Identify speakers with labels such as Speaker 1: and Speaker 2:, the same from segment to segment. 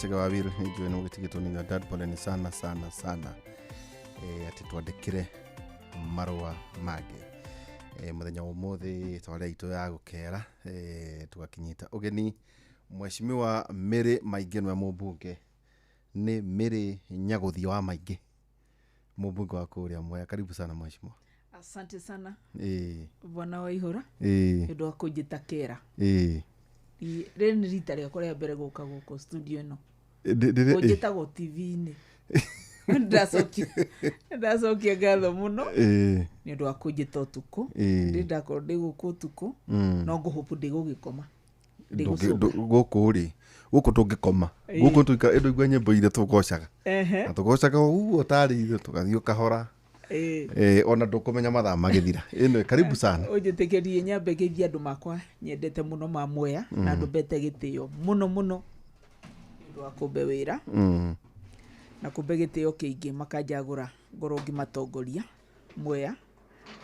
Speaker 1: Chege wa Will. Nĩ njũĩ nĩ mũgĩtigĩtwo nĩ your dad. Poleni sana sana sana, atĩ twandĩkĩre marũa mangĩ. Mũthenya wa ũmũthĩ twarĩa itũ ya gũkera, tũgakĩnyita ũgeni Mheshimiwa Mary Maingĩ, nĩwe mũmbunge, nĩ Mary Nyagũthiĩ wa Maingĩ, mũmbunge wa kũrĩa Mwea. Karibu sana, mheshimiwa.
Speaker 2: Asante sana, bwana Waihũra, nĩ ũndũ wa kũnjĩta kera. Rĩrĩ nĩ rita rĩakwa rĩa mbere gũka gũkũ studio ĩno. Kũnjĩtagwo TV-inĩ. Ndacokia ngatho mũno nĩ ũndũ wa kũnjĩta ũtukũ. Ndĩ ndakorwo ndĩ gũkũ ũtukũ, no ngũhũpu ndĩgũgĩkoma. Ndĩgũcũnga.
Speaker 1: Gũkũ rĩ, gũkũ tũngĩkoma gũkũ tũikara ĩndũ igua nyĩmbo iria tũgocaga na tũgocaga ũguo tarĩ ithuĩ tũgathiĩ o kahora. Ona ndũkũmenya mathaa magĩthira. Ĩno karibu sana.
Speaker 2: Ũnjĩtĩkĩrie nyambe ngeithie andũ makwa nyendete mũno ma Mwea na andũ mbete gĩtĩo mũno mũno nĩ ũndũ wa kũmbe wĩra na kũmbe gĩtĩo kĩingĩ, makanjagũra ngorwo ngĩmatongoria Mwea,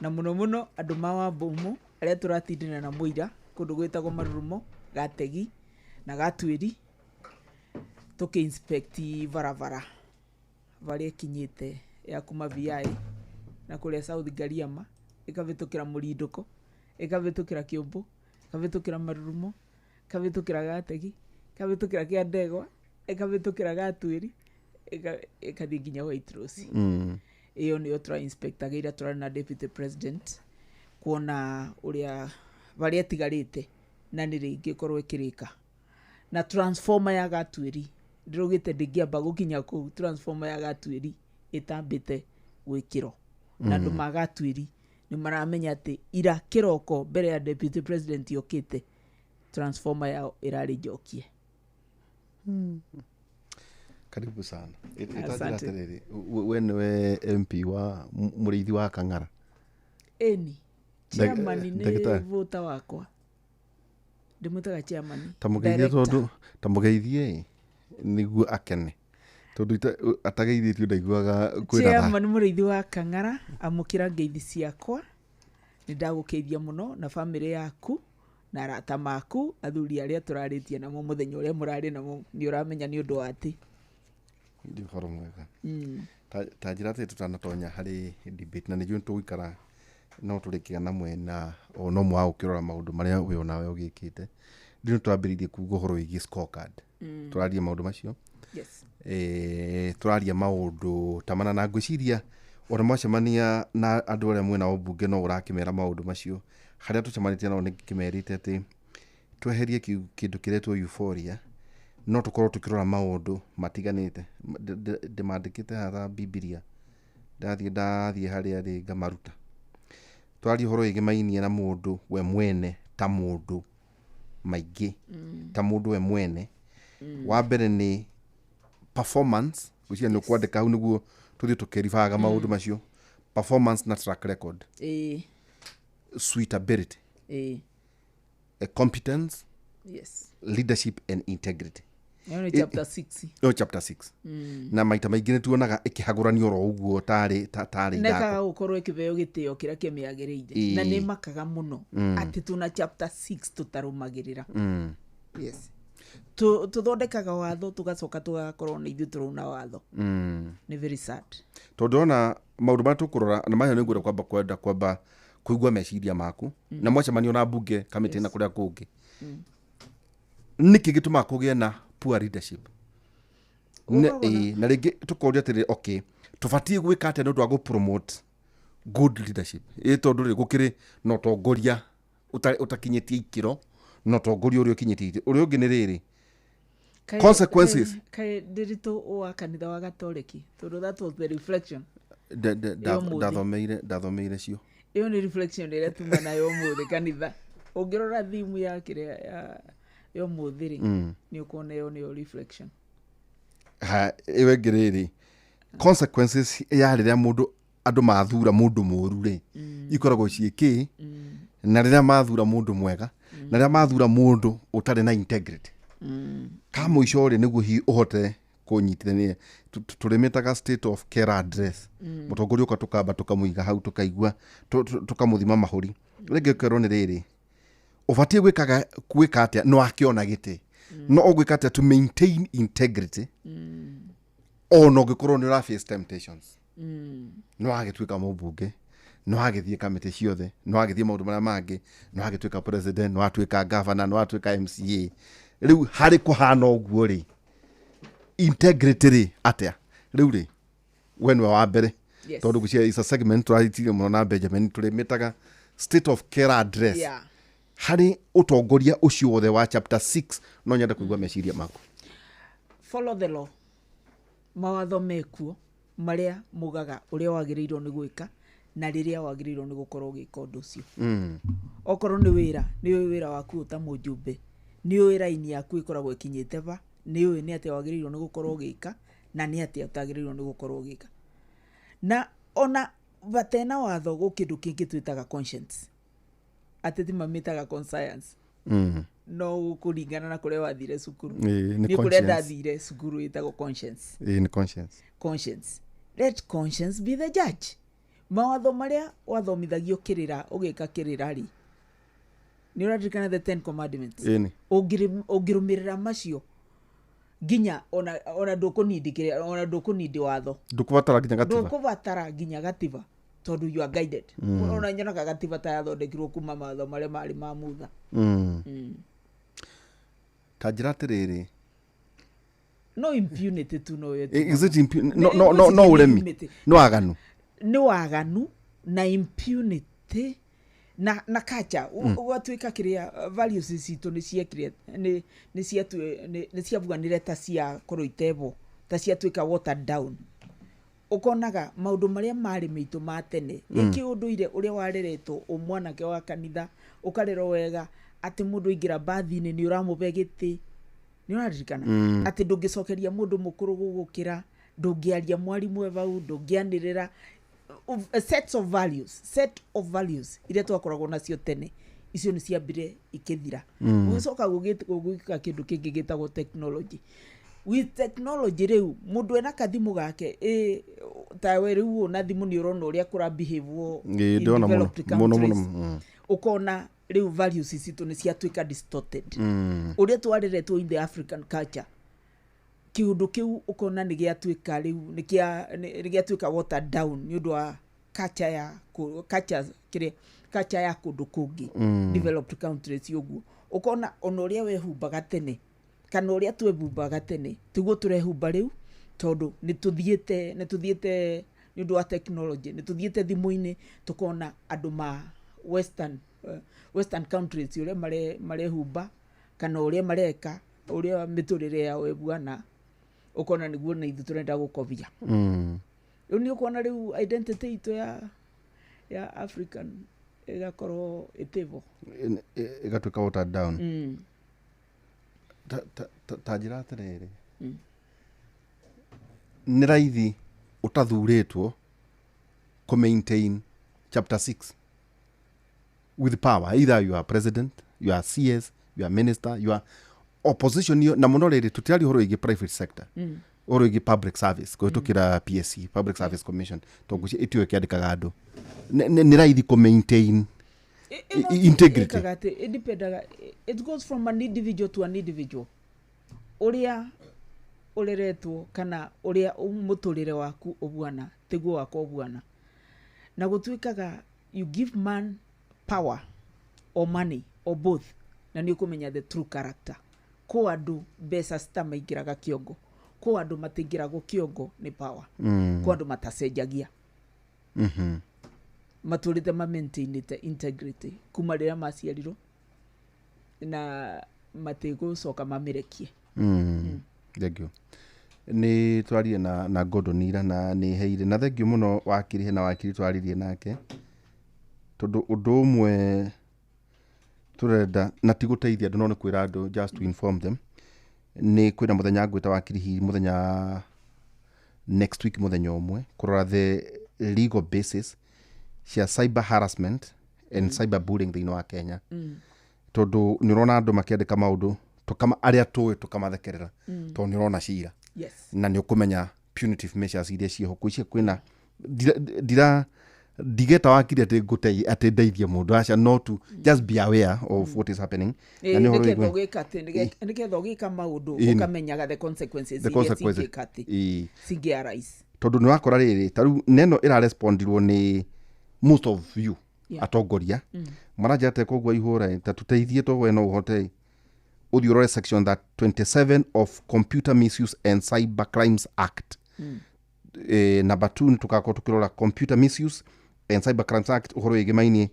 Speaker 2: na mũno mũno andũ ma Wambũmũ arĩa tũratindana na mũira kũndũ gwĩtagwo Marurumo, Gategi na Gatuĩri, tũkĩ inspect barabara barĩa ĩkinyĩte ya kuma VI na kũrĩa South Ngariama, ĩkavĩtũkĩra Mũrindũko, ĩkavĩtũkĩra Kĩũmbũ, ĩkavĩtũkĩra Marurumo, ĩkavĩtũkĩra Gategi, ĩkavĩtũkĩra Kĩandegwa, ĩkavĩtũkĩra Gatuĩri, ĩkathiĩ nginya White Rose. Ĩyo nĩyo tũra inspectaga ira tũrarĩ na deputy president kuona ũrĩa barĩa ĩtigarĩte na nĩ rĩngĩ ĩkorwo ĩkĩrĩka, na transformer ya Gatuĩri ndĩraugĩte ndĩngĩamba gũkinya kũu transformer ya Gatuĩri ĩtambĩte gwĩkĩrwo, na andũ ma Gatuĩri nĩ maramenya atĩ ira kĩroko mbere ya deputy president yokĩte, transformer yao ĩrarĩ njokie.
Speaker 1: Karibu sana. Ĩtanjĩra
Speaker 2: Asante.
Speaker 1: atĩrĩrĩ, we nĩwe MP wa mũrĩithi wa Kang'ara?
Speaker 2: Ĩni, chairman nĩ
Speaker 1: Ndagĩtarĩ.
Speaker 2: vota wakwa, ndĩmwĩtaga chairman.
Speaker 1: Ta mũgeithie.
Speaker 2: Director.
Speaker 1: Tondũ ta mũgeithie nĩguo akene, tondũ atageithĩtio ndaiguaga kwĩna tha.
Speaker 2: Chairman mũrĩithi wa Kang'ara, amũkĩra ngeithi ciakwa. Nĩ ndagũkeithia mũno na bamĩrĩ yaku na arata maku, athuri arĩa tũrarĩtie namo mũthenya ũrĩa mũrarĩ namo, nĩ ũramenya nĩ ũndũ wa atĩ.
Speaker 1: Nĩ ũhoro mwega. Ta njĩra atĩ tũtanatonya harĩ debate, na nĩ njũĩ tũgũikara no tũrĩkĩa na mwena ona ũmwe wa gũkĩrora maũndũ marĩa we onawe ũgĩkĩte. Ndĩ twambĩrĩirie kuga ũhoro wĩgiĩ scorecard, tũraria maũndũ macio.
Speaker 2: Yes.
Speaker 1: Tũraria maũndũ ta mana, na ngwĩciria ona mwacemania na andũ arĩa mwena wa mbunge no ũrakĩmera maũndũ macio. Harĩa tũcemanĩtie nao nĩ kĩmerĩte atĩ tweherie kĩndũ kĩretwo euphoria, no tũkorwo tũkĩrora maũndũ matiganĩte. Ndĩmandĩkĩte haha Bibilia, ndathiĩ harĩa rĩ ngamaruta. Twaria ũhoro wĩgĩmainie na mũndũ we mwene, ta mũndũ maingĩ, ta mũndũ we mwene. Wa mbere nĩ performance. Gwĩciria nĩ ũkwandĩka hau nĩguo tũthiĩ tũkĩribaga maũndũ macio, performance na track record, suitability, competence, leadership and integrity.
Speaker 2: Ĩyo nĩ chapter 6.
Speaker 1: No chapter 6, na maita maingĩ nĩ tuonaga ĩkĩhagũranio oro ũguo tarĩ
Speaker 2: nekaga
Speaker 1: ithako.
Speaker 2: Gũkorwo ĩkĩheo gĩtĩo kĩrĩa kĩmĩagĩrĩire, na nĩ makaga mũno atĩ tũna chapter 6 tũtarũmagĩrĩra. Yes, tũthondekaga watho, tũgacoka tũgakorwo na ithuĩ tũrauna watho. Nĩ very sad.
Speaker 1: Tondũ ona maũndũ marĩa tũkũrora na maya, nĩ ngwenda kwamba kwenda kwamba kũigua meciria maku na mwacemanio na mbunge kamĩtĩ na kũrĩa kũngĩ, nĩkĩ gĩtũmaga kũgĩe na poor leadership? Na rĩngĩ tũkoria atĩrĩ, okay, tũbatiĩ gwĩka atĩa nĩ ũndũ wa gũ-promote good leadership? Ĩ tondũ rĩ gũkĩrĩ na ũtongoria ũtakinyĩtie ikĩro na ũtongoria ũrĩa ũkinyĩtie ikĩro. Ũrĩa ũngĩ nĩ rĩrĩ, consequences.
Speaker 2: Kaĩ ndĩritũ wa kanitha wa Gatoreki, tondũ that was the reflection ya ũmũthĩ.
Speaker 1: Ndathomeire cio.
Speaker 2: Ĩyo nĩ reflection ĩrĩa tuma nayo ũmũthĩ kanitha. Ũngĩrora theme ya kĩrĩa ya ũmũthĩ rĩ, nĩ ũkuona ĩyo nĩyo reflection.
Speaker 1: Ha, ĩyo ĩngĩ rĩrĩ, consequences ya rĩrĩa mũndũ, andũ mathura mũndũ mũru rĩ, ikoragwo ciĩ kĩ? Na rĩrĩa mathura mũndũ mwega, na rĩrĩa mathura mũndũ ũtarĩ na integrity, ka mũico rĩ, nĩguo hihi ũhote kũnyitithania, tũrĩmĩtaga state of care address. Mũtongoria ũka, tũkamba tũkamũiga hau, tũkaigua, tũkamũthima mahũri. Rĩngĩ ũkerwo nĩ rĩrĩ, ũbatiĩ gwĩkaga gwĩka atĩa? Nĩ wakĩona gĩtĩ. No ũgwĩka atĩa to maintain integrity ona ũngĩkorwo nĩ ũra face temptations? Nĩ wagĩtuĩka mũmbunge, nĩ wagĩthiĩ kamĩtĩ ciothe, nĩ wagĩthiĩ maũndũ marĩa mangĩ, nĩ wagĩtuĩka president, nĩ watuĩka governor, nĩ watuĩka MCA. Rĩu harĩ kũhana ũguo rĩ, integrity rĩ atĩa rĩu rĩ, we nĩwe wa mbere?
Speaker 2: Yes.
Speaker 1: Tondũ ngwĩciria is a segment tũraritirie mũno na Benjamin, tũrĩmĩtaga state of care address. Harĩ ũtongoria ũcio wothe wa chapter 6, no nyende kũigua meciria maku.
Speaker 2: Follow the law. Mawatho mekuo marĩa mugaga ũrĩa wagĩrĩirwo nĩ gwĩka na rĩrĩa wagĩrĩirwo nĩ gũkorwo ũgĩka ũndũ ũcio. Okorwo nĩ wĩra, nĩ ũĩ wĩra waku ta mũjumbe, nĩ ũĩ raini yaku ĩkoragwo ĩkinyĩte va, nĩ ũĩ nĩ atĩa wagĩrĩirwo nĩ gũkorwo ũgĩka na nĩ atĩa ũtagĩrĩirwo nĩ gũkorwo ũgĩka. Na ona batena watho, gũ kĩndũ kĩngĩ twĩtaga conscience, ateti mamĩtaga conscience. No gũkũringana na kũrĩa wathire cukuru.
Speaker 1: Ĩĩ, nĩ
Speaker 2: Nĩ kũrĩa
Speaker 1: conscience.
Speaker 2: ndathire cukuru ĩtagwo conscience.
Speaker 1: Ĩĩ, nĩ conscience.
Speaker 2: Conscience, let conscience be the judge. Mawatho marĩa wathomithagio kĩrĩra, ũgĩka kĩrĩra rĩ, nĩ ũraririkana the 10 commandments?
Speaker 1: Ĩĩ, nĩ.
Speaker 2: Ũngĩrũmĩrĩra macio nginya ona ndũkũnindi kĩrĩa, ona ndũkũnindi watho.
Speaker 1: Ndũkũbatara nginya gatiba.
Speaker 2: Ndũkũbatara nginya gatiba, tondũ you are guided. Ona nyonaga gatiba ta yathondekirwo kuma mawatho marĩa marĩ ma mutha.
Speaker 1: Ta njĩra atĩrĩrĩ.
Speaker 2: No impunity tu no yo.
Speaker 1: Is it no ũremi?
Speaker 2: Impunity.
Speaker 1: No aganu.
Speaker 2: Nĩ waganu na impunity na culture ũgatuĩka kĩrĩa, values citũ nĩ ciekire nĩ ciabuanire ta ciakorwo itebo, ta ciatuĩka watered down. Ũkonaga maũndũ marĩa marĩ maitũ ma tene, ĩkĩ ũndũire ũrĩa wareretwo ũ mwanake wa kanitha, ũkarerwo wega atĩ mũndũ aingĩra mbathi-inĩ nĩ ũramũbe gĩtĩ, nĩ ũraririkana? Atĩ ndũngĩcokeria mũndũ mũkũrũ gũgũkĩra, ndũngĩaria mwarimũ e vau, ndũngĩanĩrĩra. Sets of values, set of values iria twakoragwo nacio tene, icio nĩ ciambire ikĩthira. Gũgĩcoka gũgĩka kĩndũ kĩngĩ gĩtagwo technology. With technology rĩu mũndũ ena kathimũ gake, ĩ tawe rĩu ũna thimũ, nĩ ũrona ũrĩa kũra behave
Speaker 1: Ĩĩ,
Speaker 2: in
Speaker 1: ndĩrona mũno,
Speaker 2: developed
Speaker 1: mũno mũno.
Speaker 2: countries. Ũkona rĩu values citũ nĩ ciatuĩka distorted. Ũrĩa twareretwo in the African culture, kĩũndũ kĩu ũkona nĩ gĩatuĩka rĩu nĩ gĩatuĩka watered down nĩ ũndũ wa culture ya culture kĩrĩa, culture ya kũndũ kũngĩ, developed countries. Ũguo ũkona ona ũrĩa wehumbaga tene kana ũrĩa twehumbaga tene tiguo tũrehumba rĩu, tondũ nĩ tũthiĩte nĩ ũndũ wa technology, nĩ tũthiĩte thimũ-inĩ, tũkona andũ ma western countries ũrĩa marehumba kana ũrĩa mareka, ũrĩa mĩtũrĩre yao ĩbuana, ũkona nĩguo na ithuĩ tũrenda gũkobia. Rĩu nĩ ũkuona rĩu identity itũ ya African ĩgakorwo ĩtĩvo.
Speaker 1: Ĩgatuĩka watered down. Ta njĩra atĩrĩrĩ, nĩ raithi ũtathurĩtwo kũ maintain chapter 6 with power, either you are president, you are CS, you are minister, you are opposition yo, na mũno rĩrĩ tũtiraria ũhoro wĩgiĩ private sector, ũhoro wĩgiĩ public service kũhĩtũkĩra PSC, Public Service Commission, tondũ ngwĩciria ĩtio ĩkĩandĩkaga andũ. Nĩ raithi kũ maintain integrity?
Speaker 2: Ĩkaga atĩ ĩdependaga, it goes from an individual to an individual, ũrĩa ũreretwo kana ũrĩa mũtũrĩre waku ũbuana tiguo wakwa ũbuana. Na gũtuĩkaga you give man power or money or both, na nĩ ũkũmenya the true character. Kũ andũ mbeca citamaingĩraga kĩongo, kũ andũ matingĩragwo kĩongo nĩ power, kũ andũ matacenjagia, matũrĩte ma maintainĩte integrity kuma rĩrĩa maciarirwo na matigũcoka mamĩrekie.
Speaker 1: Thank you. Nĩ twaririe na Gordon ira na nĩ heire na thank you mũno wakiri, hena wakiri twaririe nake, tondũ ũndũ ũmwe tũrenda na ti gũteithia andũ, no nĩ kwĩra andũ, just to inform them, nĩ kwĩna mũthenya ngwĩta wakiri hihi mũthenya next week, mũthenya ũmwe, kũrora the legal basis cia cyber harassment and cyber bullying thĩinĩ wa Kenya, tondũ nĩ ũrona andũ makĩandĩka maũndũ tũkama arĩa tũĩ tũkamathekerera, tondũ nĩ ũrona cira na nĩ ũkũmenya punitive measures iria ciĩho. Kwĩcia kwĩna ndira Ndigeta wakiri atĩ ngũtei atĩ ndeithie mũndũ, aca, no to just be aware of what is happening. Na nĩ ũhoro
Speaker 2: nĩgetha ũgĩka atĩ nĩgetha ũgĩka maũndũ ũkamenyaga the consequences
Speaker 1: the
Speaker 2: iria
Speaker 1: consequences.
Speaker 2: cingĩka atĩ cingĩ arise.
Speaker 1: Tondũ nĩ wakora rĩrĩ, ta rĩu neno ĩrarespondirwo nĩ most of you atongoria maranja atĩ koguo ihũra ta tũteithie to we no ũhote ũthiĩ ũrore section that 27 of Computer Misuse and Cyber Crimes Act. Number 2, nĩ tũgakorwo tũkĩrora Computer Misuse and Cyber Crimes Act, ũhoro wĩgĩmainie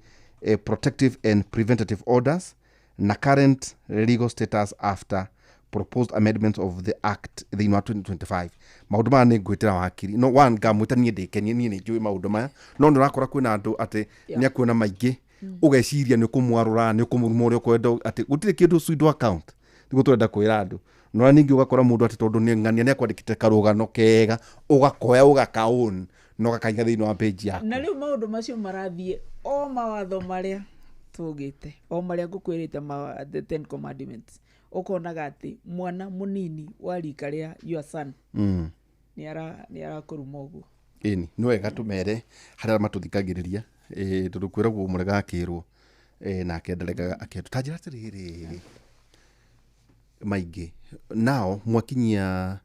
Speaker 1: protective and preventative orders na current legal status after proposed amendments of the act thĩinĩ wa 2025. Maũndũ maya nĩ ngwĩtĩra wakiri no one ngamwĩta niĩ ndĩkenie, niĩ nĩ njũĩ maũndũ maya, no nĩ ũrakora kwĩna andũ atĩ nĩ akuona maingĩ, ũgeciria nĩ ũkũmwarũra, nĩ ũkũmũruma ũrĩa ũkwenda, atĩ gũtirĩ kĩndũ pseudo account nĩguo tũrenda kwĩra andũ. No ningĩ ũgakora mũndũ atĩ tondũ nĩ ng'ania nĩ akwandĩkĩte karũgano kega, ũgakoya, ũgakaown na ũgakaiga thĩinĩ wa page yaku.
Speaker 2: Na rĩu maũndũ macio marathiĩ o mawatho marĩa tũgĩte, o marĩa ngũkwĩrĩte the Ten Commandments, ũkonaga atĩ mwana mũnini wa rika rĩa your son nĩ arakũruma ũguo.
Speaker 1: Ĩni nĩ wega tũmere harĩa matũthikagĩrĩria, tondũ kwĩragwo mũrega akĩrwo nake ndaregaga akĩendwo. Ta njĩra atĩrĩrĩ, maingĩ nao mwakinyia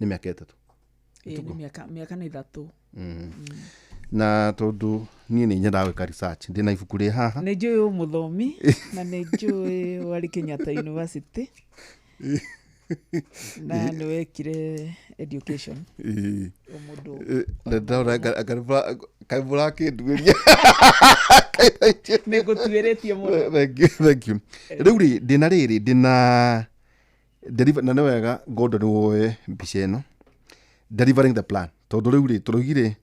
Speaker 1: nĩ mĩaka 3?
Speaker 2: Ĩ, nĩ mĩaka nĩ 3.
Speaker 1: Na tondũ niĩ nĩ nyendaga gwĩka research, ndĩna ibuku rĩ haha.
Speaker 2: Nĩ njũĩ wĩ mũthomi na nĩ njũĩ warĩ Kenyatta University na nĩ wekire education. O mũndũ
Speaker 1: Na ndĩrona kaĩ mũrakĩnduĩria.
Speaker 2: Nĩ ngũtuĩrĩtie mũno.
Speaker 1: Thank you, thank you. Rĩu rĩ, ndĩna rĩrĩ, ndĩna na nĩ wega Gordon woe mbica ĩno, delivering the plan, tondũ rĩu rĩ, tũroigire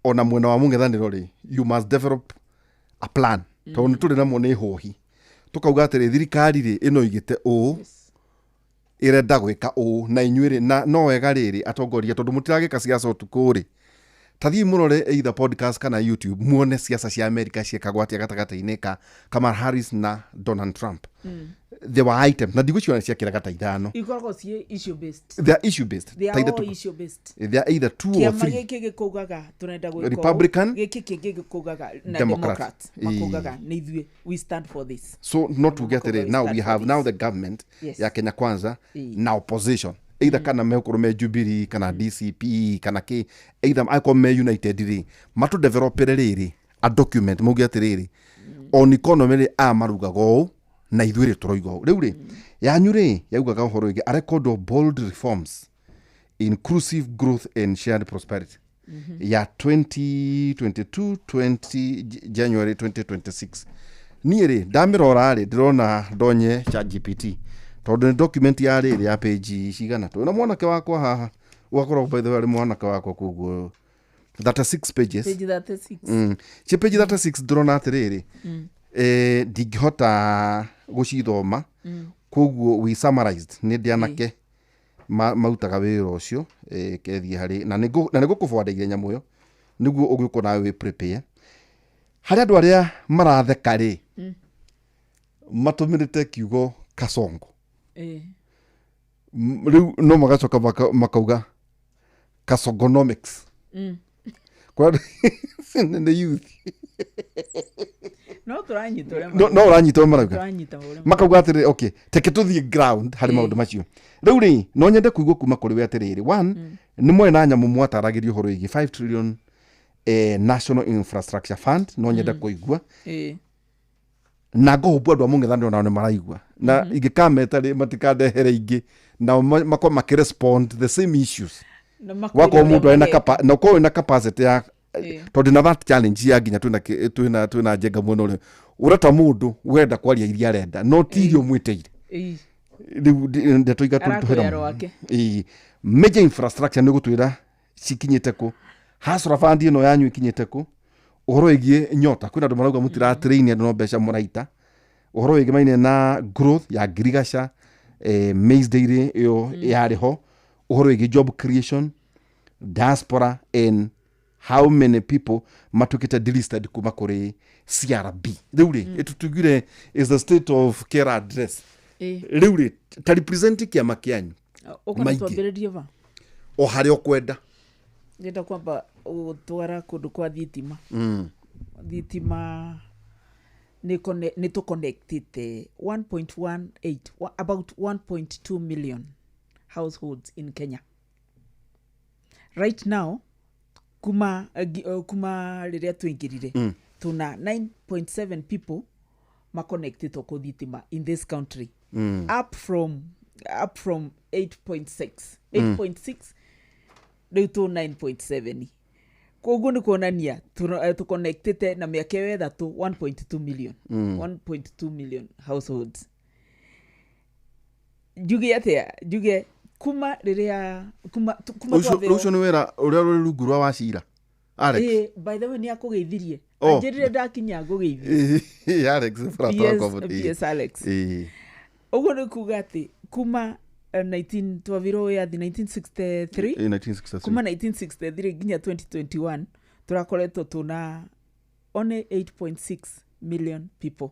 Speaker 1: ona mwena wa mũng'ethanĩro rĩ, you must develop a plan, tondũ nĩ tũrĩ namo nĩ hũhi, tũkauga atĩrĩ, thirikari rĩ, ĩno igĩte ũũ, ĩrenda gwĩka ũũ, na inyuĩ rĩ, na no wega rĩrĩ atongoria, tondũ mũtiragĩka ciaca ũtukũ rĩ, ta thiĩ mũrore either podcast kana YouTube, muone ciaca cia America ciĩkagwo atĩa gatagatĩ-inĩ ka Kamala Harris na Donald Trump. There were items na ndigũciona ciakĩraga ta 5.
Speaker 2: Ikoragwo ciĩ issue based.
Speaker 1: They are issue based.
Speaker 2: They
Speaker 1: Ta
Speaker 2: are
Speaker 1: ithatũ.
Speaker 2: all issue based.
Speaker 1: They are either two or
Speaker 2: Kĩama
Speaker 1: three.
Speaker 2: gĩkĩ gĩkaugaga tũrenda gwĩka ũũ,
Speaker 1: Republican,
Speaker 2: gĩkĩ kĩngĩ gĩkaugaga na
Speaker 1: Democrat.
Speaker 2: Democrat makaugaga nĩ ithuĩ, we stand for this.
Speaker 1: So not to get
Speaker 2: Makauga
Speaker 1: it
Speaker 2: we
Speaker 1: now
Speaker 2: stand
Speaker 1: we
Speaker 2: for
Speaker 1: have
Speaker 2: this.
Speaker 1: now the government ya Kenya Kwanza na opposition, either kana megukorwo me Jubilee kana DCP kana kä, either akorwo me united rĩ, matũ developere rĩrĩ a document, mauge atĩrĩrĩ, on economy rĩ, aya marugaga ũũ na ithuĩ rĩ tũroiga ũũ. Rĩu rĩ, yanyu rĩ yaugaga ũhoro wĩgiĩ a record of bold reforms, inclusive growth and shared prosperity ya 2022 20 January 2026. Niĩ rĩ, ndamĩrora rĩ, ndĩrona ndonye ChatGPT, tondũ nĩ document ya rĩrĩ ya page cigana twĩna mwanake wakwa haha, ũgakorwo by the way arĩ mwanake wakwa, koguo 36 pages.
Speaker 2: Page 36.
Speaker 1: Ci page 36, ndĩrona atĩrĩrĩ, ndingĩhota gũcithoma, koguo we summarized nĩ ndĩ anake marutaga wĩra ũcio, kethiĩ harĩ na nĩ ngũkũbwandeire nyamũ ĩyo nĩguo ũgĩũkwo nawe wĩ prepare. Harĩ andũ arĩa maratheka rĩ, matũmĩrĩte kiugo kasongo. Rĩu no magacoka makauga kasongonomics. Kwa nĩ youth.
Speaker 2: No tũranyita ũrĩa
Speaker 1: No ũranyita ũrĩa marauga.
Speaker 2: Tũranyita ũrĩa
Speaker 1: Makauga atĩrĩ, okay, teke tũthiĩ ground harĩ maũndũ macio. Rĩu rĩ, no nyende kũigua kuma kũrĩ we atĩrĩrĩ, one, nĩ mwarĩ na nyamũ mwataragĩria ũhoro wĩgiĩ 5 trillion national infrastructure fund, no nyende kũigua na ngũhũmbwo andũ a mũng'ethanĩro nao nĩ maraigua, na ingĩkameta rĩ, matikandehere ingĩ, nao makorwo makĩrespond the same issues.
Speaker 2: Na makwĩre
Speaker 1: Wakorwo
Speaker 2: ũrĩa
Speaker 1: mũndũ arĩ na
Speaker 2: mareka.
Speaker 1: na ũkorwo wĩna capacity ya tondũ na that challenge ya nginya twĩna njenga mwena ũrĩa ũreta mũndũ wenda kwaria iria arenda, no ti iria ũmwĩtĩire. Rĩu ndeto
Speaker 2: Arakwĩra
Speaker 1: igatũritũhĩra.
Speaker 2: rwake.
Speaker 1: Ĩĩ. Major infrastructure nĩ gũtwĩra cikinyĩte kũ, hasra fund ĩno yanyu ikinyĩte kũ, ũhoro wĩgiĩ nyota, kwĩna andũ marauga mũtiratrain andũ no mbeca mũraita, ũhoro wĩgĩmaine na growth ya ngirigaca, maize dairy ĩyo yarĩ ho, ũhoro wĩgiĩ job creation, diaspora and how many people matuĩkĩte delisted kuma kũrĩ CRB. Rĩu rĩ, ĩtũtugire is the state of care address. Rĩu rĩ, ta represent kĩama kĩanyu.
Speaker 2: Ũkona
Speaker 1: Maingĩ.
Speaker 2: twambĩrĩrie va?
Speaker 1: O harĩa ũkwenda.
Speaker 2: Ndĩrenda kwamba gũtwara kũndũ kwa thitima. Thitima nĩ tũconnectĩte 1.18, about 1.2 million households in Kenya right now. Kuma rĩrĩa tũingĩrire, tuna 9.7 people maconnectĩtwo kũ thitima in this country, up from 8.6, 8.6, rĩu tũ 9.7. Koguo nĩ kuonania tũconnectĩte na mĩaka ĩyo 3 1.2 million, 1.2 million households. Njuge atĩa? Njuge kuma rĩrĩa kuma
Speaker 1: Ũcio
Speaker 2: twathĩrwo.
Speaker 1: Ũcio nĩ wĩra ũrĩa ũrĩ rungu rwa Wacira Alex.
Speaker 2: Ĩĩ, by the way, nĩ akũgeithirie.
Speaker 1: Oh.
Speaker 2: Anjĩrire ndakinya ngũgeithie.
Speaker 1: Ĩĩ, Alex barata wakwa.
Speaker 2: PS Alex. Ũguo nĩ kuga atĩ kuma 19 twathirwo wĩyathi 1963.
Speaker 1: 1963.
Speaker 2: Kuma 1963 nginya 2021 tũrakoretwo tũna only 8.6 million people,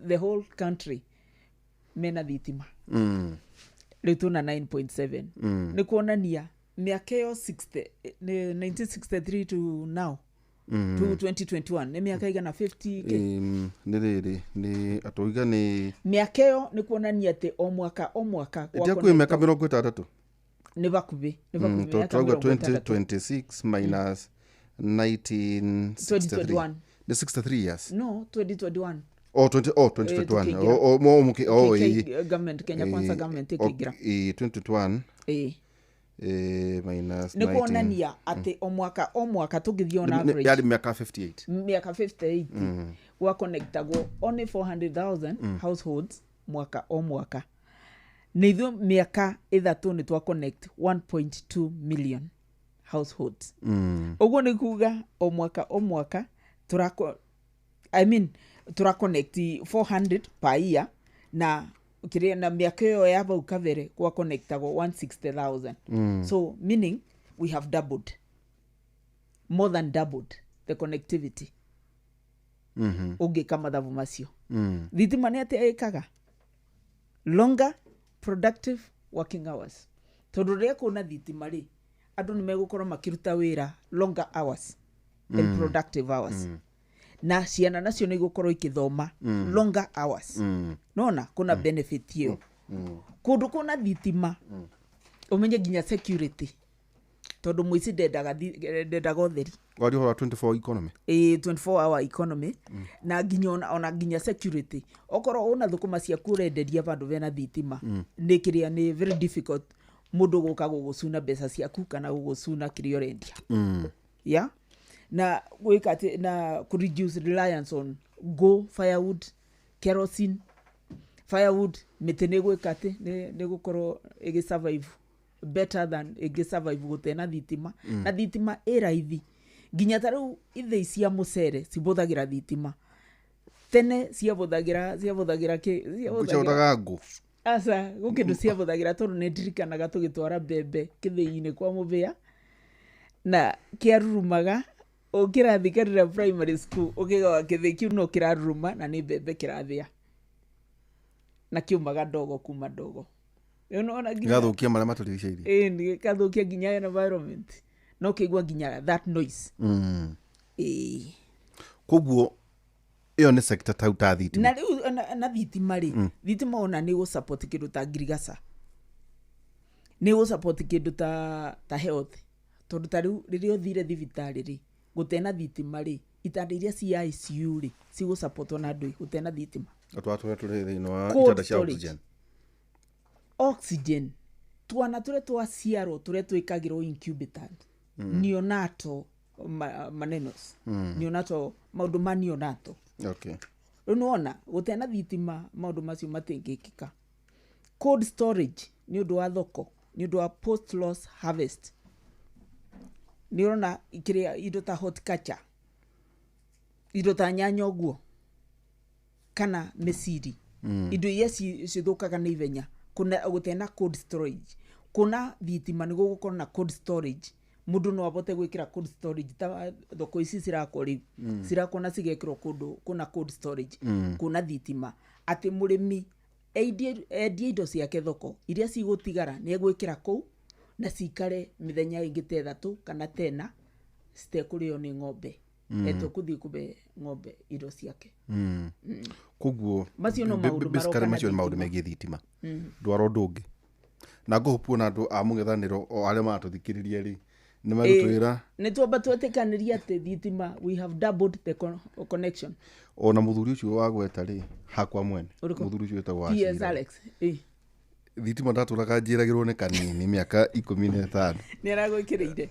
Speaker 2: the whole country, mena thitima. Rĩu tũna 9.7. Nĩ kuonania mĩaka ĩyo 60, nĩ 1963 to now, to 2021, nĩ mĩaka igana 50 kĩ.
Speaker 1: Nĩ rĩrĩ nĩ atũiga nĩ
Speaker 2: Mĩaka ĩyo nĩ kuonania atĩ o mwaka o mwaka
Speaker 1: ĩtia kwĩ mĩaka 60.
Speaker 2: Nĩ bakubĩ
Speaker 1: Tondũ
Speaker 2: mĩaka
Speaker 1: turauga
Speaker 2: 60.
Speaker 1: 2026 minus 1963
Speaker 2: 2021.
Speaker 1: Nĩ 63 years.
Speaker 2: No, 2021.
Speaker 1: Oh, 20, oh, 2021.
Speaker 2: Tukĩingĩra.
Speaker 1: Oh, oh, oh,
Speaker 2: KK
Speaker 1: ĩĩ.
Speaker 2: Government, Kenya Kwanza government ĩkĩingĩra.
Speaker 1: Ĩĩ, 2021 minus
Speaker 2: Nĩ
Speaker 1: 19
Speaker 2: kuonania atĩ o mwaka o mwaka tũngĩthiĩ on average
Speaker 1: yarĩ mĩaka 58.
Speaker 2: Mĩaka 58 gwaconnectagwo only 400,000 households mwaka o mwaka. Nĩ ithuĩ mĩaka 3 nĩ twa connect 1.2 million households. Ũguo nĩ kuga o mwaka o mwaka tũrako, I mean, tũraconnect 400 per year, na kĩrĩa na mĩaka ĩyo ya bau kabere gwaconnectagwo 160,000. So meaning we have doubled, more than doubled the connectivity. Ũngĩka mathabu macio, thitima nĩ atĩa ĩkaga? Longer productive working hours, tondũ rĩrĩa kwĩna thitima rĩ, andũ nĩ megũkorwo makĩruta wĩra longer hours and productive hours, na ciana nacio nĩ igũkorwo ikĩthoma longer hours. Nona kuna benefit ĩyo. Kũndũ kũna thitima, ũmenye nginya security, tondũ mũici ndendaga ũtheri.
Speaker 1: Waria ũhoro wa 24 economy.
Speaker 2: Ĩ, 24 hour economy. Na nginya ona nginya security, okorwo una thũkũma ciaku ũrenderia vandũ vena thitima, nĩ kĩrĩa nĩ very difficult mũndũ gũka gũgũcuna mbeca ciaku kana gũgũcuna kĩrĩa ũrendia. Yeah, na gwĩka atĩ na kũ reduce reliance on go firewood, kerosene. Firewood, mĩtĩ nĩ gwĩka atĩ nĩ gũkorwo ĩgĩ survive better than ĩngĩ survive gũtena thitima. Na thitima ĩ raithi, nginya ta rĩu ithĩi cia mũcere cibũthagĩra thitima. Tene ciabũthagĩra kĩ? Ciabũthagĩra
Speaker 1: Ciahũthaga ngũ.
Speaker 2: Aca, gũkĩndũ ciabũthagĩra, tondũ nĩ ndirikanaga tũgĩtwara mbembe kĩthĩi-inĩ kwa mũbĩa na kĩarurumaga ũkĩrathi karira primary school, ũkĩgawa kĩthĩi kĩu no kĩraruruma na nĩ mbembe kĩrathĩa na kĩumaga ndogo, kuma ndogo. Rĩu nĩwona nginya
Speaker 1: Gĩgathũkia marĩa matũrigicĩirie.
Speaker 2: Ĩĩ, gĩkathũkia nginya environment no kĩigua nginya that noise. Ĩĩ.
Speaker 1: Koguo ĩyo nĩ sector tau ta thitima.
Speaker 2: Na rĩu na thitima rĩ, thitima ona nĩ gũ kĩndũ ta ngirigaca, nĩ gũ kĩndũ ta health, tondũ ta rĩu rĩrĩa ũthire thibitarĩ rĩ, gũtena thitima rĩ, itanda iria ci ICU rĩ, cigũsupportwo na ndũĩ gũtena thitima?
Speaker 1: Atwa tũrĩa tũrĩ thĩinĩ wa
Speaker 2: Cold
Speaker 1: itanda cia
Speaker 2: storage.
Speaker 1: oxygen.
Speaker 2: Oxygen, twana tũrĩa twaciarwo tũrĩa twĩkagĩrwo incubator, neonatal manenos, neonatal, maũndũ ma neonatal. Rĩu nĩwona gũtena thitima maũndũ macio matingĩkĩka. Cold storage nĩ ũndũ wa thoko, nĩ ũndũ wa post loss harvest. Nĩ ũrona kĩrĩa indo ta horticulture, indo ta nyanya ũguo kana mĩciri, indo iria cithũkaga na ihenya, kuna gũtena cold storage, kuna thitima nĩ gũgũkorwo na cold storage. Mũndũ no abote gwĩkĩra cold storage ta thoko ici cirakwo rĩu, cirakwo na cigekĩrwo kũndũ kuna cold storage, kuna thitima, atĩ mũrĩmi endie indo ciake thoko, iria cigũtigara nĩ egwĩkĩra kũu Na cikare mĩthenya ĩngĩ ta 3 kana 10 citekũrĩo nĩ ng'ombe. Etũkũthiĩ kũbe ng'ombe irio ciake.
Speaker 1: Koguo
Speaker 2: Macio no maũndũ
Speaker 1: basically
Speaker 2: maroka na
Speaker 1: macio nĩ maũndũ
Speaker 2: thitima.
Speaker 1: Megiĩ thitima ndwara ũndũ ũngĩ na ngũhũpuo na andũ a mũng'ethanĩro o arĩa maratũthikĩrĩria rĩ nĩ megũtwĩra.
Speaker 2: Nĩ twamba twetĩkanĩria atĩ thitima, we have doubled the connection.
Speaker 1: Ona mũthuri ũcio wa gweta rĩ hakwa mwene.
Speaker 2: Ũrĩkũ?
Speaker 1: Mũthuri ũcio wĩtagwo
Speaker 2: PS
Speaker 1: Wachira.
Speaker 2: Alex, ĩ.
Speaker 1: Thitima ndatũraga njĩragĩrwo nĩ kanini mĩaka 15.
Speaker 2: Nĩ aragwĩkĩrĩire.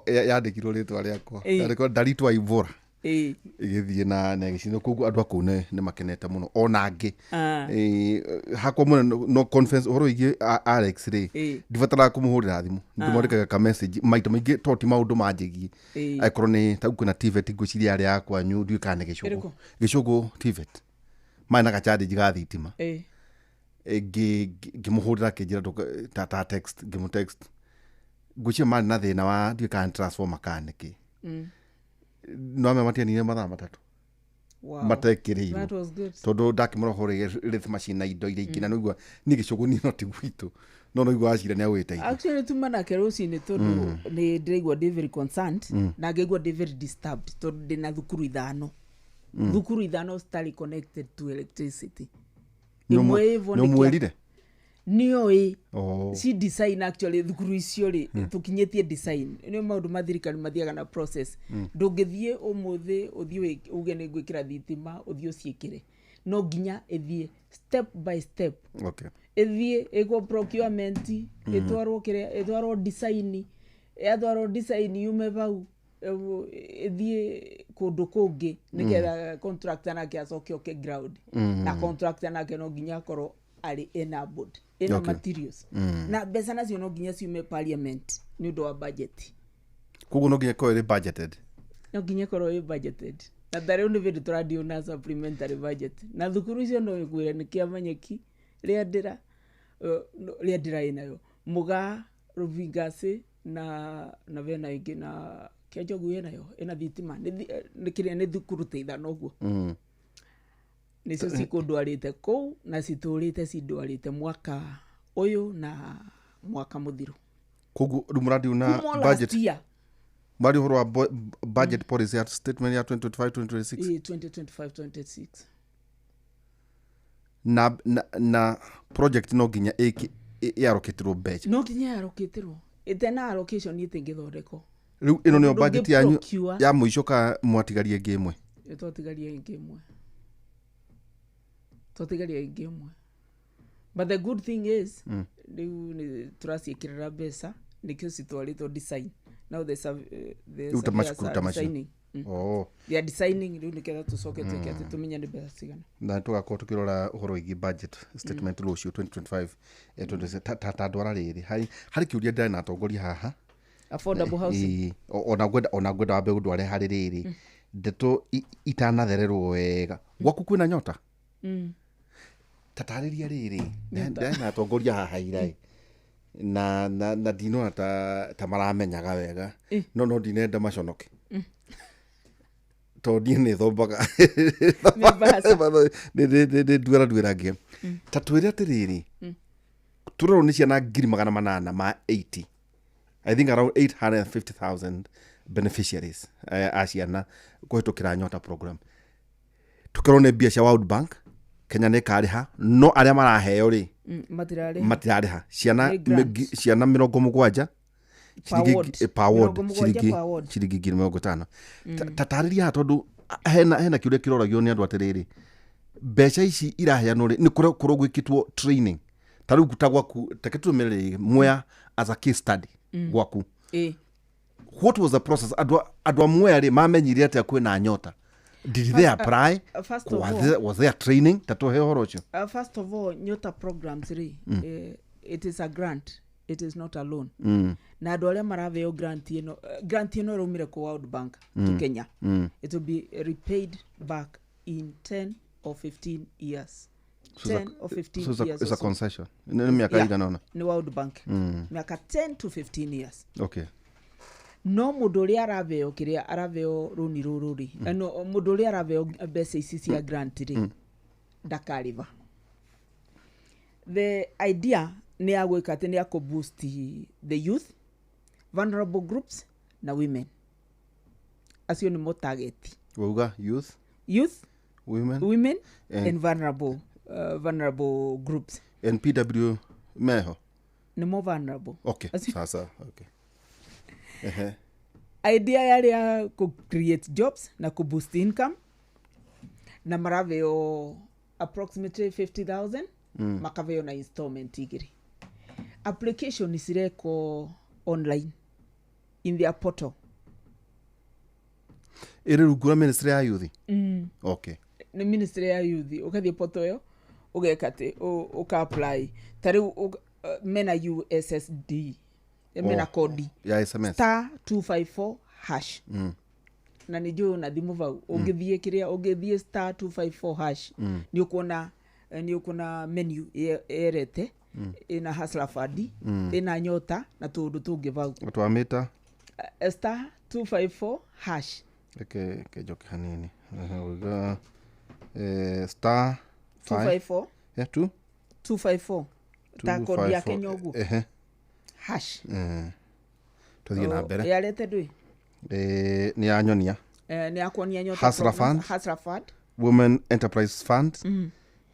Speaker 1: Yandĩkirwo rĩtwa rĩakwa.
Speaker 2: Ĩ.
Speaker 1: Yandĩkwo ndaritwa Ivora.
Speaker 2: Ĩ.
Speaker 1: Ĩgĩthiĩ na ĩgĩcinwo, koguo andũ a kũu nĩ makenete mũno ona angĩ.
Speaker 2: Ah.
Speaker 1: Ĩ, hakwa mwene no conference ũhoro wĩgiĩ Alex rĩ, ndibataraga kũmũhũrĩra thimũ, ndĩmwandĩkaga ka message maita maingĩ to ti maũndũ manjĩgiĩ. Angĩkorwo nĩ ta kwĩna TVET ngwĩciria arĩa ya kwanyu ndiũĩ kana nĩ Gĩcũgũ.
Speaker 2: Ĩrĩkũ?
Speaker 1: Gĩcũgũ TVET marĩ na gachallenge ga thitima. Ngĩmũhũrĩra akĩnjĩra ta text, ngĩmũ text, ngwĩciria marĩ na thĩna wa ndiũĩ kana nĩ transformer kana nĩkĩ. No amwe matianire mathaa 3 matekĩrĩirwo.
Speaker 2: That was good.
Speaker 1: Tondũ ndakĩmũra ũhoro rĩth machine na indo iria ingĩ na nĩigua niĩ Gĩcũgũ niĩ no ti gwitũ no noigua Wachira nĩ agwĩteithia.
Speaker 2: Actually tuma nake rũcinĩ tondũ nĩ ndĩraigua ndĩ very concerned na ngaigua ndĩ very disturbed tondũ ndĩna thukuru ithano, thukuru ithano citarĩ connected to electricity. Ĩmwe ĩvo
Speaker 1: nĩ
Speaker 2: nĩ
Speaker 1: ũmwĩrire?
Speaker 2: Nĩoĩ.
Speaker 1: Oh.
Speaker 2: Ci design, actually thukuru icio rĩ tũkinyĩtie design. Nĩ maũndũ ma thirikari mathiaga na process. Ndũngĩthiĩ ũmũthĩ ũthiĩ uge nĩ ngwĩkĩra thitima ũthiĩ ũciĩkĩre, no nginya ĩthiĩ step by step. Ĩthiĩ ĩkwo procurement, ĩtwarwo kĩrĩa, ĩtwarwo design, yatwarwo design yume bau ĩthiĩ kũndũ kũngĩ nĩgetha contractor nake acoke oke ground, na contractor nake no nginya akorwo arĩ enabled ĩna materials, na mbeca nacio no nginya ciume parliament nĩ ũndũ wa budget.
Speaker 1: Koguo no nginya ĩkorwo ĩrĩ budgeted.
Speaker 2: No nginya ĩkorwo ĩ budgeted, na ta rĩu nĩ bĩndĩ tũradeal na supplementary budget, na thukuru icio no ĩkwĩre nĩ kĩamanyeki rĩandĩra rĩandĩra ĩnayo mũgaa rũbingacĩ na bena ĩngĩ na kĩanjogu ĩnayo ĩna thitima nĩ kĩrĩa nĩ thukuru ta ithano ũguo. Nĩcio cikũndwarĩte kũu na citũrĩte cindwarĩte mwaka ũyũ na mwaka mũthiru.
Speaker 1: Koguo rĩu mũradeal na
Speaker 2: Kuma last
Speaker 1: budget
Speaker 2: year.
Speaker 1: Mũradeal ũhoro wa budget policy ya statement ya 2025 2026.
Speaker 2: Ĩ, 2025 26.
Speaker 1: Na project no nginya ĩarokĩtĩrwo mbeca.
Speaker 2: No nginya yarokĩtĩrwo, ĩtena allocation ĩtingĩthondekwo.
Speaker 1: Rĩu ĩno nĩyo
Speaker 2: Ndũngĩ
Speaker 1: budget yanyu
Speaker 2: procure.
Speaker 1: ya mũico ka mwatigaria ĩngĩ ĩmwe?
Speaker 2: Twatigaria ĩngĩ ĩmwe, twatigaria ĩngĩ ĩmwe, but the good thing is rĩu nĩ tũraciĩkĩrĩra mbeca, nĩkĩo citwarĩtwo design. Now the
Speaker 1: Rĩu ta
Speaker 2: surveyors
Speaker 1: macukuru
Speaker 2: are
Speaker 1: ta macio.
Speaker 2: designing. They are designing rĩu nĩgetha tũcoke twĩke atĩ tũmenye nĩ mbeca cigana.
Speaker 1: Na tũgakorwo tũkĩrora ũhoro wĩgiĩ budget statement rũciũ 2025 26. Ta ndwara rĩrĩ harĩ kĩũria ndĩrarĩ na atongoria haha.
Speaker 2: Affordable housing.
Speaker 1: Ĩĩ, ona ngwenda wambe ũndware harĩ rĩrĩ ndeto itanathererwo wega gwaku kwĩna nyota. Tatarĩria rĩrĩ ndĩrarĩ na atongoria haha ira ĩ, na ndinona ta maramenyaga wega, no ndinenda maconoke tondũ niĩ nĩ thombaga.
Speaker 2: Nĩ mbaca.
Speaker 1: Nĩ nduĩra nduĩra ngĩ ta twĩre atĩrĩrĩ, tũrerwo nĩ ciana 800 ma 80, I think around 850,000 beneficiaries a ciana kũhetũkĩra Nyota program. Tũkerwo nĩ mbia cia World Bank, Kenya nĩ ĩkarĩha, no arĩa maraheo rĩ
Speaker 2: Matirarĩha.
Speaker 1: Matirarĩha ciana.
Speaker 2: Nĩ grants.
Speaker 1: Ciana 70
Speaker 2: Per
Speaker 1: ciringi
Speaker 2: ward.
Speaker 1: Per ward.
Speaker 2: 70
Speaker 1: Ciringi
Speaker 2: per ward.
Speaker 1: Ciringi 50,000. Ta tarĩria haha tondũ hena kĩũria kĩroragio nĩ andũ atĩrĩrĩ, mbeca ici iraheanwo rĩ nĩ kũrwo gwĩkĩtwo training ta rĩu ta gwaku take tũrũmĩrĩre Mwea as a case study gwaku. What was the process? Andũ a Mwea rĩ mamenyire atĩa kwĩna Nyota? Did they apply?
Speaker 2: First of
Speaker 1: Was
Speaker 2: all,
Speaker 1: there training? Ta tũhe ũhoro ũcio.
Speaker 2: First of all, Nyota programs rĩ, it is a grant, it is not a loan. Na andũ arĩa maraveo grant ĩno, grant ĩno ĩraumire kũ World Bank to Kenya. It will be repaid back in 10 or 15 years.
Speaker 1: So it's
Speaker 2: 10 or 15
Speaker 1: so
Speaker 2: years
Speaker 1: it's
Speaker 2: or
Speaker 1: a
Speaker 2: so.
Speaker 1: Concession nĩ mĩaka igana ũna.
Speaker 2: Nĩ World Bank, mĩaka 10 to 15 years. No mũndũ ũrĩa araveo kĩrĩa araveo rũni rũrũ rĩ, no mũndũ ũrĩa araveo mbeca ici cia grant rĩ ndakarĩva. The idea Nĩ ya gwĩka atĩ nĩ ya kũ boost the youth, vulnerable groups na women. Acio nĩmo target.
Speaker 1: Wauga youth,
Speaker 2: youth,
Speaker 1: women,
Speaker 2: women
Speaker 1: and
Speaker 2: and vulnerable groups.
Speaker 1: And PW meho?
Speaker 2: Nĩmo vulnerable.
Speaker 1: Okay.
Speaker 2: Acio.
Speaker 1: Sasa okay. Ehe.
Speaker 2: Idea yarĩ ya kũ create jobs na kũ boost income, na maraveo approximately 50,000, makaveo na installment igĩrĩ. Application cirekwo online in their portal.
Speaker 1: Ĩrĩ rungu rwa ministry ya youth? Okay.
Speaker 2: Nĩ ministry ya youth. Ũgathiĩ portal ĩyo, ũgeka atĩ ũka apply. Ta rĩu mena USSD, mena
Speaker 1: Oh.
Speaker 2: kodi
Speaker 1: Ya SMS.
Speaker 2: *254#. Na nä njå na thimå vau ũngĩthiĩ kĩrĩa ũngĩthiĩ *254#, nĩ ũkuona menu yerete ĩna Hustler Fund, ĩna Nyota na tũũndũ tũngĩ vau.
Speaker 1: Twamĩta?
Speaker 2: *254#.
Speaker 1: Reke kenjoke hanini. Ehe, wauga star 5
Speaker 2: 254.
Speaker 1: Yeah, 2.
Speaker 2: 254, ta kodi ya Kenya ũguo.
Speaker 1: Ehe.
Speaker 2: Hash.
Speaker 1: Tũthiĩ na mbere.
Speaker 2: Yarete ndũĩ?
Speaker 1: Nĩ yanyonia.
Speaker 2: Nĩ yakuonia Nyota
Speaker 1: Hustler
Speaker 2: programs,
Speaker 1: Fund.
Speaker 2: Hustler Fund.
Speaker 1: Women Enterprise Fund,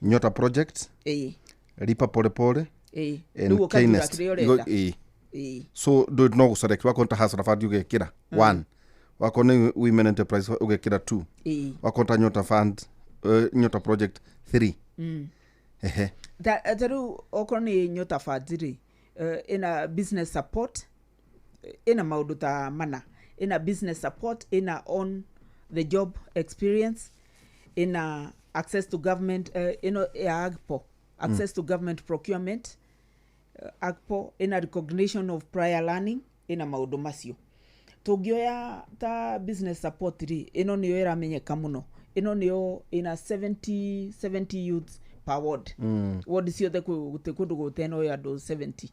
Speaker 1: Nyota Project,
Speaker 2: ĩĩ
Speaker 1: Lipa Polepole
Speaker 2: ĩĩ
Speaker 1: and
Speaker 2: Rĩu ũkathura
Speaker 1: Knest.
Speaker 2: kĩrĩa ũrenda.
Speaker 1: Ĩĩ.
Speaker 2: Ĩĩ.
Speaker 1: So ndũ no gũselect, wakorwo ta Hustler Fund ũgekĩra one, wakorwo nĩ Women Enterprise ũgekĩra two, wakorwo ta Nyota Fund, Nyota Project three. Ehe.
Speaker 2: Ta rĩu okorwo nĩ Nyota Funds rĩ, ĩna business support, ĩna maũndũ ta mana: ĩna business support, ĩna on the job experience, ĩna access to government, ĩno ya AGPO, access to government procurement, AGPO, ĩna recognition of prior learning, ĩna maũndũ macio. Tũngĩoya ta business support rĩ, ĩno nĩyo ĩramenyeka mũno. Ĩno nĩyo ĩna 70 youths per ward. Ward ciothe gũtĩ kũndũ gũtena ũyũ andũ 70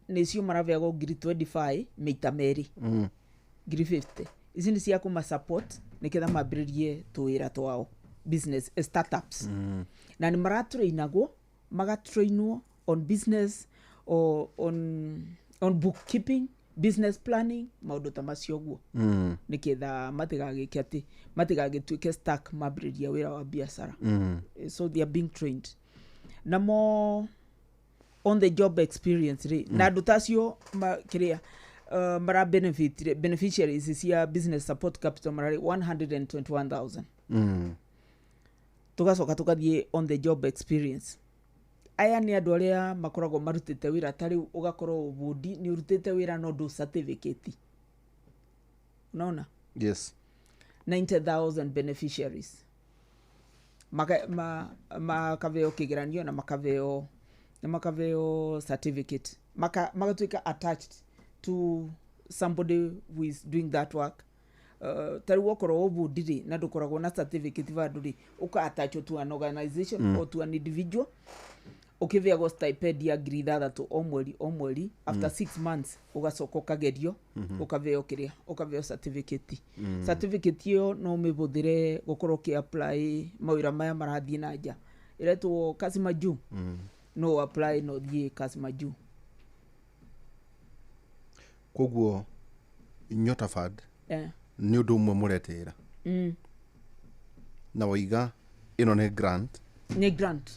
Speaker 2: nĩcio marabeagwo ngiri 25 mĩita merĩ, ngiri 50. Ici nĩ cia kũma support nĩgetha mambĩrĩrie tũwĩra twao, business startups. Na nĩ maratrainagwo, magatrainwo on business or on bookkeeping, business planning, maũndũ ta macio ũguo, nĩgetha matigagĩke atĩ matigagĩtuĩke stuck mambĩrĩria wĩra wa biacara. So they are being trained. Namo on the job experience rĩ, na andũ tacio kĩrĩa mara benefit, beneficiaries cia business support capital mararĩ 121,000. Tugacoka tukathiĩ on the job experience. Aya nĩ andũ arĩa makoragwo marutĩte wĩra. Ta rĩu ũgakorwo ũbundi, nĩ ũrutĩte wĩra no ndũ certificate, unaona?
Speaker 1: Yes.
Speaker 2: 90,000 beneficiaries makaveo kĩgeranio na makaveo certificate, magatuĩka attached to somebody who is doing that work. Ta rĩu okorwo ũbundi rĩ, na ndũkoragwo na certificate vandũ rĩ, ũka attach to an organization or to an individual, ũkĩheagwo stipend ya 6,000 o mweri o mweri. After 6 months ũgacoka ũkagerio, ũkaveo kĩrĩa, ũkaveo certificate. Certificate ĩyo no ũmĩhũthĩre gũkorwo ũkĩ apply mawĩra maya marathiĩ na nja ĩretwo kazi majuu. No apply no ũthiĩ kazi majuu.
Speaker 1: Koguo Nyota Fund nĩ ũndũ ũmwe mũretĩra na waiga ĩno nĩ grant?
Speaker 2: Nĩ grant.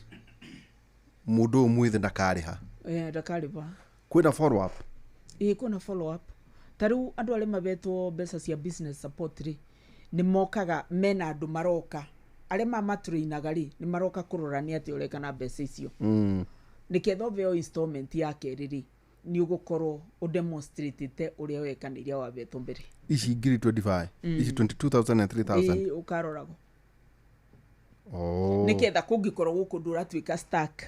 Speaker 1: Mũndũ ũyũ mwĩthĩ ndakarĩha?
Speaker 2: Eh, ndakarĩha.
Speaker 1: Kwĩna follow up?
Speaker 2: Ĩĩ, kwĩna follow up. Ta rĩu andũ arĩa mabetwo mbeca cia business support rĩ, nĩ mokaga mena andũ maroka arĩa mamatrainaga rĩ, nĩ maroka kũrora nĩ atĩa ũreka na mbeca icio, nĩketha ũbeo installment ya kerĩ rĩ, nĩ ũgũkorwo ũdemonstratĩte ũrĩa weka na iria wabetwo mbere.
Speaker 1: Ici ngiri 25 ici, 22,000 and 3000?
Speaker 2: Ĩĩ, ũkaroragwo
Speaker 1: Oh.
Speaker 2: nĩketha kũngĩkorwo gũkũ ndũratuĩka stuck,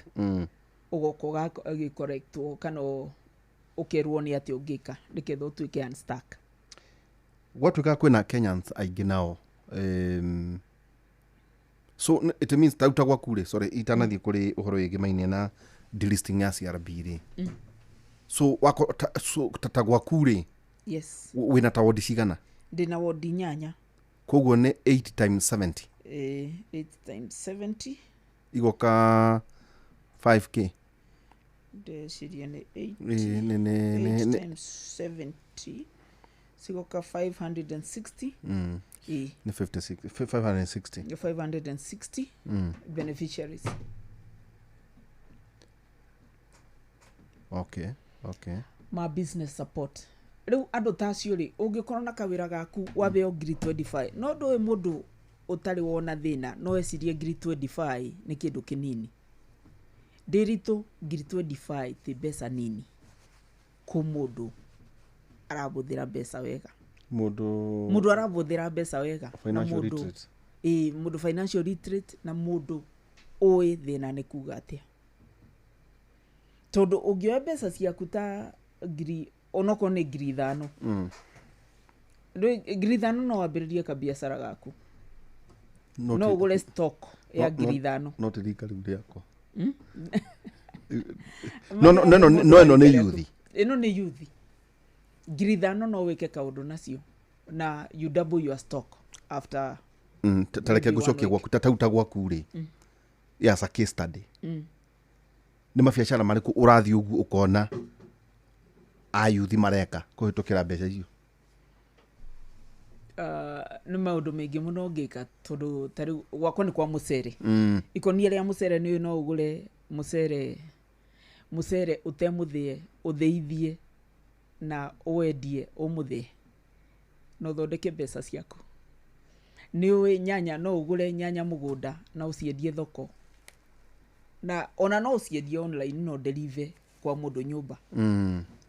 Speaker 2: ũgoka ũgagĩcorrectwo kana ũkerwo nĩ atĩa ũngĩka nĩketha ũtuĩke unstuck.
Speaker 1: Gwatuĩka kwĩna Kenyans aingĩ nao, so it means tauta gwaku rĩ, sorry, itanathiĩ kũrĩ ũhoro wĩgĩmainie na delisting ya CRB rĩ, so wako ta, so, ta gwaku rĩ,
Speaker 2: Yes.
Speaker 1: wĩna ta wodi cigana?
Speaker 2: Ndĩna wodi inyanya.
Speaker 1: Koguo nĩ 8 times 70?
Speaker 2: 8 times 70.
Speaker 1: Igoka 5K.
Speaker 2: Ndeciria nĩ 8.
Speaker 1: Ĩĩ, nĩ nĩ nĩ
Speaker 2: 8
Speaker 1: nĩ
Speaker 2: times 70 cigoka 560. Ĩĩ.
Speaker 1: Nĩ 56, 560.
Speaker 2: 560 beneficiaries.
Speaker 1: Okay.
Speaker 2: Ma business support. Rĩu andũ ta acio rĩ, ũngĩkorwo na kawĩra gaku wabeo ngiri 25, no ndũĩ mũndũ ũtarĩ wona thĩna no ecirie ngiri 25 nĩ kĩndũ kĩnini. Ndĩritũ, ngiri 25 ti mbeca nini kũ mũndũ arabũthĩra mbeca wega.
Speaker 1: Mũndũ
Speaker 2: Mũndũ arabũthĩra mbeca wega na
Speaker 1: financial
Speaker 2: mũndũ
Speaker 1: literate.
Speaker 2: Ĩĩ, mũndũ financial literate na mũndũ ũĩ thĩna nĩ kuga atĩa, tondũ ũngĩoya mbeca ciaku ta ngiri, onokorwo nĩ ngiri 5, ngiri 5 no wambĩrĩrie kabiacara gaku.
Speaker 1: No
Speaker 2: no ũgũre stock ya ngiri 5.
Speaker 1: No ti rika rĩu rĩakwa. No, ĩno nĩ yuthi.
Speaker 2: Ĩno nĩ yuthi. Ngiri 5 no wĩke kaũndũ nacio na you double your stock after
Speaker 1: Ta reke
Speaker 2: maybe one
Speaker 1: ngũcokie
Speaker 2: week.
Speaker 1: gwaku, ta tau ta gwaku rĩ, as a case study, nĩ mabiacara marĩkũ ũrathiĩ ũguo ũkona ayuthi mareka kũhĩtũkĩra mbeca icio?
Speaker 2: Nĩ maũndũ maingĩ mũno ũngĩka, tondũ ta rĩu gwakwa nĩ kwa mũcere. Ikonia rĩa mũcere, nĩ no ũgũre mũcere ũtemũthĩe, ũthĩithie na ũwendie ũmũthĩe na ũthondeke mbeca ciaku. Nĩ ũĩ nyanya, no ũgũre nyanya mũgũnda na ũciendie thoko, na ona no ũciendie online, no deliver kwa mũndũ nyũmba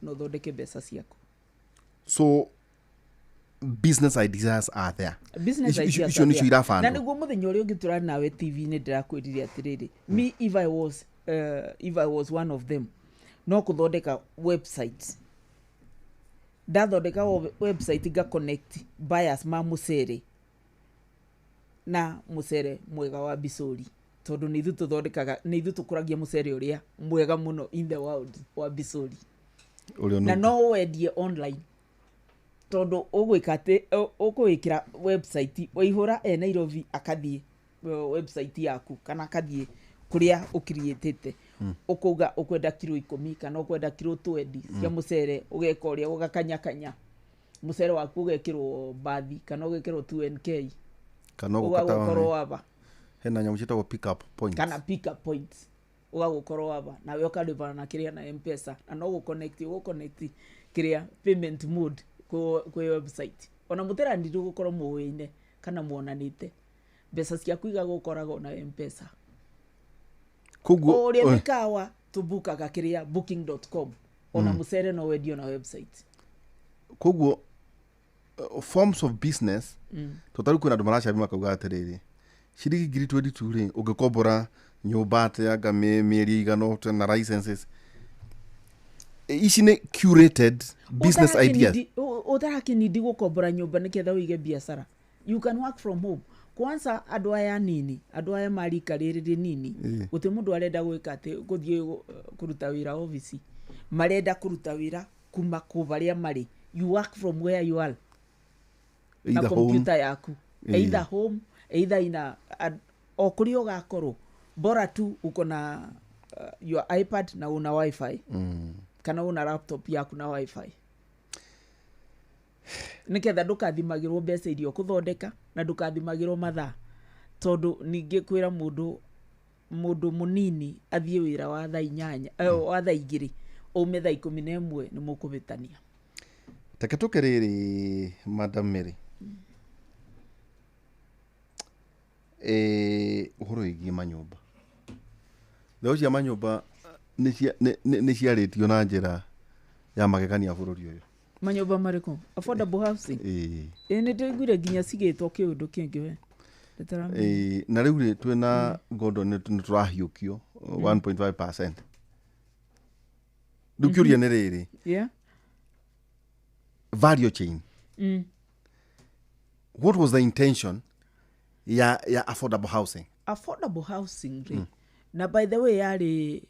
Speaker 2: na ũthondeke mbeca ciaku.
Speaker 1: So business ideas are there.
Speaker 2: Business ideas
Speaker 1: Icio
Speaker 2: are
Speaker 1: nĩcio
Speaker 2: there.
Speaker 1: irabandwo.
Speaker 2: Na nĩguo mũthenya ũrĩa ũngĩ tũrarĩ nawe TV nĩ ndĩrakwĩrire atĩrĩrĩ, me if I was one of them, no kũthondeka website. Ndathondeka website, nga connect buyers ma mũcere na mũcere mwega wa Bicũri, tondũ nĩ ithuĩ tũthondekaga, nĩ ithuĩ tũkũragia mũcere ũrĩa mwega mũno in the world wa Bicũri.
Speaker 1: Ũrĩa
Speaker 2: Na no wendie online, tondũ ũgwĩka atĩ ũkũwĩkĩra website, waihũra e Nairobi akathiĩ website yaku kana akathiĩ kũrĩa ũkiriĩtĩte, ũkauga ũkwenda kiro 10 kana ũkwenda kiro 20 cia mũcere, ũgeka ũrĩa ũgakanyakanya mũcere waku, ũgekĩrwo bathi kana ũgekĩrwo 2NK,
Speaker 1: kana ũgũka
Speaker 2: ũgagũkorwo
Speaker 1: taũni.
Speaker 2: wava.
Speaker 1: Hena nyamũ ciĩtagwo pick up points.
Speaker 2: Kana pick up points, ũgagũkorwo wava nawe ũkarĩbana na kĩrĩa na M-Pesa, na no gũconnect ũgũconnect kĩrĩa payment mode kwĩ website, ona mũtĩranire gũkorwo mũĩ-ine kana muonanĩte, mbeca ciaku igagũkoragwo na M-Pesa.
Speaker 1: Koguo
Speaker 2: O ũrĩa mĩkawa tũbukaga kĩrĩa booking.com, ona mũcere no wendio na website.
Speaker 1: Koguo forms of business, to tarĩu kwĩna andũ maracamia makauga atĩrĩrĩ, ciringi ngiri 22 rĩ, ũngĩkombora nyũmba atĩa anga mĩeri ĩigana ũta na licenses ici nĩ curated business ideas.
Speaker 2: Ũtarakĩnindi gũkombora nyũmba nĩgetha ũige biacara, you can work from home. Kwanza andũ aya nini, andũ aya marika rĩrĩ rĩnini, gũtirĩ mũndũ arenda gwĩka atĩ gũthiĩ kũruta wĩra obici, marenda kũruta wĩra kuma kũ barĩa marĩ. You work from where you are na
Speaker 1: Either home.
Speaker 2: Computer yaku, either home, either ina o kũrĩa ũgakorwo, bora tu uko na your iPad na una WiFi kana una laptop yaku na WiFi, nĩgetha ndũkathimagĩrwo mbeca iria ũkũthondeka na ndũkathimagĩrwo mathaa, tondũ ningĩ kwĩra mũndũ mũnini athiĩ wĩra wa thaa 8, wa thaa 2, aume thaa 11, nĩ mũkũhĩtania.
Speaker 1: Reke tũke rĩrĩ, Madam Mary, ũhoro wĩgiĩ manyũmba, mbeũ cia manyũmba nĩ ciarĩtio na njĩra ya magegania bũrũri ũyũ.
Speaker 2: Manyũmba marĩkũ? Affordable housing?
Speaker 1: Ĩĩ.
Speaker 2: Ĩ, nĩ ndĩiguire nginya cigĩtwo kĩũndũ kĩngĩ we. Ndĩtaramenya.
Speaker 1: Ĩĩ, na rĩu rĩ, twĩna Gordon, nĩ tũrahiũkio 1.5%. Rĩu kĩũria nĩ rĩrĩ, value chain, what was the intention ya affordable housing?
Speaker 2: Affordable housing rĩ, na by the way yarĩ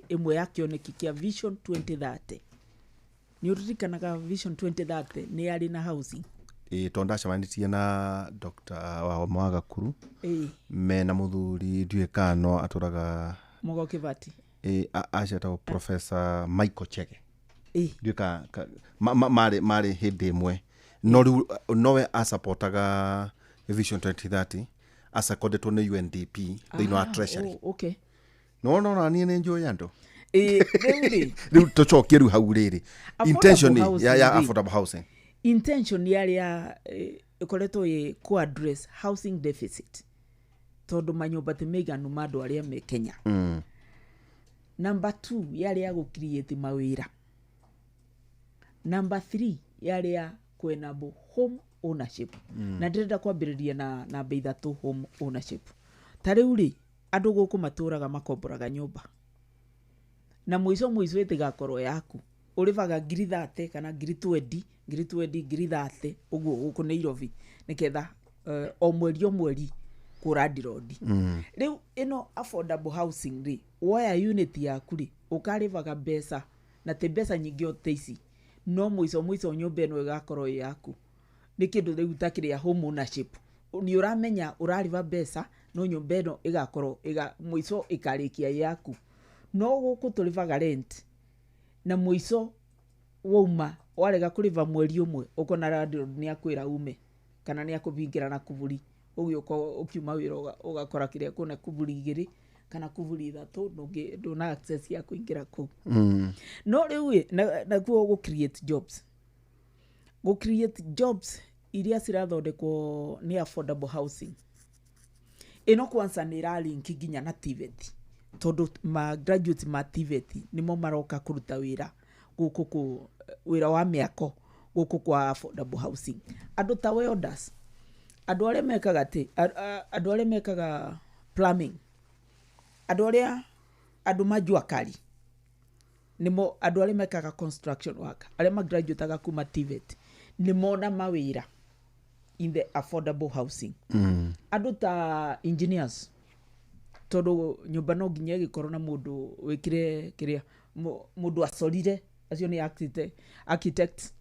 Speaker 2: ĩmwe ya kĩoneki kĩa Vision 2030. Nĩ ũririkanaga Vision 2030 nĩ yarĩ na housing?
Speaker 1: Ĩĩ, tondũ ndacemanĩtie na Dr. wa Mwagakuru mena mũthuri, ndiũĩ kana no atũraga
Speaker 2: Mũgo Kĩbati.
Speaker 1: Acio etagwo Professor Michael Chege.
Speaker 2: Ĩ.
Speaker 1: Ndiũĩ marĩ hĩndĩ ĩmwe, no rĩu nowe asapotaga Vision 2030, acekondetwo nĩ UNDP thĩinĩ wa
Speaker 2: Ah,
Speaker 1: Treasury.
Speaker 2: Oh, okay.
Speaker 1: No nona niĩ nĩ njũĩ andũ.
Speaker 2: Ĩ, rĩu rĩ,
Speaker 1: Rĩu tũcokie rĩu hau rĩrĩ
Speaker 2: Affordable
Speaker 1: intention
Speaker 2: housing
Speaker 1: ya
Speaker 2: rĩ.
Speaker 1: affordable housing.
Speaker 2: Intention yarĩ ya ĩkoretwo ĩ kũ address housing deficit, tondũ manyũmba ti maiganu ma andũ arĩa me Kenya. Number two, yarĩ ya gũ create mawĩra. Number three, yarĩ ya kwenable home ownership. Na ndĩrenda kwambĩrĩria na namba ithatũ, home ownership. Ta rĩu rĩ, andũ gũkũ matũraga makomboraga nyũmba, na mũico mũico ĩtigakorwo yaku, ũrĩbaga 30,000 kana 20,000, 20,000, 30,000 ũguo gũkũ Nairobi, nĩgetha o mweri o mweri kũra ndirondi. Rĩu ĩno affordable housing rĩ, woya unit yaku rĩ, ũkarĩbaga mbeca na ti mbeca nyingĩ o ta ici, no mũico mũico nyũmba ĩno ĩgakorwo ĩ yaku. Nĩ kĩndũ rĩu ta kĩrĩa home ownership, nĩ ũramenya ũrarĩba mbeca, no nyũmba ĩno ĩgakorwo mũico ĩkarĩkia ĩ yaku. No gũkũ tũrĩbaga rent, na mũico wauma warega kũrĩba mweri ũmwe, ũkona landlord nĩ akwĩra ume kana nĩ akũbingĩra na kuburi. Ũgĩũka ũkiuma wĩra, ũgakora kĩrĩa kwĩna kuburi igĩrĩ kana kuburi ithatũ, ndũna access ya kũingĩra kũu. No rĩu ĩ, nakuo gũ create jobs, gũ create jobs iria cirathondekwo nĩ affordable housing ĩno, kwanza nĩ ĩralink nginya na TVET, tondũ ma graduates ma TVET nĩmo maroka kũruta wĩra gũkũ, kũ wĩra wa mĩako gũkũ kwa affordable housing. Andũ ta welders, andũ arĩa mekaga andũ arĩa mekaga plumbing, andũ arĩa andũ ma jua kali, nĩmo andũ arĩa mekaga construction work, arĩa magraduataga kuma TVET, nĩ mona mawĩra in the affordable housing. Andũ ta engineers, tondũ nyũmba no nginya ĩgĩkorwo na mũndũ wĩkire kĩrĩa mũndũ acorire, acio nĩ architect,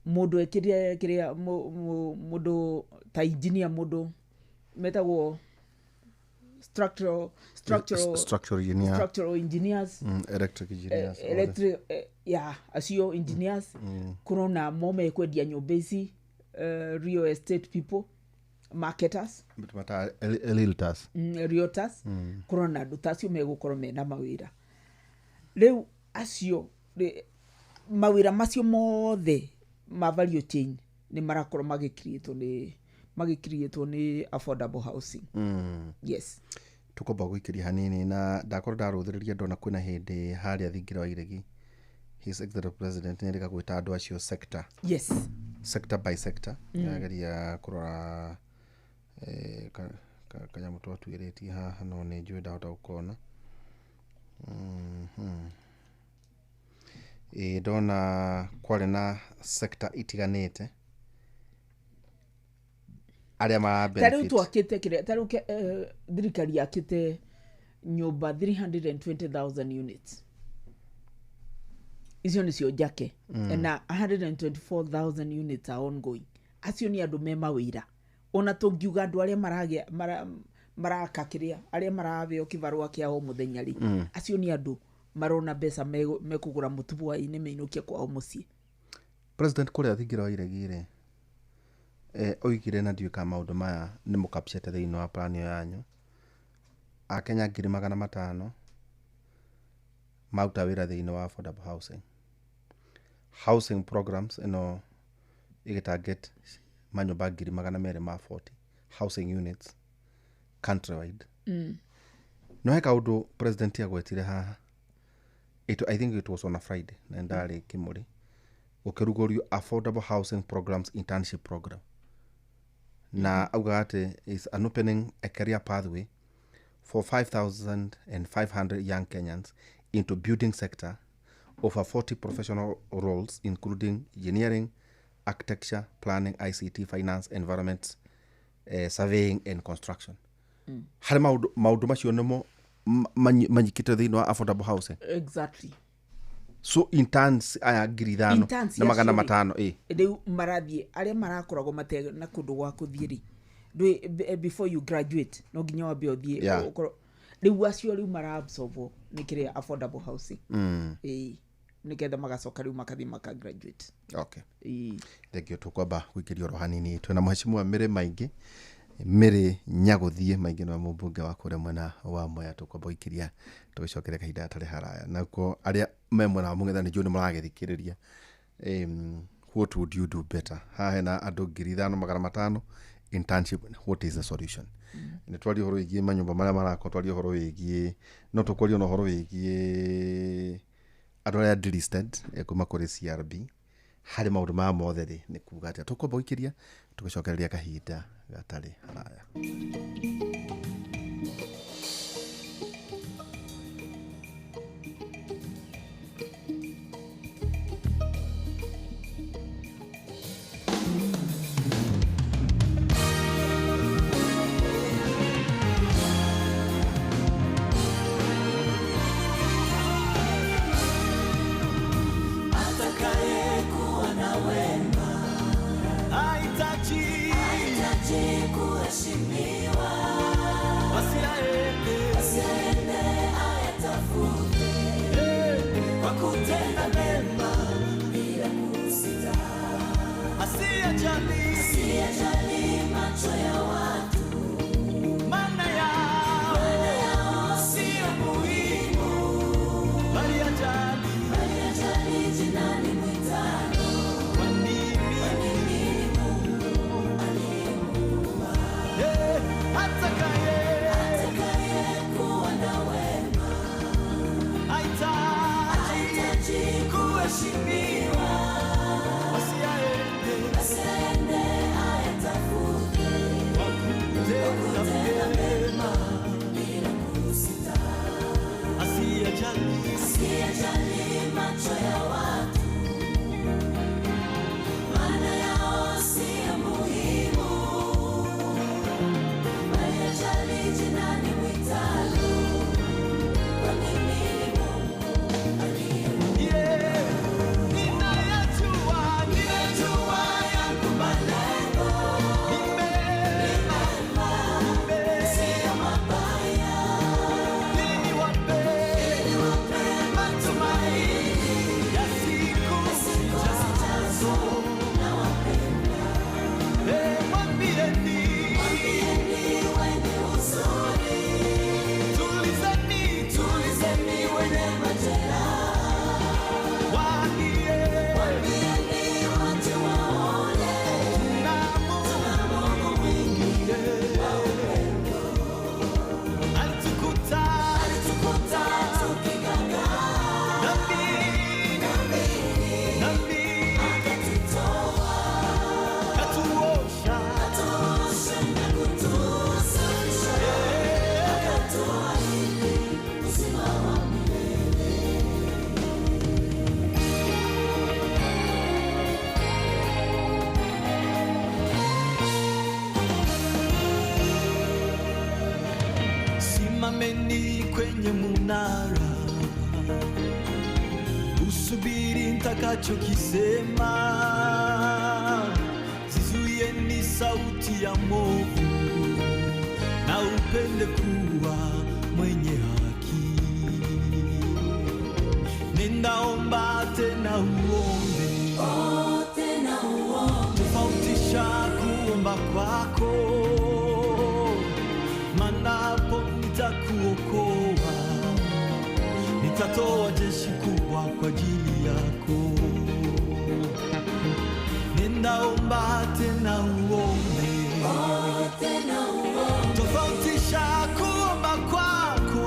Speaker 2: mũndũ ekire kĩrĩa mũndũ ta engineer, mũndũ metagwo structural
Speaker 1: Structural engineer.
Speaker 2: Structural engineers.
Speaker 1: Electric engineers, all.
Speaker 2: Electric, ya acio engineers, kũrona mo mekwendia nyũmba ici, real estate people, marketers.
Speaker 1: Mata realtors.
Speaker 2: Realtors. Kũrona andũ ta acio megũkorwo mena mawĩra. Rĩu acio mawĩra macio mothe ma value chain nĩ marakorwo magĩcreatwo nĩ affordable housing. Yes.
Speaker 1: Tũkwamba gũikĩria hanini na ndakorwo ndarũthĩrĩria, ndona kwĩna hĩndĩ harĩa thingira wa iregi His Executive President nĩ erĩga gwĩta andũ acio sector, sector by sector. Ageria kũrora kanyamũ twatuĩrĩtie haha, no nĩ njũĩ ndahota gũkona. Ĩ ndona kwarĩ na sector itiganĩte arĩa mara
Speaker 2: Ta rĩu
Speaker 1: benefit.
Speaker 2: twakĩte kĩrĩa, ta rĩu thirikari yakĩte nyũmba 320,000 units, icio nĩcio njake, na 124,000 units are ongoing. Acio nĩ andũ me mawĩra. Ona tũngiuga andũ arĩa maragĩa maraka kĩrĩa, arĩa marabeo kĩbarũa kĩa o mũthenya rĩ, acio nĩ andũ marona mbeca mekũgũra mũtu hwaĩ-inĩ mainũkie kwao mũciĩ.
Speaker 1: President kũrĩa thingira wa iregi rĩ, oigire, na ndiũĩ kana maũndũ maya nĩ mũkapchete thĩinĩ wa plan ĩyo yanyu, akenya 500,000 maruta wĩra thĩinĩ wa affordable housing programs ĩno ĩgĩtarget manyũmba 240,000 housing units countrywide. No he kaũndũ president agwetire haha. I think it was on a Friday na ndarĩ Kĩmũrĩ gũkĩrugũrio affordable housing programs internship program, na augaga atĩ is an opening a career pathway for 5500 young Kenyans into building sector over 40 professional roles, including engineering, architecture, planning, ICT, finance, environment, surveying and construction. Harĩ maũndũ macio nĩmo manyikĩte thĩinĩ wa affordable housing.
Speaker 2: Exactly.
Speaker 1: So interns aya 5,000
Speaker 2: Interns
Speaker 1: na magana
Speaker 2: acio rĩ,
Speaker 1: matano ĩ.
Speaker 2: Rĩu marathiĩ arĩa marakoragwo mate na kũndũ gwa kũthiĩ rĩ, before you graduate no nginya wambe ũthiĩ ũkorwo. Rĩu acio rĩu maraabsorbwo nĩ kĩrĩa affordable housing. Ĩĩ, nĩgetha magacoka rĩu makathiĩ maka graduate.
Speaker 1: Okay.
Speaker 2: Ĩĩ.
Speaker 1: Thengio, tũkwamba gũikĩria oro hanini. Twĩna mheshimiwa Mĩrĩ Maingĩ, Mĩrĩ Nyagũthiĩ Maingĩ, nĩwe mũmbunge wa kũrĩa mwena wa Mwea. Tũkwamba gũikĩria tũgĩcokere kahinda gatarĩ haraya. Nakuo arĩa me mwena wa mũng'ethanĩro nĩ mũragĩthikĩrĩria, what would you do better? Haha hena andũ 5,500 internship, what is the solution? Nĩ twaria ũhoro wĩgiĩ manyũmba marĩa marakwo, twaria ũhoro wĩgiĩ, no tũkwaria ona ũhoro wĩgiĩ andũ arĩa delisted kuma kũrĩ CRB. Harĩ maũndũ maya mothe rĩ, nĩ kuga atĩa? Tũkwamba gũikĩria tũgĩcokereria kahinda gatarĩ haraya.
Speaker 3: Hahitaji kuheshimiwa, basi aende ayatafute kwa kutenda mema bila kusita, asiyejali macho ya watu, maana yao sio muhimu, bali ajali jina limwitalo, kwani mimi ni Mungu aliyemuumba. Atakaye kuwa na wema hahitaji kuheshimiwa, basi aende ayatafute kwa kutenda mema bila kusita, asiyejali macho ya watu, maana yao sio muhimu, bali ajali jina limwitalo, kwani mimi ni Mungu aliyemuumba. Ninajua yangu malengo ni mema, sio mabaya, ili niwape matumaini ya siku zijazo. Nawapenda. Mwambieni wenye huzuni, tulizeni, tulizeni wenye majeraha, waambieni wote waone, tuna Mungu mwingi wa upendo. Alitukuta tukigangaa dhambini, akatutoa, katuosha na kutusafisha, akatuahidi uzima wa milele.
Speaker 4: Simameni kwenye munara, usubiri nitakachokisema. Zizuieni sauti ya mwovu, na upende kuwa mwenye haki. Nenda omba tena uombe,
Speaker 3: Oh, tena uombe,
Speaker 4: tofautisha kuomba kwako, maana hapo nitakuokoa, nitatoa jeshi kubwa kwa ajili yako. Nenda omba tena uombe,
Speaker 3: oh, tena uombe,
Speaker 4: tofautisha kuomba kwako,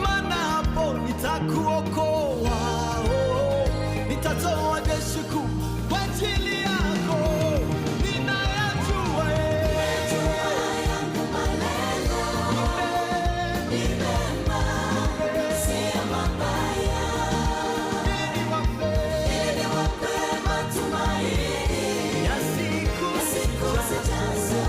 Speaker 4: maana hapo nitakuokoa, oh, nitatoa jeshi kubwa kwa ajili yako. Ninayajua,
Speaker 3: Najua yangu malengo ni mema, sio mabaya, ili niwape matumaini
Speaker 4: ya siku
Speaker 3: siku zijazo.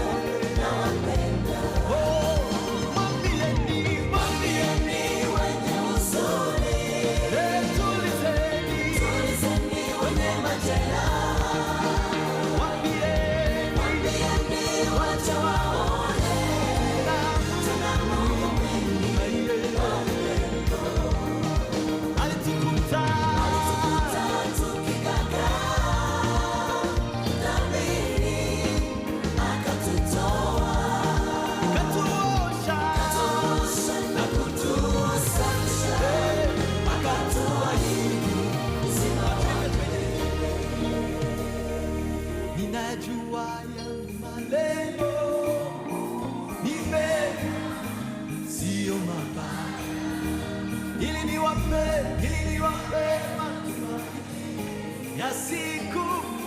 Speaker 4: ya siku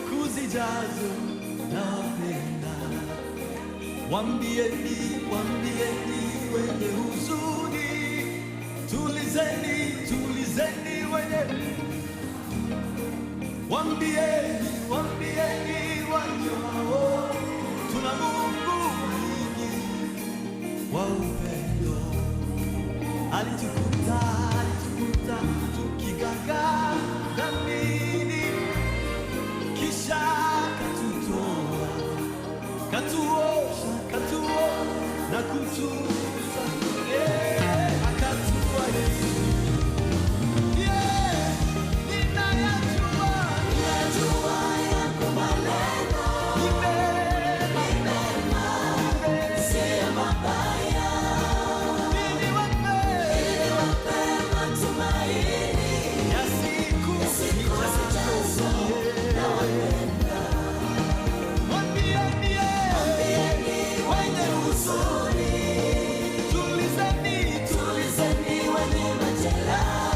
Speaker 4: kuzijazo nawapenda. Waambieni, waambieni wenye huzuni, tulizeni, tulizeni wenye, waambieni, waambieni wajuao, tuna Mungu mwingi wa upendo. Alitukuta, alitukuta tukigagaa dhambini, kisha katutoa, katuosha, katuo na kutuza, akatuahidi. Yeah, ninayajua,
Speaker 3: Najua yako malengo
Speaker 4: ni mema,
Speaker 3: ni mema, si ya mabaya,
Speaker 4: ili wape
Speaker 3: ili wape matumaini
Speaker 4: ya siku
Speaker 3: siku zijazo. Nawapenda.
Speaker 4: Mwambieni,
Speaker 3: Ambieni
Speaker 4: wenye
Speaker 3: huzuni,
Speaker 4: tulizeni,
Speaker 3: tulizeni wenye majeraha,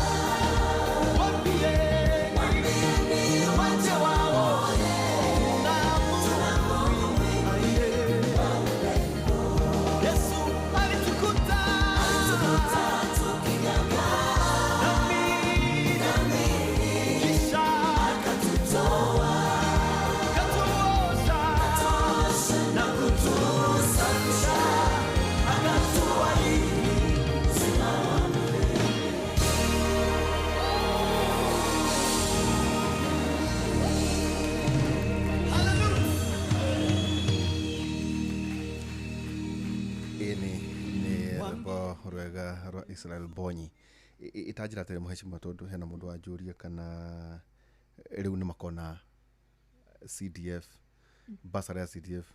Speaker 4: mwambieni
Speaker 3: ambieni
Speaker 4: waje waone
Speaker 3: tuna
Speaker 4: na
Speaker 3: Mungu mwingi wa upendo.
Speaker 4: Yesu alitukuta
Speaker 3: Alitukuta tukigagaa
Speaker 4: dhambini,
Speaker 3: dhambini,
Speaker 4: kisha
Speaker 3: akatutoa,
Speaker 4: katuosha
Speaker 3: katuosha na kutusafisha, akatuahidi uzima wa milele.
Speaker 1: Ĩni nĩ rwĩmbo rwega rwa Israel Bonyi. Itanjĩra atĩrĩ mũhecimiwa, tondũ hena mũndũ wanjũria kana rĩu nĩ makona CDF, basara ya CDF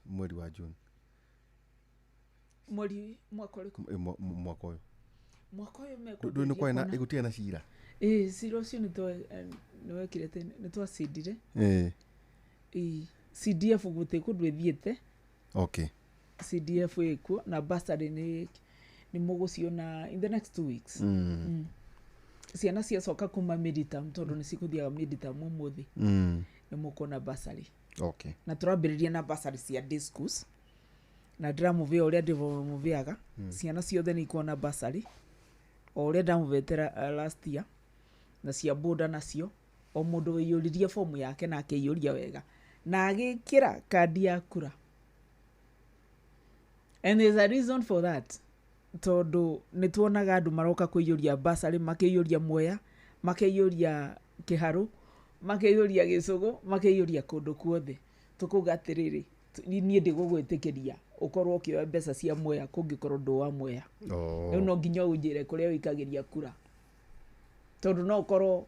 Speaker 1: mweri wa June?
Speaker 2: Mweri mwaka ũrĩkũ?
Speaker 1: Mwaka ũyũ.
Speaker 2: Mwaka ũyũ
Speaker 1: Ndũ nĩ kwarĩ na
Speaker 2: mekwambĩrĩria.
Speaker 1: gũtirĩ na cira.
Speaker 2: Ĩĩ, cira ũcio nĩwekire tene, nĩtwacindire.
Speaker 1: Ĩĩ.
Speaker 2: Ĩĩ, CDF gũtirĩ kũndũ ĩthiĩte.
Speaker 1: Okay.
Speaker 2: CDF ĩkuo na bursary nĩ mũgũciona in the next 2 weeks. Ciana ciacoka kuma midterm, tondũ nĩ cikũthiaga midterm ũmũthĩ, nĩ mũkuona bursary.
Speaker 1: Okay.
Speaker 2: Na tũrambĩrĩria na bursary cia day schools, na ndĩramũvĩa ũrĩa ndĩmũvĩaga, ciana ciothe nĩ ikuona bursary o ũrĩa ndamũvetera last year, na cia boda nacio, o mũndũ wĩiyũririe fomu yake na akĩiyũria wega na agĩkĩra kandi ya kura. And there's a reason for that, tondũ nĩ tuonaga andũ maroka kũiyũria bursary makĩiyũria Mwea, makĩiyũria Kĩharũ, makĩiyũria Gĩcũgũ, makĩiyũria kũndũ kuothe. Tũkauga atĩrĩrĩ, niĩ ndĩgũgwĩtĩkĩria ũkorwo ũkĩoya mbeca cia Mwea kũngĩkorwo ndũ wa Mwea.
Speaker 1: Oh.
Speaker 2: Rĩu no nginya ũnjĩre kũrĩa ũikagĩria kura, tondũ no ũkorwo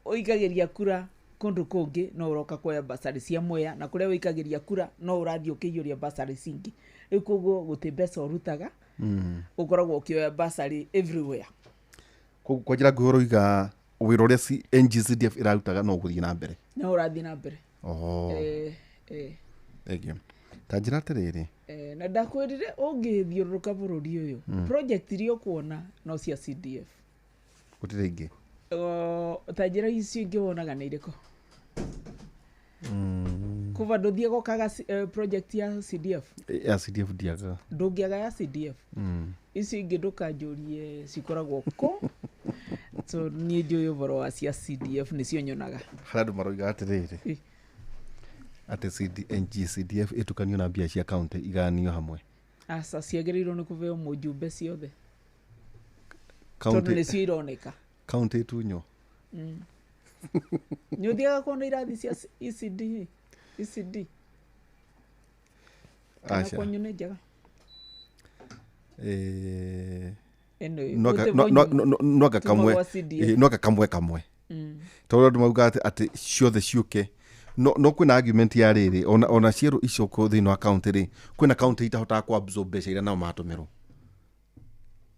Speaker 2: ũikagĩria kura kũndũ kũngĩ no ũroka kuoya basarĩ cia Mwea, na kũrĩa ũikagĩria kura no ũrathiĩ ũkĩiyũria basarĩ cingĩ. Rĩu koguo gũtĩ mbeca ũrutaga, ũkoragwo ũkĩoya basarĩ everywhere.
Speaker 1: Koguo kwa njĩra nguhĩ ũroiga wĩra ũrĩa NGCDF ĩrarutaga no ũgũthiĩ na mbere?
Speaker 2: No ũrathiĩ na mbere.
Speaker 1: Oh.
Speaker 2: Eh.
Speaker 1: Thank you. Ta njĩra atĩrĩrĩ.
Speaker 2: Na ndakwĩrire ũngĩthiũrũrũka bũrũri ũyũ, project iria ũkuona no cia CDF.
Speaker 1: Gũtirĩ ingĩ?
Speaker 2: Ta njĩra icio ingĩ wonaga nĩ irĩkũ? Kuva ndũthiĩ gũkaga project ya CDF?
Speaker 1: Ya CDF ndiagaga.
Speaker 2: Ndũngĩaga ya CDF. Icio ingĩ ndũkanjũrie cikoragwo kũ, so niĩ njũĩ ũhoro wa cia CDF nĩcio nyonaga.
Speaker 1: Harĩa andũ maroiga atĩrĩrĩ, atĩ NGCDF ĩtukanio na mbia cia county, igayanio hamwe.
Speaker 2: Aca, ciagĩrĩirwo nĩ kũbeo mũjumbe ciothe, tondũ
Speaker 1: County
Speaker 2: nĩcio ironeka.
Speaker 1: County ĩtunywo.
Speaker 2: Nĩ ũthiaga kuona irathi cia ECD, ECD kana
Speaker 1: Aca.
Speaker 2: kwanyu nĩ njega? Anyway,
Speaker 1: No anga-
Speaker 2: gũtĩ
Speaker 1: no- no-
Speaker 2: volume
Speaker 1: no- no anga
Speaker 2: tuma
Speaker 1: kamwe
Speaker 2: gwa CDF.
Speaker 1: No anga kamwe kamwe, tondũ andũ mauga atĩ ciothe ciũke, no kwĩna argument ya rĩrĩ, ona cierũ icio kũ thĩinĩ wa county rĩ, kwĩna county itahotaga ku absorb mbeca iria nao matũmĩrwo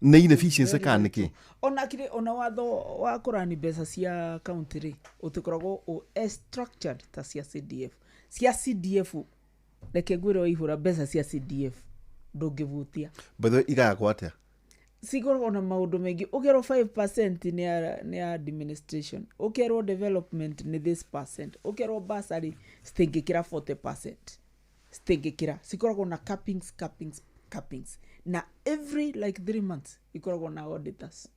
Speaker 1: nĩ inefficiency kana nĩkĩ?
Speaker 2: Ona kire ona watho wa kũrani mbeca cia county rĩ, ũtikoragwo ũ as structured ta cia CDF. Cia CDF, reke ngwĩre, waihũra mbeca cia CDF ndũngĩbutia.
Speaker 1: By the way, igayagwo atĩa?
Speaker 2: Cikoragwo na maũndũ maingĩ. Ũkerwo 5% nĩ ya administration, ũkerwo development nĩ this percent, ũkerwo bursary citingĩkĩra 40%, citingĩkĩra. Cikoragwo na cappings, cappings, cappings, na every like 3 months ikoragwo na auditors.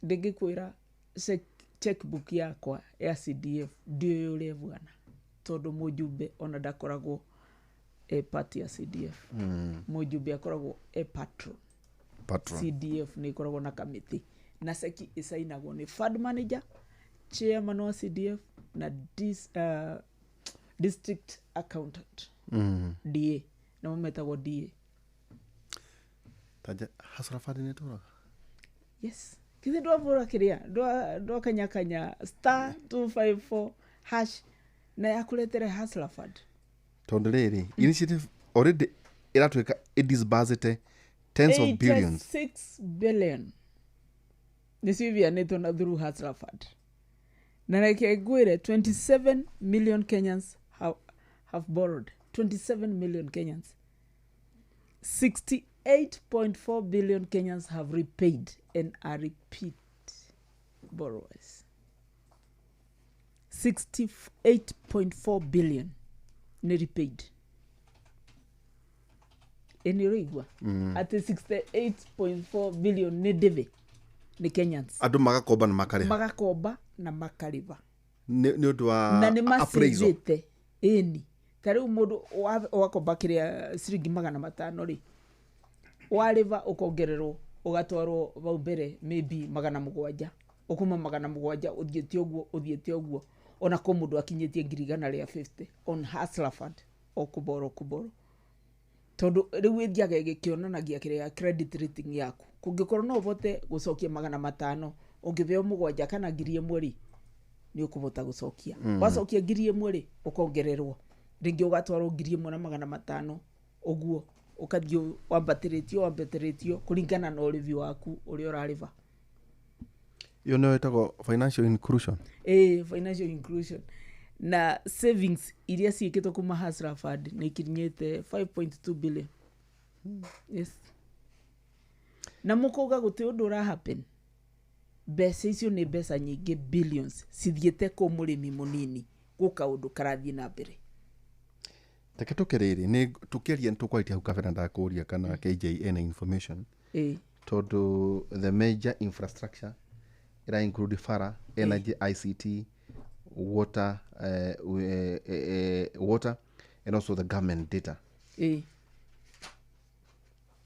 Speaker 2: Ndĩngĩkwĩra checkbook yakwa ya CDF ndiũĩ ũrĩa ĩbuana, tondũ mũjumbe ona ndakoragwo e part ya CDF. Mũjumbe akoragwo e patron.
Speaker 1: Patron.
Speaker 2: CDF nĩ ĩkoragwo na kamĩtĩ, na ceki ĩcainagwo nĩ fund manager, chairman wa CDF na district accountant. DA nĩmo metagwo DA.
Speaker 1: Tanja Hustler Fund nĩ ĩtũraga?
Speaker 2: Yes, kithi ndwabũra kĩrĩa ndwakanyakanya *254# na yakũretere Hustler Fund.
Speaker 1: Tondũ rĩrĩ, initiative already ĩratuĩka ĩdisbursĩte tens of billions.
Speaker 2: 86 billion nĩcio ibianĩtwo na through Hustler Fund. Na reke ngwĩre, 27 million Kenyans have borrowed. 27 million Kenyans, 68.4 billion Kenyans have repaid and are repeat borrowers. 68.4 billion nĩ repaid. Ĩ nĩ ũraigua atĩ 68.4 billion nĩ ndĩthĩ nĩ Kenyans?
Speaker 1: Andũ magakomba na makarĩha.
Speaker 2: Magakomba na makarĩba.
Speaker 1: Nĩ ũndũ wa
Speaker 2: Na nĩ
Speaker 1: appraisal.
Speaker 2: macĩvĩte. Ĩni, ta rĩu mũndũ wakomba kĩrĩa ciringi 500 rĩ, warĩva ũkongererwo, ũgatwarwo vau mbere maybe 700, ũkuma 700 ũthiĩte ũguo, ũthiĩte ũguo, ona kũ mũndũ akinyĩtie 150,000 on Hustler Fund, o kũboro kũboro, tondũ rĩu ĩthiaga ĩgĩkĩonanagia kĩrĩa credit rating yaku. Kũngĩkorwo no ũvote gũcokia 500, ũngĩveo 7 kana 1000 rĩ, nĩ ũkũvota gũcokia. Wacokia 1000 rĩ, ũkongererwo rĩngĩ, ũgatwarwo 1500, ũguo ũkathiĩ wambatĩrĩtio, wambatĩrĩtio kũringana na ũrĩvi waku ũrĩa ũrarĩva.
Speaker 1: Ĩyo nĩyo ĩtagwo financial inclusion.
Speaker 2: Ĩ, financial inclusion. Na savings iria ciĩkĩtwo kuma Hustler Fund nĩ ikinyĩte 5.2 billion. Yes, na mũkauga gũtĩ ũndũ ũra happen. Mbeca icio nĩ mbeca nyingĩ, billions cithiĩte kũ mũrĩmi mũnini gwĩ kaũndũ karathiĩ na mbere.
Speaker 1: Reke tũke rĩrĩ, nĩ tũkĩaria, nĩ tũkwarĩtie hau kabere, ndakũria kana KJ ena information, tondũ the major infrastructure ĩra include bara, energy, ICT, water, water and also the government data.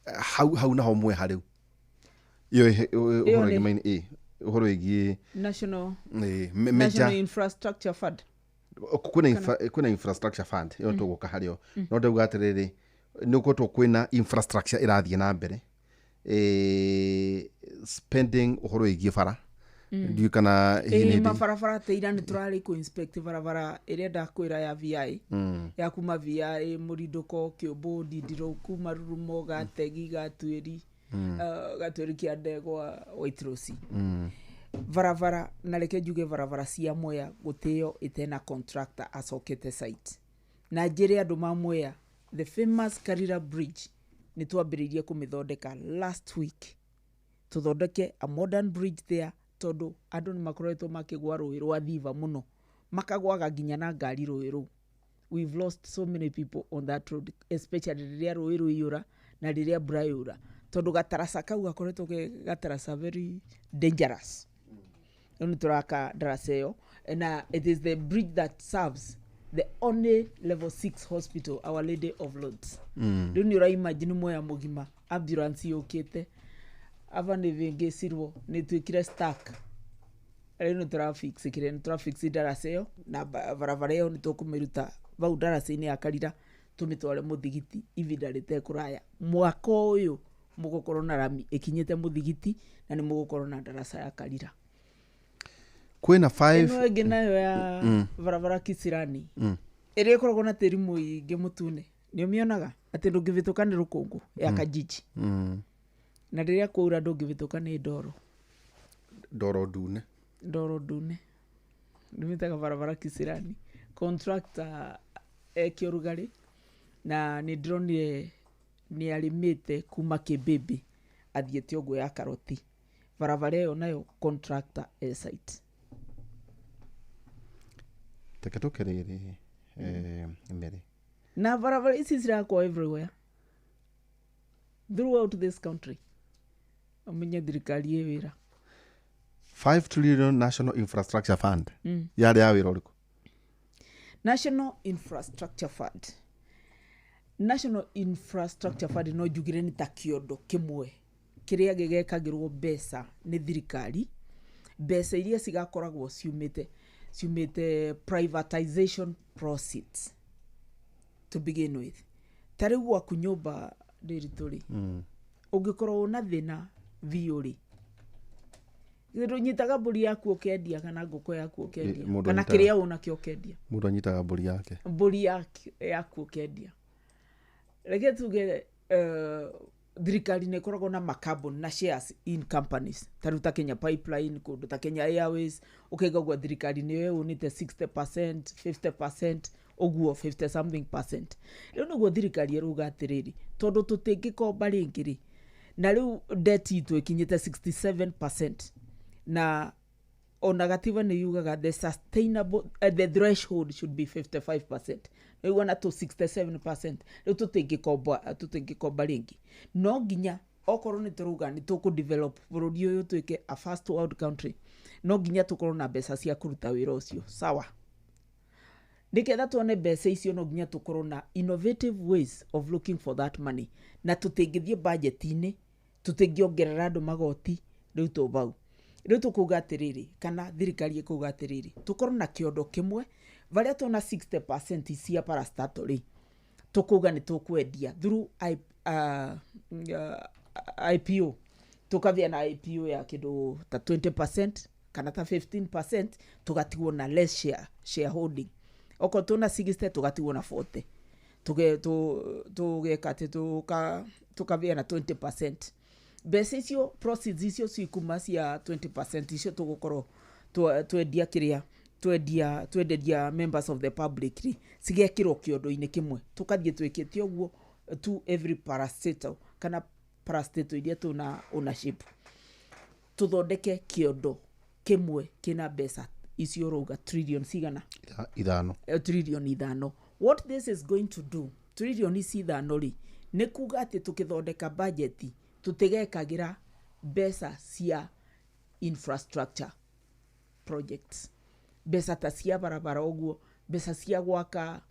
Speaker 1: Hau naho mwe harĩu ĩyo ũhoro wĩgiĩ ũhoro wĩgiĩ
Speaker 2: national
Speaker 1: major
Speaker 2: National Infrastructure Fund.
Speaker 1: Kwĩna infrastructure fund ĩyo tũgũka harĩo, no ndauga atĩrĩrĩ, nĩ ũkoretwo kwĩna infrastructure ĩrathiĩ na mbere, spending ũhoro wĩgiĩ bara, ndiũĩ kana hihi nĩ hĩndĩ.
Speaker 2: Mabarabara ta ira nĩ tũrarĩ kũ inspect barabara ĩrĩa ndakwĩra ya VI, ya kuma VI Mũrindũko, Kĩũmbũ, Ndindirũku, Marurumo, Gategi, Gatuĩri, Gatuĩri kĩa Ndegwa, Waitrose. Barabara, na reke njuge barabara cia Mwea gũtĩo ĩtena contractor acokete site. Na njĩre andũ ma Mwea, the famous Karira Bridge nĩ twambĩrĩirie kũmĩthondeka last week, tũthondeke a modern bridge there, tondũ andũ nĩ makoretwo makĩgwa rũĩ rwa Thiva mũno, makagwaga nginya na ngari rũĩ rũu. We've lost so many people on that road, especially rĩrĩa rũĩ rũiyũra na rĩrĩa mbura yaura, tondũ gataraca kau gakoretwo ke gataraca very dangerous. Rĩu nĩ tũraka ndaraca ĩyo, na it is the bridge that serves the only level 6 hospital, Our Lady of Lourdes. Rĩu nĩ ũraimagine Mwea mũgima ambulance yũkĩte ava nĩ vĩngĩcirwo, nĩ ĩtuĩkire stuck. Rĩu nĩ tũrafix kĩrĩa, nĩ tũrafix ndaraca ĩyo, na barabara ĩyo nĩ tũkũmĩruta vau ndaraca-inĩ ya Karira tũmĩtware mũthigiti ivinda rĩtekũraya. Mwaka ũyũ mũgũkorwo na rami ĩkinyĩte mũthigiti, na nĩ mũgũkorwo na ndaraca ya Karira.
Speaker 1: Kwĩna five
Speaker 2: Ĩno ĩngĩ nayo ya barabara Kisirani ĩrĩa ĩkoragwo na tĩri mũingĩ mũtune, nĩ ũmĩonaga atĩ ndũngĩvĩtũka nĩ rũkũngũ, ya Kajiji. Na rĩrĩa kwaura ndũngĩvĩtũka nĩ ndoro.
Speaker 1: Ndoro ndune.
Speaker 2: Ndoro ndune. Ndĩmĩtaga barabara Kisirani. Contractor eke ũrugarĩ, na nĩ ndĩronire nĩ arĩmĩte kuma Kĩmbĩmbĩ. Athiĩte ũguo ya karoti barabara ĩyo nayo contractor e site.
Speaker 1: Reke tũke rĩrĩ, Mary.
Speaker 2: Na barabara ici cirakwo everywhere throughout this country. Ũmenye thirikari ĩ wĩra.
Speaker 1: 5 trillion National Infrastructure Fund yarĩ ya wĩra ũrĩkũ?
Speaker 2: National Infrastructure Fund, National Infrastructure Fund no njugire nĩ ta kĩondo kĩmwe kĩrĩa gĩgekagĩrwo mbeca nĩ thirikari, mbeca iria cigakoragwo ciumĩte privatization proceeds. To begin with, ta rĩu gwaku nyũmba ndĩritũ rĩ, ũngĩkorwo na thĩna biũ rĩ, ndũnyitaga mbũri yaku ũkendia kana ngũkũ yaku ũkendia
Speaker 1: Mũndũ
Speaker 2: kana kĩrĩa ũnakĩo ũkendia?
Speaker 1: Mũndũ anyitaga mbũri yake.
Speaker 2: Mbũri yaku ũkendia. Reke tuge thirikari nĩ ĩkoragwo na makambuni na shares in companies, ta rĩu ta Kenya Pipeline, kũndũ ta Kenya Airways, ũkaiga ũguo thirikari nĩyo ĩũnĩte 60%, 50% ũguo, 50 something percent. Rĩu nĩguo thirikari ĩrauga atĩrĩrĩ, tondũ tũtingĩkomba rĩngĩ rĩ, na rĩu debt itũ ĩkinyĩte 67%, na ona gatiba nĩ yugaga the sustainable the threshold should be 55%, rĩu ona tũ 67%, rĩu tũtingĩkomba rĩngĩ. No nginya okorwo nĩ tũrauga nĩ tũkũ develop bũrũri ũyũ tuĩke a first world country, no nginya tũkorwo na mbeca cia kũruta wĩra ũcio. Sawa, nĩgetha tuone mbeca icio no nginya tũkorwo na innovative ways of looking for that money, na tũtingĩthiĩ budget-inĩ, tũtingĩongerera andũ magoti. Rĩu tũ bau rĩu tũkuga atĩrĩrĩ, kana thirikari ĩkuga atĩrĩrĩ, tũkorwo na kĩondo kĩmwe varĩa tuona 60% cia parastatal rĩ, tũkuga nĩ tũkwendia through IPO, tũkagĩa na IPO ya kĩndũ ta 20% kana ta 15%, tũgatigwo na less shareholding. Okorwo tũna 60 tũgatigwo na 40, tũgeka atĩ tũkagĩa na 20%. Mbeca icio, proceeds icio cikuma cia 20% icio tũgũkorwo twendia, kĩrĩa twendia, twenderia members of the public rĩ, cigekĩrwo kĩondo-inĩ kĩmwe, tũkathiĩ twĩkĩte ũguo to every parastatal kana parastatal iria tũna ownership, tũthondeke kĩondo kĩmwe kĩna mbeca icio ũrauga trillion cigana?
Speaker 1: 5.
Speaker 2: Trillion 5. What this is going to do, trillion ici 5 rĩ, nĩ kuga atĩ tũkĩthondeka budget tũtigekagĩra mbeca cia infrastructure projects, mbeca ta cia barabara ũguo, mbeca cia gwaka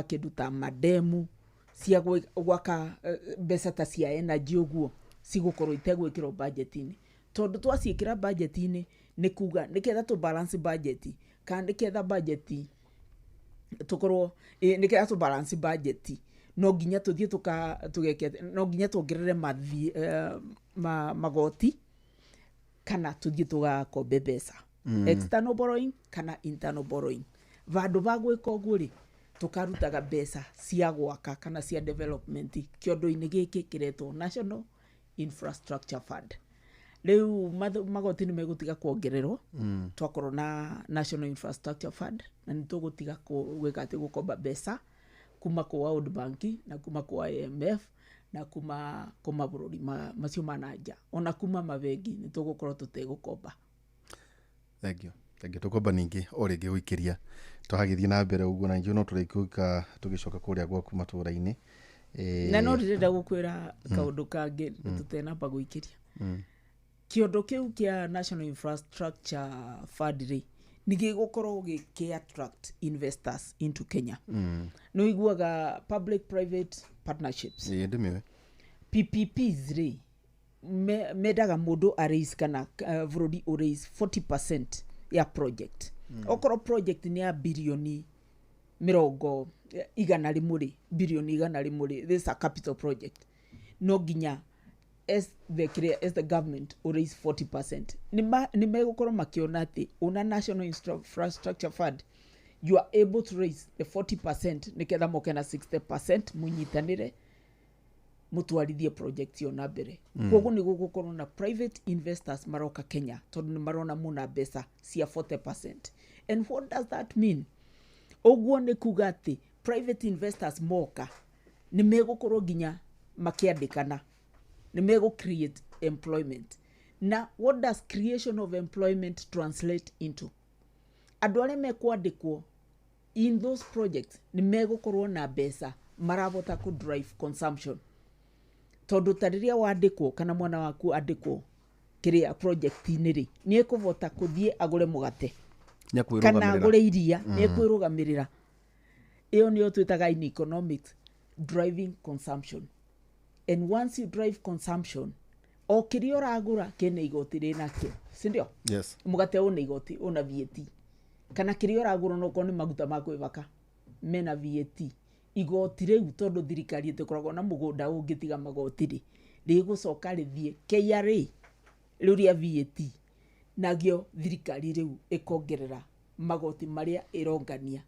Speaker 2: kĩndũ ta mademu, cia gwaka mbeca ta cia energy ũguo, cigũkorwo itegwĩkĩrwo budget-inĩ, tondũ twaciĩkĩra budget-inĩ nĩ kuga nĩgetha tũ balance budget, kana nĩgetha budget tũkorwo nĩgetha tũ balance budget no nginya tũthiĩ tũgeke, no nginya tuongerere magoti kana tũthiĩ tũgakombe mbeca, external borrowing kana internal borrowing. Vandũ va gwĩka ũguo rĩ, tũkarutaga mbeca cia gwaka kana cia development kĩondo-inĩ gĩkĩ kĩretwo National Infrastructure Fund. Rĩu magoti nĩ megũtiga kuongererwo twakorwo na National Infrastructure Fund, na nĩ tũgũtiga gwĩka atĩ gũkomba mbeca kuma kũ World Bank na kuma kũ IMF na kuma kũ mabũrũri macio ma na nja, ona kuma mabengi nĩ tũgũkorwo tũtegũkomba.
Speaker 1: Thank you, thank you. Tũkomba ningĩ o rĩngĩ gũikĩria twagĩthiĩ na mbere ũguo, na ithuĩ no tũrĩkũika tũgĩcoka kũrĩa gwaku matũra-inĩ.
Speaker 2: Na no ndĩrenda gũkwĩra kaũndũ kangĩ tũtenamba gũikĩria. Kĩondo kĩu kĩa National Infrastructure Fund rĩ, nĩ gĩgũkorwo gĩkĩ attract investors into Kenya. Nĩ ũiguaga public private partnerships?
Speaker 1: Ĩĩ, ndĩmĩũĩ.
Speaker 2: PPPs rĩ, mendaga mũndũ a raise kana bũrũri ũ raise 40% ya project. Okorwo project nĩ ya birioni mĩrongo 100 rĩ, birioni 100 rĩ, this is a capital project, no nginya as the kĩrĩa, as the government ũ raise 40%. Nĩ megũkorwo makĩona atĩ una National Infrastructure Fund you are able to raise the 40% nĩgetha moke na 60% mũnyitanĩre mũtwarithie project ĩyo na mbere. Koguo nĩ gũgũkorwo na private investors maroka Kenya tondũ nĩ marona mũna mbeca cia 40%. And what does that mean? Ũguo nĩ kuga atĩ private investors moka nĩ megũkorwo nginya makĩandĩkana. Nĩ megũ create employment. Na what does creation of employment translate into? Andũ arĩa mekwandĩkwo in those projects nĩ megũkorwo na mbeca marabota kũ drive consumption. Tondũ ta rĩrĩa wandĩkwo kana mwana waku andĩkwo kĩrĩa project-inĩ rĩ, nĩ ekũbota kũthiĩ agũre mũgate kana agũre iria, nĩ ekwĩrũgamĩrĩra. Ĩyo nĩyo twĩtaga in economics driving consumption. And once you drive consumption, o kĩrĩa ũragũra kĩna igoti rĩnakĩo, si ndio?
Speaker 1: Yes.
Speaker 2: Mũgate ũna igoti, ũna VAT. Kana kĩrĩa ũragũra no okorwo nĩ maguta ma kwĩbaka mena VAT. Igoti rĩu tondũ thirikari ĩtĩkoragwo na mũgũnda ũngĩtiga magoti rĩ, rĩgũcoka rĩthiĩ KRA rĩu rĩa VAT, nagĩo thirikari rĩu ĩkongerera magoti marĩa ĩrongania,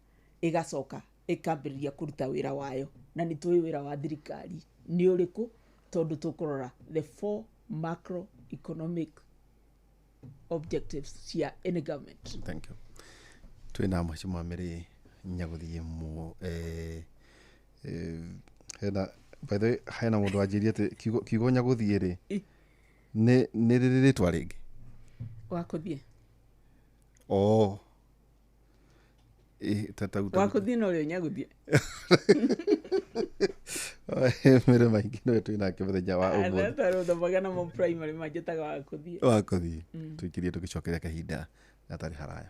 Speaker 2: ĩgacoka ĩkambĩrĩria kũruta wĩra wayo. Na nĩ tũĩ wĩra wa thirikari nĩ ũrĩkũ, tondũ tũkũrora the 4 macroeconomic objectives cia any government.
Speaker 1: Thank you. Twĩna Mheshimiwa Mary Nyagũthiĩ mu hena, by the way, hena mũndũ wanjĩrire atĩ kiugo Nyagũthiĩ rĩ, nĩ rĩrĩ rĩtwa rĩngĩ
Speaker 2: Wakũthiĩ.
Speaker 1: Oh.
Speaker 2: Wakũthiĩ no rĩo Nyagũthiĩ.
Speaker 1: Mĩrĩ maingĩ nĩwe twĩnake mũthenya wa ũmũthĩ.
Speaker 2: Twarũthomaga namo primary manjĩtaga wakũthiĩ.
Speaker 1: Wakũthiĩ. Tũikirie tũgĩcokeria kahinda gatarĩ haraya.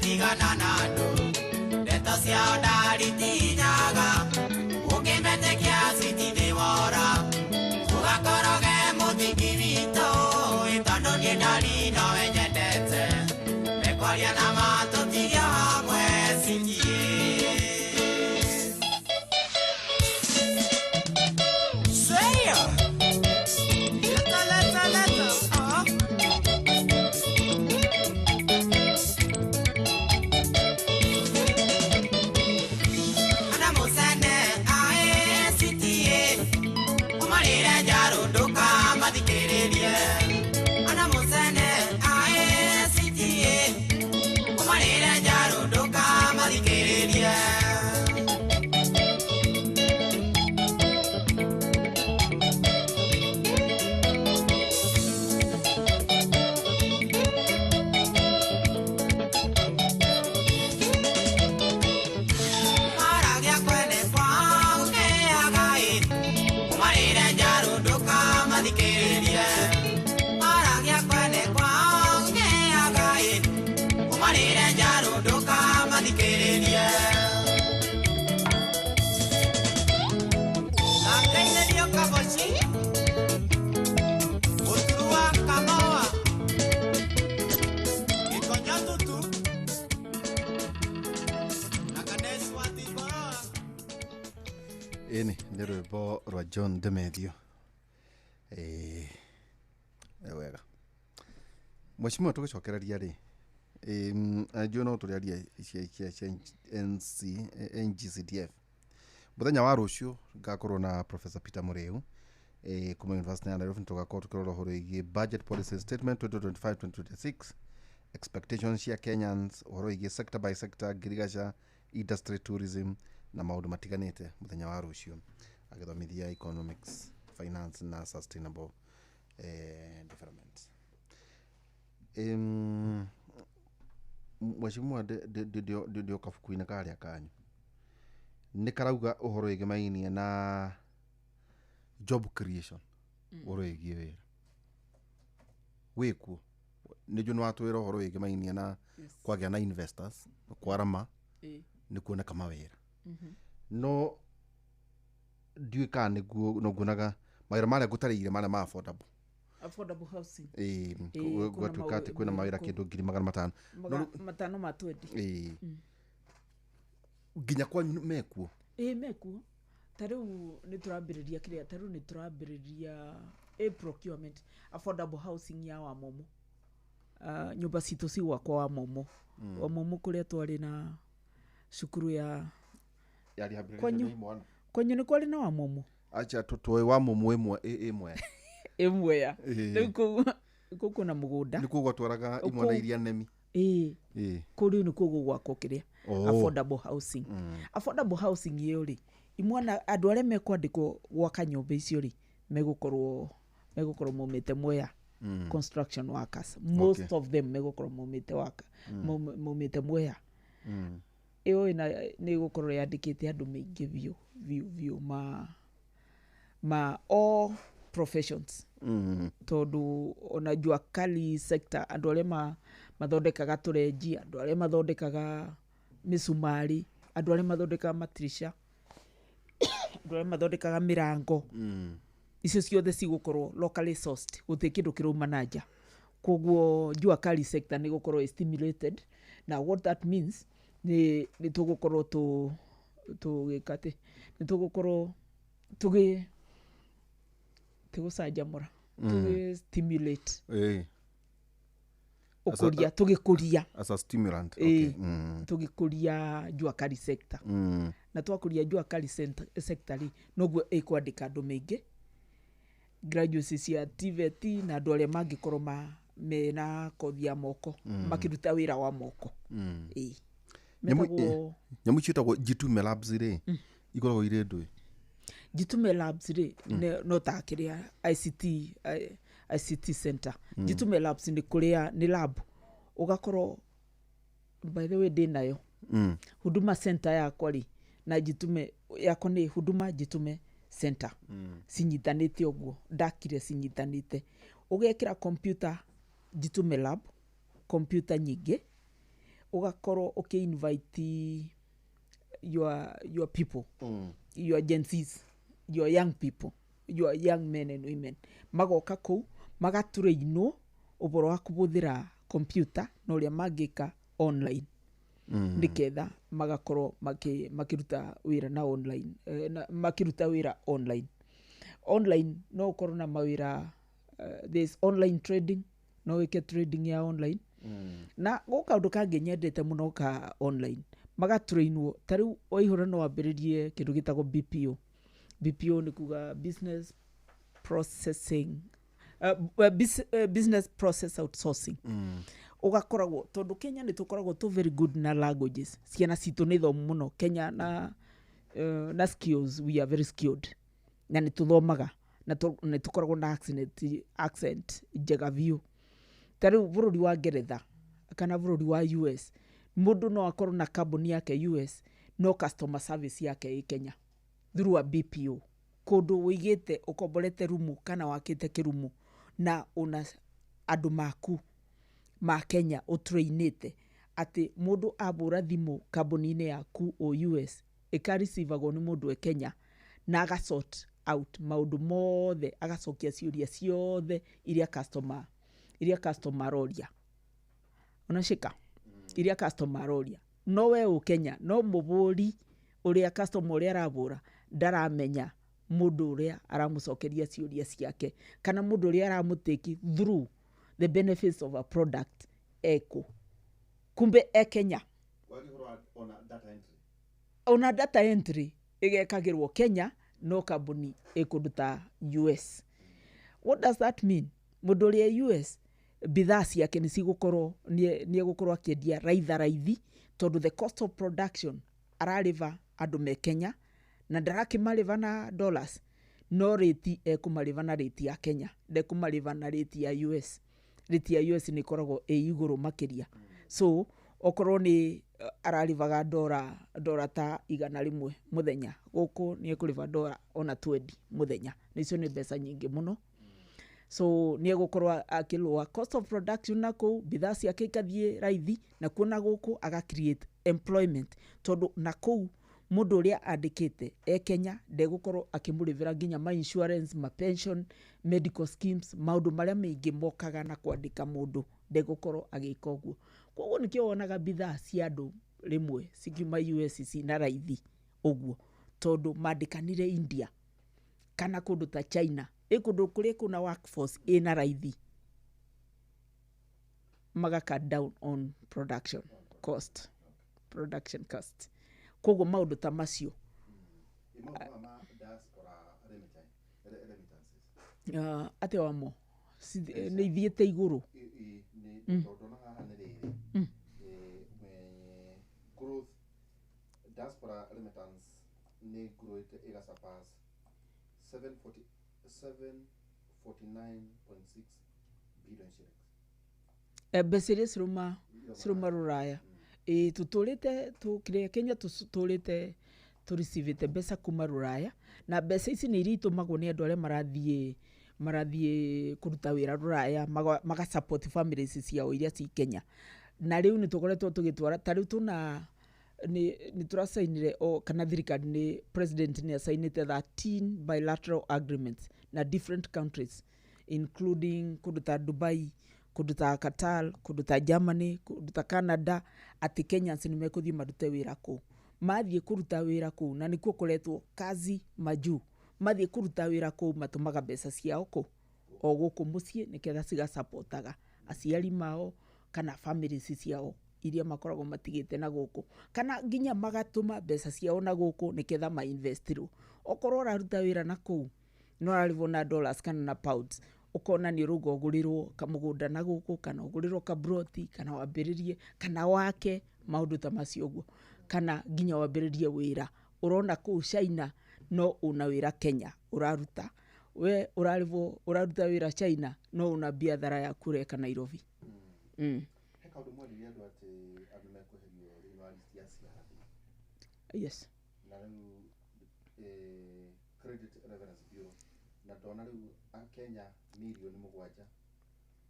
Speaker 3: Tigana na andũ ndeto ciao ndaritie.
Speaker 1: Ĩni nĩ rwĩmbo rwa John Demethio. Ĩĩ, nĩ wega mheshimiwa, tũgĩcokereria rĩ, njũĩ no tũrĩaria cia NC, NGCDF. Mũthenya wa rũciũ ngakorwo na Professor Peter Mũrĩu kuma University ya Nairobi. Tũgakorwo tũkĩrora ũhoro wĩgiĩ budget policy statement 2025-2026, expectations cia Kenyans ũhoro wĩgiĩ sector by sector, ngirigaca, industry, tourism na maũndũ matiganĩte. Mũthenya wa rũciũ agĩthomithia economics, finance na sustainable development. Mheshimiwa, ndĩ kabuku-inĩ karĩa kanyu nĩ karauga ũhoro wĩgĩmainie na job creation, ũhoro wĩgiĩ wĩra wĩkuo. Nĩ njũ nĩ watwĩra ũhoro wĩgĩmainie na kwagĩa na investors, kwarama nĩ kuoneka mawĩra, no ndiũĩ kana nĩguo no nguonaga mawĩra marĩa ngũtarĩire marĩa ma affordable.
Speaker 2: Affordable housing.
Speaker 1: Ĩĩ,
Speaker 2: Ĩĩ,
Speaker 1: gwatuĩka atĩ kwĩna mawĩra kĩndũ 500,000.
Speaker 2: 500 ma 20.
Speaker 1: Ĩĩ, nginya kwanyu mekuo?
Speaker 2: Ĩĩ, mekuo. Ta rĩu nĩ tũrambĩrĩria kĩrĩa, ta rĩu nĩ tũrambĩrĩria a procurement affordable housing ya Wamumu. Nyũmba citũ cigwakwo Wamumu, Wamumu kũrĩa twarĩ na cukuru ya
Speaker 1: ya rehabilitation
Speaker 2: Kwanyu.
Speaker 1: ya imwana.
Speaker 2: Kwanyu nĩ kwarĩ na Wamumu?
Speaker 1: Acha, tũĩ Wamumu ĩmwe ĩmwe.
Speaker 2: Ĩmwe ya
Speaker 1: Ĩĩ.
Speaker 2: rĩu kũu kwĩna mũgũnda.
Speaker 1: Nĩ kuo gwatwaraga imwana iria nemi.
Speaker 2: Ĩĩ.
Speaker 1: Ĩĩ.
Speaker 2: Kũu rĩu nĩkuo gũgwakwo kĩrĩa,
Speaker 1: Oh.
Speaker 2: affordable housing. Affordable housing ĩyo rĩ, imwana andũ arĩa mekwandĩkwo gwaka nyũmba icio rĩ, megũkorwo maumĩte Mwea. Construction workers, most of them megũkorwo maumĩte waka maumĩte Mwea. Ĩyo ĩna nĩ ĩgũkorwo yandĩkĩte andũ maingĩ biũ biũ biũ ma all professions, tondũ ona jua kali sector, andũ arĩa mathondekaga tũrenji, andũ arĩa mathondekaga mĩcumarĩ, andũ arĩa mathondekaga matirisha, andũ arĩa mathondekaga mĩrango, icio ciothe cigũkorwo locally sourced, gũtirĩ kĩndũ kĩrauma na nja. Koguo jua kali sector nĩ gũkorwo ĩ stimulated, na what that means nĩ tũgũkorwo tũgĩka atĩ nĩ tũgũkorwo tũgĩ tũgũcanjamũra, tũgĩ stimulate ũkũria, tũgĩkũria
Speaker 1: As a stimulant.
Speaker 2: Ĩĩ. Tũgĩkũria jua kali sector. Na twakũria jua kali sector rĩ, noguo ĩkwandĩka andũ maingĩ, graduates cia TVET na andũ arĩa mangĩkorwo mena kothi ya moko, makĩruta wĩra wa moko. Ĩĩ. Metagwo
Speaker 1: Nyamũ icio ĩtagwo Jitume Labs rĩ, ikoragwo irĩ ndũĩ?
Speaker 2: Jitume Labs rĩ, no ta kĩrĩa ICT, ICT center. Jitume Labs nĩ kũrĩa nĩ lab ũgakorwo, by the way, ndĩ nayo Huduma Center yakwa rĩ, na Jitume yakwa nĩ Huduma Jitume Center, cinyitanĩte ũguo ndakire cinyitanĩte. Ũgekĩra computer Jitume Lab, computer nyingĩ, ũgakorwo ũkĩ-invite your people, your Gen Zs, your young people, your young men and women, magoka kũu magatũrĩinwo ũhoro wa kũhũthĩra computer na ũrĩa mangĩka online, nĩgetha magakorwo makĩruta wĩra na online, na, makĩruta wĩra online. Online no ũkorwo na mawĩra, there's online trading, no wĩke trading ya online. Na gũ kaũndũ kangĩ nyendete mũno ka online, magatrainwo. Ta rĩu waihũra no wambĩrĩrie kĩndũ gĩtagwo BPO. BPO nĩ kuga business processing, business process outsourcing. Ũgakoragwo, tondũ Kenya nĩ tũkoragwo tũ very good na languages, ciana citũ nĩ thomu mũno Kenya na skills, we are very skilled na nĩ tũthomaga na nĩ tũkoragwo na accent njega biũ. Ta rĩu bũrũri wa Ngeretha kana bũrũri wa US, mũndũ no akorwo na kambuni yake US, no customer service yake ĩ Kenya through a BPO, kũndũ wĩigĩte ũkomborete rumu kana wakĩte kĩrumu na una andũ maku ma Kenya ũtrainĩte atĩ mũndũ abũra thimũ kambuni-inĩ yaku o US, ĩkarisivagwo nĩ mũndũ e Kenya na agasort out maũndũ mothe, agacokia ciũria ciothe iria customer aroria, unashika, iria customer aroria. No we ũ Kenya, no mũbũri ũrĩa customer ũrĩa arabũra Ndaramenya mũndũ ũrĩa aramũcokeria ciũria ciake kana mũndũ ũrĩa aramũtake through the benefits of a product eko kumbe e Kenya. Ona data entry ĩgekagĩrwo Kenya no kambuni ĩkũndũ ta US. What does that mean? Mũndũ ũrĩa US bidhaa ciake nĩ cigũkorwo nĩ egũkorwo akĩendia raitha raithi tondũ the cost of production ararĩva andũ me Kenya na ndarakĩmarĩva na dollars, no rĩti ekũmarĩva na rĩti ya Kenya, ndekũmarĩva na rĩti ya US. Rĩti ya US nĩ ĩkoragwo ĩ igũrũ makĩria. So okorwo nĩ ararĩvaga dora ta 100 mũthenya, gũkũ nĩ ekũrĩva dora ona 20 mũthenya, na icio nĩ mbeca nyingĩ mũno. So nĩ egũkorwo akĩlũa cost of production na kũu bidhaa ciake ikathiĩ raithi, na kuo na gũkũ aga create employment tondũ na kũu mũndũ ũrĩa andĩkĩte e Kenya ndegũkorwo akĩmũrĩvĩra nginya ma insurance, ma pension, medical schemes, maũndũ marĩa maingĩ mokaga na kwandĩka mũndũ ndegũkorwo agĩka ũguo. Koguo nĩkĩo wonaga bidhaa cia andũ rĩmwe cikiuma US cina raithi ũguo tondũ mandĩkanire India kana kũndũ ta China, ĩ kũndũ kũrĩa kwĩna workforce ĩna raithi, maga cut down on production cost, production cost. Koguo maũndũ ta macio. Atĩ wamo nĩ ithiĩte igũrũ.
Speaker 1: Growth diaspora remittance nĩ growth ĩga surpass 749.6 billion shillings.
Speaker 2: Mbeca iria ciruma rũraya. Ĩ tũtũrĩte tũkĩrĩa Kenya tũtũrĩte tũricivĩte mbeca kuma rũraya, na mbeca ici nĩ iria itũmagwo nĩ andũ arĩa marathiĩ kũruta wĩra rũraya, maga support families ciao iria ci Kenya. Na rĩu nĩ tũkoretwo tũgĩtwara ta rĩu tũna nĩ tũracainire o kana thirikari nĩ president nĩ acainĩte 13 bilateral agreements na different countries including kũndũ ta Dubai, kũndũ ta Qatar, kũndũ ta Germany, kũndũ ta Canada, atĩ Kenyans nĩ mekũthiĩ marute wĩra kũu. Mathiĩ kũruta wĩra kũu na nĩkuo kũretwo kazi majuu. Mathiĩ kũruta wĩra kũu matũmaga mbeca ciao kũ o gũkũ mũciĩ nĩgetha cigacapotaga aciari mao kana families ciao iria makoragwo matigĩte na gũkũ, kana nginya magatũma mbeca ciao na gũkũ nĩgetha mainvestirwo. Okorwo ũraruta wĩra na kũu no ũrarĩhwo na dollars kana na pounds, ũkona nĩ ũrauga ũgũrĩrwo kamũgũnda na gũkũ kana ũgũrĩrwo kabroti kana wambĩrĩrie kana wake maũndũ ta macio ũguo, kana nginya wambĩrĩrie wĩra. Ũrona kũu China no una wĩra Kenya ũraruta, we ũrarĩhwo ũraruta wĩra China no una biathara yaku ũreka Nairobi.
Speaker 1: He kaũndũ mwarire andũ atĩ andũ mekweherio thĩinĩ wa list ya CRB.
Speaker 2: Yes.
Speaker 1: Na rĩu Credit Reference Bureau na ndona rĩu Akenya 7 million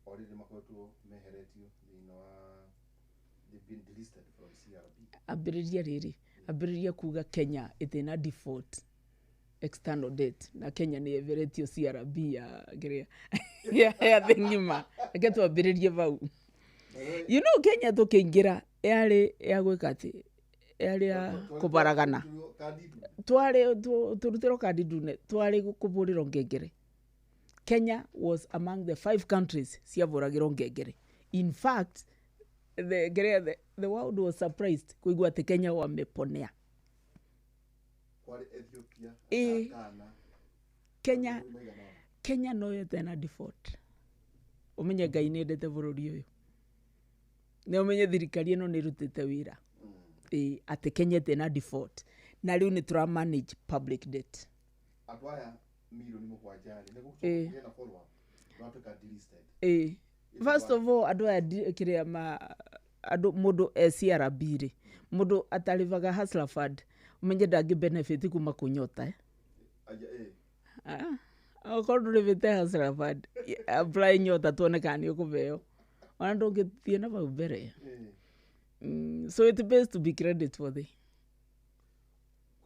Speaker 1: already makoretwo meheretio thĩinĩ wa, they've been delisted from CRB.
Speaker 2: Ambĩrĩria rĩrĩ, ambĩrĩria kuga Kenya ĩtĩna default external debt na Kenya nĩ yeheretio CRB ya kĩrĩa ya thĩ ng'ima. Reke twambĩrĩrie bau. You know Kenya tũkĩingĩra yarĩ ya gwĩka atĩ yarĩ ya kũbaragana, twarĩ tũrutĩrwo kandi ndune, twarĩ kũbũrĩrwo ngengere. Kenya was among the 5 countries ciabũragĩrwo ngengere. In fact the world was surprised kuigua atĩ Kenya wameponea.
Speaker 1: Kwarĩ Ethiopia, Ghana,
Speaker 2: Kenya no yetena default. Ũmenye Ngai nĩ endete bũrũri ũyũ, na ũmenye thirikari ĩno nĩ ĩrutĩte wĩra. Atĩ Kenya ĩtena default na rĩu nĩ tũra manage public debt.
Speaker 1: Andũ aya 7 million rĩ nĩ gũcoka na follow up matuĩka delisted.
Speaker 2: First of all andũ aya kĩrĩa ma andũ mũndũ e CRB rĩ, mũndũ atarĩvaga Hustler Fund ũmenye ndangĩ benefit kuma kũnyota. Okorwo ndũrĩvĩte Hustler Fund apply Nyota tuone kana nĩ ũkũbeo, ona ndũngĩthiĩ na bau mbere. So it pays to be credit worthy.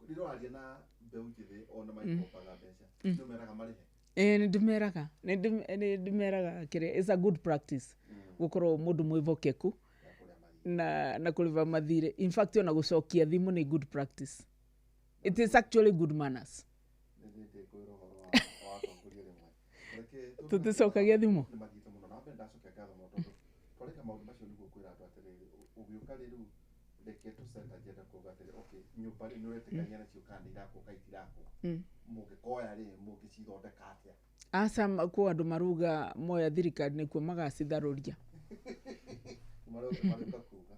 Speaker 1: Rĩrĩa ũraria na mbeũ njĩthĩ ona magĩkombaga mbeca nĩ ũmeraga marĩhe?
Speaker 2: Nĩ ndĩmeraga kĩrĩa it's a good practice gũkorwo mũndũ mwĩhokeku na kũrĩva mathirĩ. In fact ona gũcokia thimũ nĩ good practice. It is actually good manners.
Speaker 1: Nĩndĩkwĩra ũhoro wa atongoria rĩmwe. Reke
Speaker 2: Tũticokagia thimũ.
Speaker 1: Nĩ mathiĩte mũno na mbere, ndacokia ngatho mũno tondũ twarĩka maũndũ macio nĩguo kwĩra andũ atĩrĩrĩ, ũgĩũka rĩ rĩu reke tũ set agenda kuga atĩrĩ, okay, nyũmba rĩ nĩ ũretĩkania nacio kana nĩ irakwo kana itirakwo? Mũngĩkoya rĩ, mũngĩcithondeka atĩa?
Speaker 2: Aca, kwĩ andũ maruga moya thirikari nĩkuo magacitharũria.
Speaker 1: Marauka kuga.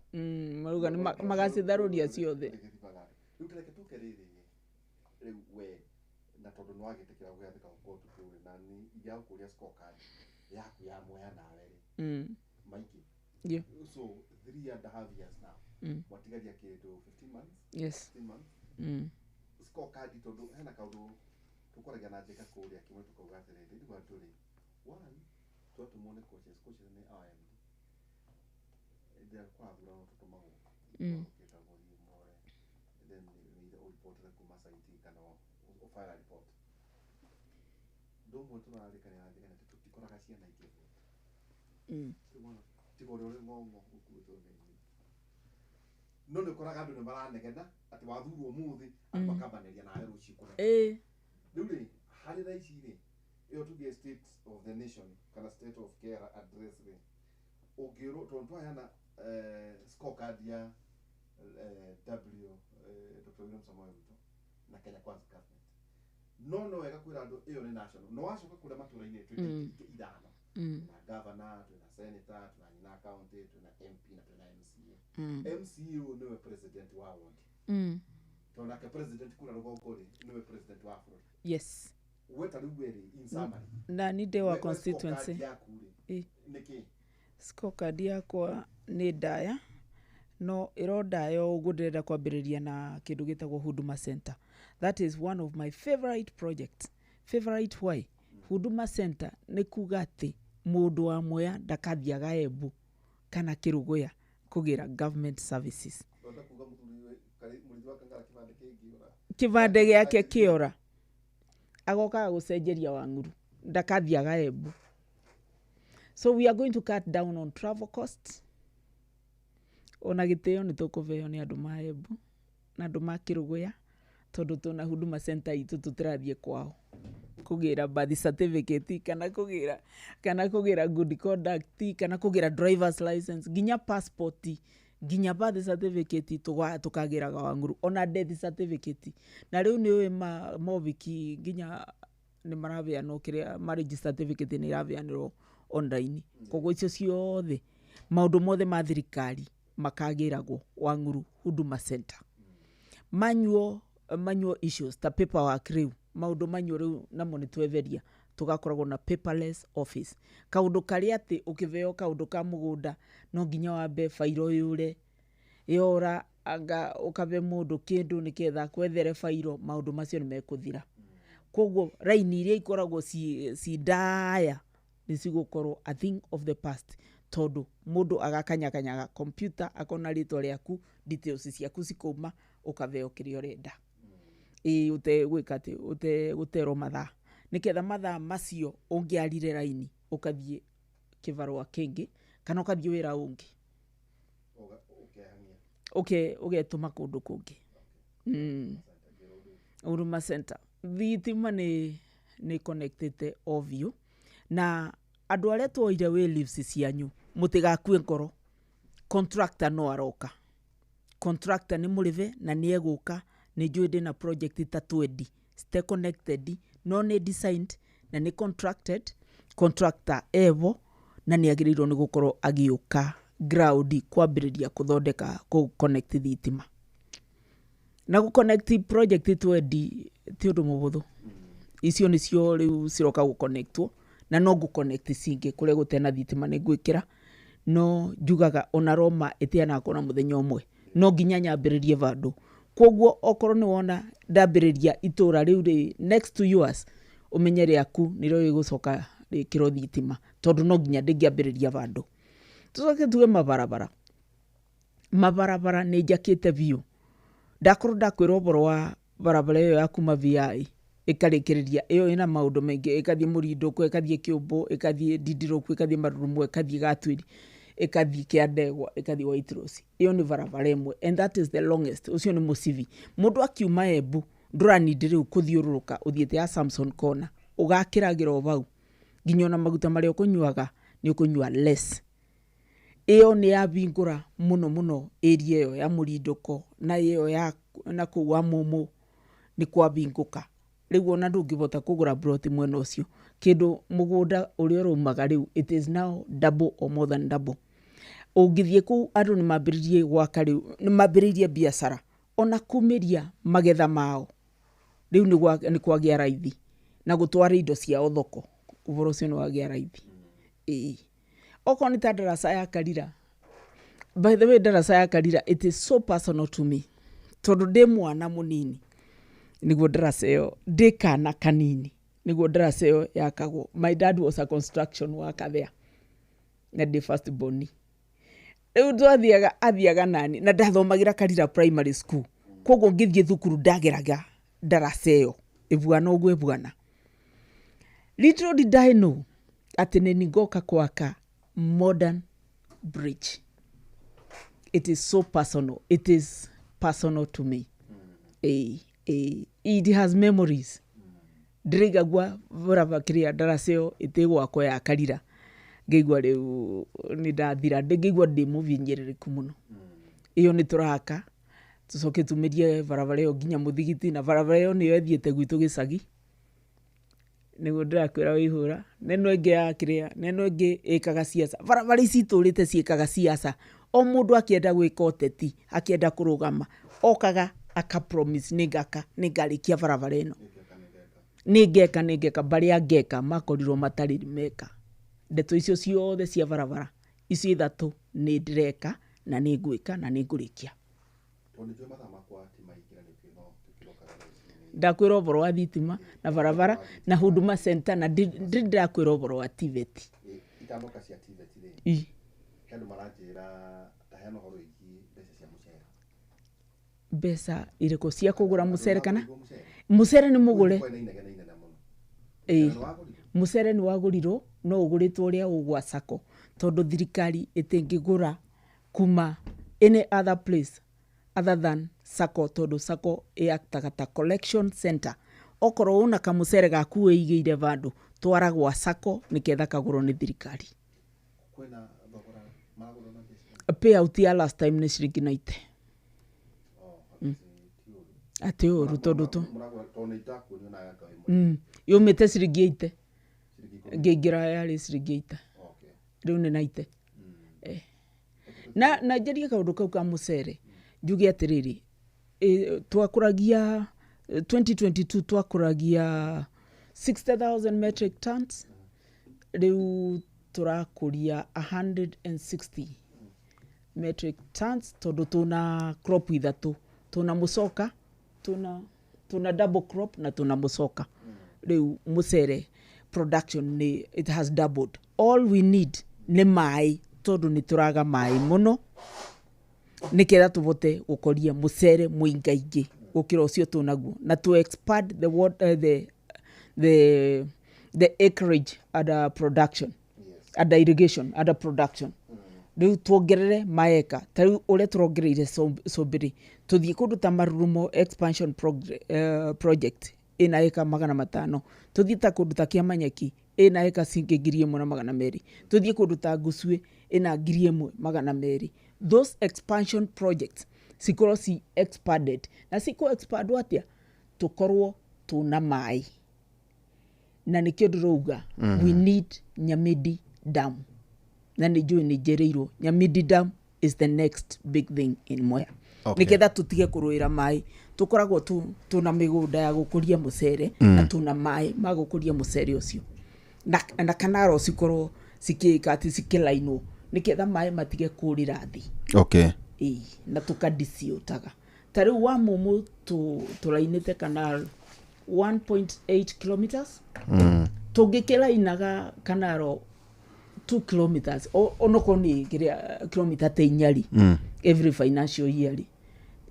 Speaker 2: Maruga nĩ magacitharũria ciothe.
Speaker 1: Rĩu reke tũke rĩrĩ rĩu we na tondũ nĩ wagĩtĩkĩra gũgĩathĩka gũkorwo ũtukũ rĩ, na nĩ ingĩagũkũria scorecard yaku ya Mwea nawe rĩ, maingĩ. So 3.5 years now, watigaria kĩndũ 15 months. 15 months. Scorecard, tondũ hena kaũndũ tũkoragia na njĩka kũrĩa kĩmwe, tũkauga atĩrĩrĩ, rĩu andũ rĩ, one twatũmwo nĩ coaches. Coaches nĩ RMD hĩndĩ ĩrĩa kũrathurano tũtũmagwo, ũkĩtagwo thiĩ mũrore, then either ũripotere kuma site kana ũfile a report. Ũndũ ũmwe tũrarĩkanĩra na njĩka nĩ atĩ tũtikoraga ciana ikĩvote. Tiga ũrĩa ũrĩ ng'ong'o ũkuĩtwo nĩ nyina, no nĩ ũkoraga andũ nĩ maranegena atĩ wathurwo ũmũthĩ, andũ makambanĩria nawe rũciũ kũnene. Rĩu rĩ, harĩ thaa ici rĩ, ĩyo tuge state of the nation kana state of care address rĩ, ũngĩrwo tondũ twaheana scorecard ya W Dr. William Samoei Ruto na Kenya Kwanza government, no wega kwĩra andũ ĩyo nĩ national, no wacoka kũrĩa matũra-inĩ twĩna ingĩ ithano. Twĩna governor, twĩna senator, twĩna nyina county, twĩna MP na twĩna MCA. MCA ũyũ nĩwe president wa ward, tondũ nake president kũrĩa rũgongo rĩ, nĩwe president wa bũrũri. We ta rĩu we rĩ, in summary,
Speaker 2: Na ni ndĩ wa
Speaker 1: we
Speaker 2: constituency.
Speaker 1: Scorecard yaku rĩ, nĩkĩ?
Speaker 2: Scorecard yakwa nĩ ndaya, no ĩro ndaya o ũguo, ndĩrenda kwambĩrĩria na kĩndũ gĩtagwo Huduma Center. That is one of my favorite projects. Favorite why? Huduma Center nĩ kuga atĩ mũndũ wa Mwea ndakathiaga Embu kana Kĩrũgũya kũgĩra government services.
Speaker 1: Ndona kuga mũthuri mũrĩithi wa Kangara kĩbandĩ kĩngĩũra.
Speaker 2: Kĩbandĩ gĩake kĩora, agokaga gũcenjeria Wang'uru, ndakathiaga Embu. So we are going to cut down on travel costs. Ona gĩtĩo nĩ tũkũveo nĩ andũ ma Embu na andũ ma Kĩrũgũya, tondũ tũna Huduma Center itũ, tũtĩrathiĩ kwao kũgĩra birth certificate kana kũgĩra good conduct kana kũgĩra drivers license, nginya passport, nginya birth certificate tũkagĩraga Wang'uru, ona death certificate. Na rĩu nĩ ũĩ moviki nginya nĩ marabeanwo kĩrĩa marriage certificate nĩ irabeanĩrwo online. Koguo icio ciothe, maũndũ mothe ma thirikari makagĩragwo Wang'uru Huduma Center. Manual issues ta paperwork, rĩu maũndũ manual rĩu namo nĩ twetheria, tũgakoragwo na paperless office. Kaũndũ karĩa atĩ ũkĩveo kaũndũ ka mũgũnda no nginya wambe bairo yũre, yora anga ũkabe mũndũ kĩndũ nĩgetha akwethere bairo, maũndũ macio nĩ mekũthira. Koguo raini iria ikoragwo ci ndaya nĩ cigũkorwo a thing of the past, tondũ mũndũ agakanyakanyaga computer, akona rĩtwa rĩaku, details ciaku cikauma, ũkaveo kĩrĩa ũrenda, ĩĩ, ũtegwĩka atĩ ũtegũterwo mathaa, nĩgetha mathaa macio ũngĩarire raini ũkathiĩ kĩbarũa kĩngĩ kana ũkathiĩ wĩra ũngĩ.
Speaker 1: Ũkehang'ia.
Speaker 2: Ũgetũma kũndũ kũngĩ. Huduma Center, thitima nĩ connectĩte o biũ, na andũ arĩa twoire way leaves cianyu, mũtigakue ngoro, contractor no aroka. Contractor nĩ mũrĩve na nĩ egũka. Nĩ njũĩ ndĩna project ta 20 stay connected, no nĩ designed na nĩ contracted. Contractor evo na nĩ agĩrĩirwo nĩ gũkorwo agĩũka ground kwambĩrĩria kũthondeka, kũ connect thitima. Na gũ connect project 20 ti ũndũ mũhũthũ. Icio nĩcio rĩu ciroka gũconnectwo, na no ngũ-connect cingĩ kũrĩa gũtena thitima nĩ ngwĩkĩra. No njugaga ona Roma ĩtianaga na mũthenya ũmwe, no nginya nyambĩrĩrie vandũ. Koguo okorwo nĩ wona ndambĩrĩria itũra rĩu rĩ next to yours, ũmenye rĩaku nĩrĩo rĩgũcoka rĩkĩrwo thitima, tondũ no nginya ndĩngĩambĩrĩria vandũ. Tũcoke tuge mabarabara. Mabarabara nĩ njakĩte biũ. Ndakorwo ndakwĩra ũhoro wa barabara ĩyo ya kuma VI ĩkarĩkĩrĩria, ĩyo ĩna maũndũ maingĩ, ĩkathiĩ Mũrindũkũ, ĩkathiĩ Kĩũmbũ, ĩkathiĩ Ndindirũku, ĩkathiĩ Marurumo, ĩkathiĩ Gatwĩri. Ĩkathiĩ Kĩandegwa, ĩkathiĩ White Rose. Ĩyo nĩ barabara ĩmwe, and that is the longest. Ũcio nĩ mũcibi. Mũndũ akiuma Embu ndũranindi rĩu kũthiũrũrũka ũthiĩte ya Samson Corner, ũgakĩragĩra o vau, nginya ona maguta marĩa ũkũnyuaga nĩ ũkũnyua less. Ĩyo nĩ yabingũra mũno mũno area ĩyo ya Mũrindũko na ĩyo ya na kũu wa Mũmũ, nĩ kwabingũka rĩu. Ona ndũngĩbota kũgũra plot mwena ũcio, kĩndũ mũgũnda ũrĩa ũraumaga rĩu, it is now double or more than double. Ũngĩthiĩ kũu, andũ nĩ mambĩrĩrie gwaka rĩu, nĩ mambĩrĩirie biacara ona kumĩria magetha mao rĩu nĩ kwagĩa raithi na gũtwara indo ciao thoko. Ũhoro ũcio nĩ wagĩa raithi. Ĩĩ, okorwo nĩ ta ndaraca ya Karira, by the way, ndaraca ya Karira, it is so personal to me tondũ ndĩ mwana mũnini nĩguo ndaraca ĩyo, ndĩ kana kanini nĩguo ndaraca ĩyo yakagwo. My dad was a construction worker there na ndĩ first born. Rĩu twathiaga, athiaga nani, na ndathomagĩra Karira Primary School, koguo ngĩthiĩ thukuru ndageraga ndaraca ĩyo ĩbuana ũguo ĩbuana. Little did I know atĩ nĩ ngoka gwaka modern bridge. It is so personal, it is personal to me. It has memories. Ndĩraigagua baraba kĩrĩa ndaraca ĩyo ĩtĩgwakwo ya Karira, ngĩigua rĩu nĩ ndathira, ngĩigua ndĩ mũbinyĩrĩrĩku mũno. Ĩyo nĩ tũraka, tũcoke tumĩrie barabara ĩyo nginya mũthigiti, na barabara ĩyo nĩyo ĩthiĩte gwitũ gĩcagi, nĩguo ndĩrakwĩra wĩihũra. Na ĩno ĩngĩ ya kĩrĩa, na ĩno ĩngĩ ĩkaga ciaca. Barabara ici itũrĩte ciĩkaga ciaca, o mũndũ akĩenda gwĩka ũteti, akĩenda kũrũgama, okaga aka promise, nĩ ngaka, nĩ ngarĩkia barabara ĩno, nĩ ngeka, nĩ ngeka. Barĩa ngeka makorirwo matarĩ meka. Ndeto icio ciothe cia barabara icio ithatũ nĩ ndĩreka na nĩ ngwĩka na nĩ ngũrĩkia.
Speaker 1: Tondũ nĩ njũĩ mathaa makwa ti maingĩ na nĩkĩo no tũkĩrokaga rũcinĩ.
Speaker 2: Ndakwĩra ũhoro wa thitima na barabara na Huduma Center na ndĩ ndĩrakwĩra ũhoro wa TVET.
Speaker 1: Itanoka cia TVET rĩ, he andũ maranjĩra taheana ũhoro wĩgiĩ mbeca cia mũcere.
Speaker 2: Mbeca irĩkũ? Cia kũgũra mũcere kana?
Speaker 1: Mũcere.
Speaker 2: Mũcere nĩ mũgũre.
Speaker 1: Kwĩna inegene inene mũno.
Speaker 2: Ĩĩ.
Speaker 1: Mũcere nĩ wagũrirwo?
Speaker 2: Mũcere nĩ wagũrirwo, no ũgũrĩtwo ũrĩa ũgwa sacco, tondũ thirikari ĩtingĩgũra kuma any other place other than sacco, tondũ sacco ĩaktaga ta collection center. Okorwo una kamũcere gaku wĩigĩire vandũ, twara gwa sacco nĩgetha kagũrwo nĩ thirikari.
Speaker 1: Kwĩna thogora maragũrwo na mbeca?
Speaker 2: Payout ya last time nĩ ciringi 90.
Speaker 1: Oh, ti ũru.
Speaker 2: Atĩ ũru tondũ tu
Speaker 1: Mũragũra tondũ nĩ ndakuonio na andũ amwe.
Speaker 2: Yũmĩte ciringi 80.
Speaker 1: Ciringi 10.
Speaker 2: Ngĩingĩra yarĩ ciringi 80. Rĩu nĩ 90. Na njarie kaũndũ kau ka mũcere, njuge atĩrĩrĩ, twakũragia 2022 twakũragia 60,000 metric tons, rĩu tũrakũria 160 metric tons, tondũ tũna crop ithatũ, tũna mũcoka, tũna double crop na tũna mũcoka. Rĩu mũcere production nĩ, it has doubled. All we need nĩ maĩ, tondũ nĩ tũraga maĩ mũno, nĩgetha tũvote gũkoria mũcere mũingaingĩ gũkĩra ũcio tũnaguo, na to expand the, the acreage under production, under irrigation, under production. Rĩu tuongerere maeka ta rĩu ũrĩa tũrongereire Cumbĩrĩ, tũthiĩ kũndũ ta Marurumo expansion project ĩna eka 500, tũthiĩ ta kũndũ ta Kĩamanyeki ĩna eka cingĩ 1,200, tũthiĩ kũndũ ta Ngucuĩ ĩna 1,200. Those expansion projects cikorwo ci expanded, na cikũ expand atĩa? Tũkorwo tũna maĩ, na nĩkĩo ndĩrauga we need Nyamindi Dam, na nĩ njũĩ nĩ njĩrĩirwo Nyamindi Dam is the next big thing in Mwea. Nĩgetha tũtige kũrũĩra maĩ, tũkoragwo tũna mĩgũnda ya gũkũria mũcere na tũna maĩ ma gũkũria mũcere ũcio, na kanaro cikorwo cikĩka atĩ cikĩlainwo nĩgetha maĩ matige kũrĩra thĩ. Ĩĩ, na tũkadiciũtaga ta rĩu wa mũmũ tũrainĩte canal 1.8 kilometers. Tũngĩkĩrainaga kanaro 2 kilometers, onokorwo nĩ kĩrĩa kilomita ta inya-rĩ, every financial year rĩ,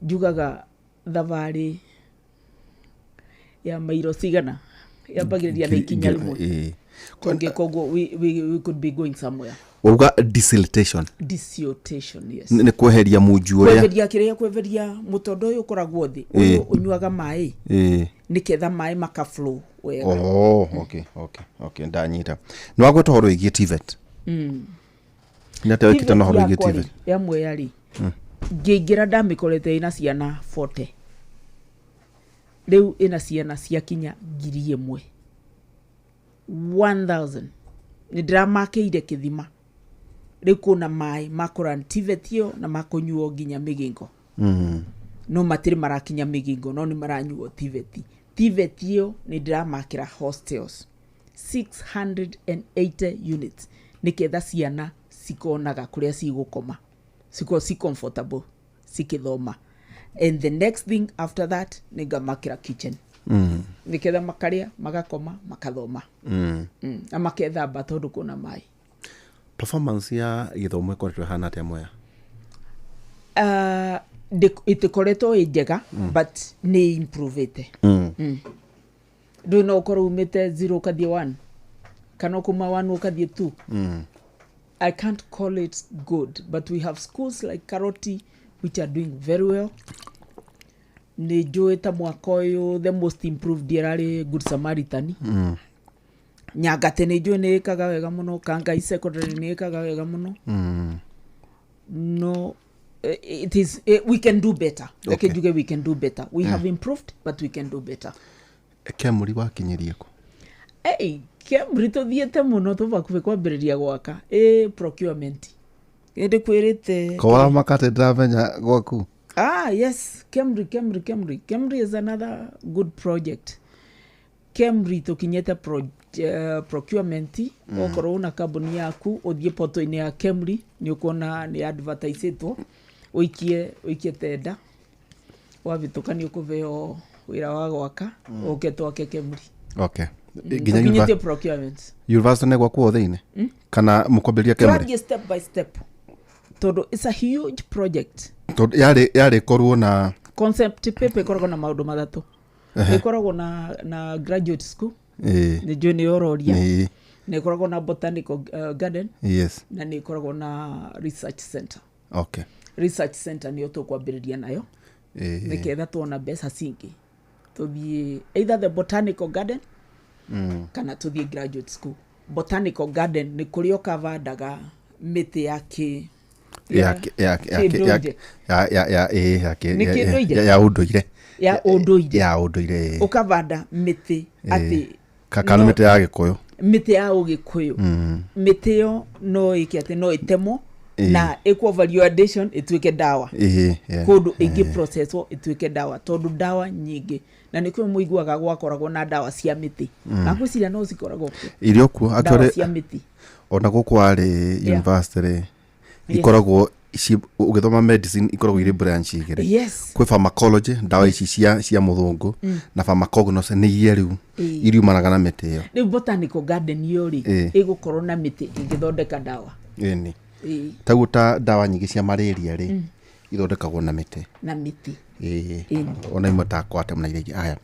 Speaker 2: njugaga thabarĩ ya mairo cigana yambagĩrĩria na ikinya rĩmwe.
Speaker 1: Ĩĩ.
Speaker 2: Tũngĩka ũguo we could be going somewhere.
Speaker 1: Wauga desiltation?
Speaker 2: Desiltation, yes.
Speaker 1: Nĩ kweheria munju ũrĩa
Speaker 2: Kweheria kĩrĩa, kweheria mũtondo ũyũ ũkoragwo thĩ, ũyũ ũnyuaga maĩ, nĩketha maĩ makaflow wega.
Speaker 1: Oh, okay, ndanyita. Nĩ wagweta ũhoro wĩgiĩ TVET. Nĩ atĩa wĩkĩte na ũhoro wĩgiĩ
Speaker 2: yakwa rĩ,
Speaker 1: TVET?
Speaker 2: Ya Mwea rĩ, ngĩingĩra ndamĩkorete ĩna ciana 40, rĩu ĩna ciana ciakinya 1,000, 1000. Nĩ ndĩramakĩire kĩthima, rĩu kũna maĩ makũran TVET ĩyo na makũnyuo nginya Mĩgĩngo. No matirĩ marakinya Mĩgĩngo, no nĩ maranyuo TVET. TVET ĩyo nĩ ndĩramakĩra hostels 680 units, nĩketha ciana cikonaga kũrĩa cigũkoma, cikorwo ci comfortable cikĩthoma. And the next thing after that nĩ ngamakĩra kitchen, nĩketha makarĩa, magakoma, makathoma, na makethamba tondũ kũna maĩ.
Speaker 1: Performance ya gĩthomo ĩkoretwo ĩhana atĩa Mwea?
Speaker 2: Ĩtĩkoretwo ĩ njega, but nĩ improvĩte. Ndũĩ no ũkorwo umĩte 0 ũkathiĩ 1, kana ũkuma 1 ũkathiĩ 2. I can't call it good, but we have schools like Karoti which are doing very well. Nĩ njũĩ ta mwaka ũyũ the most improved ĩrarĩ Good Samaritan. Nyangate nĩ njũĩ nĩ ĩkaga wega mũno, Kangai Secondary nĩ ĩkaga wega mũno. No, it is, we can do better. Reke njuge we can do better. We have improved, but we can do better.
Speaker 1: Kemuri wakinyĩrie kũ?
Speaker 2: Ei, Kemri tũthiĩte mũno, tũbakuhĩ kwambĩrĩria gwaka ĩ procurement ĩndĩ kwĩrĩte.
Speaker 1: Kora makate ndĩramenya gwaku.
Speaker 2: Ah, yes, Kemri, Kemri, Kemri. Kemri is another good project. Kemri tũkinyĩte procurement. Okorwo una kambuni yaku, ũthiĩ poto-inĩ ya Kemri nĩ ũkuona nĩ advertisetwo, ũikie tenda, wavĩtũka nĩ ũkũveo wĩra wa gwaka, ũke twake Kemri.
Speaker 1: Okay, nginya
Speaker 2: Tũkinyĩtie procurement.
Speaker 1: University nĩ gwaku o thĩinĩ kana mũkwambĩrĩria Kemri?
Speaker 2: Tũrathiĩ step by step tondũ it's a huge project.
Speaker 1: Tondũ yarĩ korwo na
Speaker 2: Concept paper ĩkoragwo na maũndũ matatũ. Ĩkoragwo na graduate school, nĩ njũĩ nĩ ũroria. Nĩ ĩkoragwo na botanical garden, na nĩ ĩkoragwo na research center. Research center nĩyo tũkwambĩrĩria nayo, nĩketha tuona mbeca cingĩ tũthiĩ either the botanical garden kana tũthiĩ graduate school. Botanical garden nĩ kũrĩa ũkavandaga mĩtĩ ya kĩ
Speaker 1: ya
Speaker 2: kĩndũire.
Speaker 1: ya ĩ ya
Speaker 2: Nĩ kĩndũire?
Speaker 1: ya ũndũire.
Speaker 2: Ya ũndũire.
Speaker 1: Ya ũndũire, ĩ.
Speaker 2: Ũkavanda mĩtĩ atĩ
Speaker 1: Kana mĩtĩ ya gĩkũyũ.
Speaker 2: Mĩtĩ ya ũgĩkũyũ. Mĩtĩ ĩyo no ĩke atĩ no ĩtemwo na ĩkwo value addition ĩtuĩke ndawa. Kũndũ ĩngĩ processwo ĩtuĩke ndawa, tondũ ndawa nyingĩ, na nĩkĩo mũiguaga gwakoragwo na ndawa cia mĩtĩ, na ngwĩciria no cikoragwo kuo.
Speaker 1: Irio kuo
Speaker 2: Ndawa
Speaker 1: actually.
Speaker 2: cia mĩtĩ.
Speaker 1: Ona gũkũ warĩ university rĩ, ikoragwo ũgĩthoma medicine ikoragwo irĩ branch igĩrĩ. Kwĩ pharmacology, ndawa ici cia mũthũngũ, na pharmacognosy nĩ iria rĩu iriumanaga na mĩtĩ ĩyo.
Speaker 2: Rĩu botanical garden ĩyo rĩ, ĩgũkorwo na mĩtĩ ĩngĩthondeka ndawa.
Speaker 1: Ĩni. Taguo ta ndawa nyingĩ cia malaria rĩ, ithondekagwo na mĩtĩ.
Speaker 2: Na mĩtĩ.
Speaker 1: Ĩ.
Speaker 2: Ĩni.
Speaker 1: Ona imwe ta Coartem na iria ingĩ aya.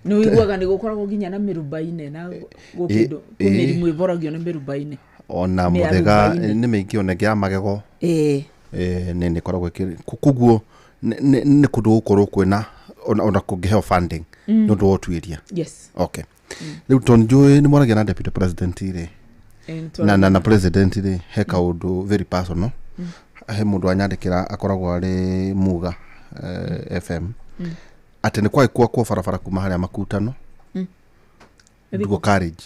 Speaker 2: Nĩ ũiguaga nĩ gũkoragwo nginya na mĩrubaine na gũkĩndũ kwĩ mĩrimũ ĩvoragio nĩ mĩrubaine.
Speaker 1: Ona mũthega.
Speaker 2: Mĩarubaine.
Speaker 1: Nĩ mĩingĩ, ona ĩngĩ ya magego. Nĩ ĩkoragwo koguo nĩ kũndũ gũkorwo kwĩna ona kũngĩheo funding nĩ ũndũ wa ũtuĩria.
Speaker 2: Yes.
Speaker 1: Okay, rĩu tondũ njũĩ nĩ mwaragia na deputy president rĩ, na president rĩ, he kaũndũ very personal. He mũndũ wanyandĩkĩra akoragwo arĩ Muga FM atĩ nĩ kwagĩ gwakwo barabara kuma harĩa Makutano Duo Carriage.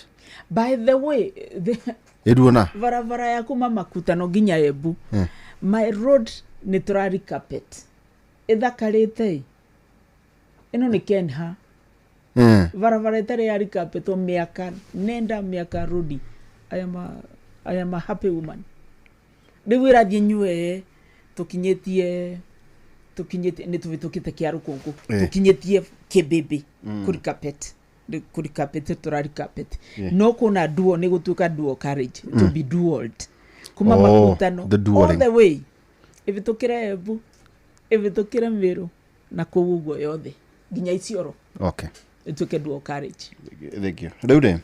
Speaker 2: By the way,
Speaker 1: ĩruona.
Speaker 2: Barabara ya kuma Makutano nginya Embu, my road, nĩ tũrari carpet ĩthakarĩte ĩ. Ĩno nĩ Kenha. Barabara ĩtarĩ ya carpetwo mĩaka nenda mĩaka rudi. I am a happy woman. Rĩu ĩrathiĩ nyue, tũkinyĩtie nĩ tũhĩtũkĩte kĩa rũkũngũ, tũkinyĩtie kĩmbĩmbĩ kũri carpet. Kũri carpet, tũrari carpet, no kũna duo nĩ gũtuĩka duo carriage to be dualed kuma
Speaker 1: Oh,
Speaker 2: Makutano
Speaker 1: the
Speaker 2: all
Speaker 1: dualling.
Speaker 2: the way ĩhĩtũkĩre Embu, ĩhĩtũkĩre Mĩrũ na kũu ũguo yothe nginya Isiolo, ĩtuĩke dual carriage.
Speaker 1: Thank you. Rĩu rĩ,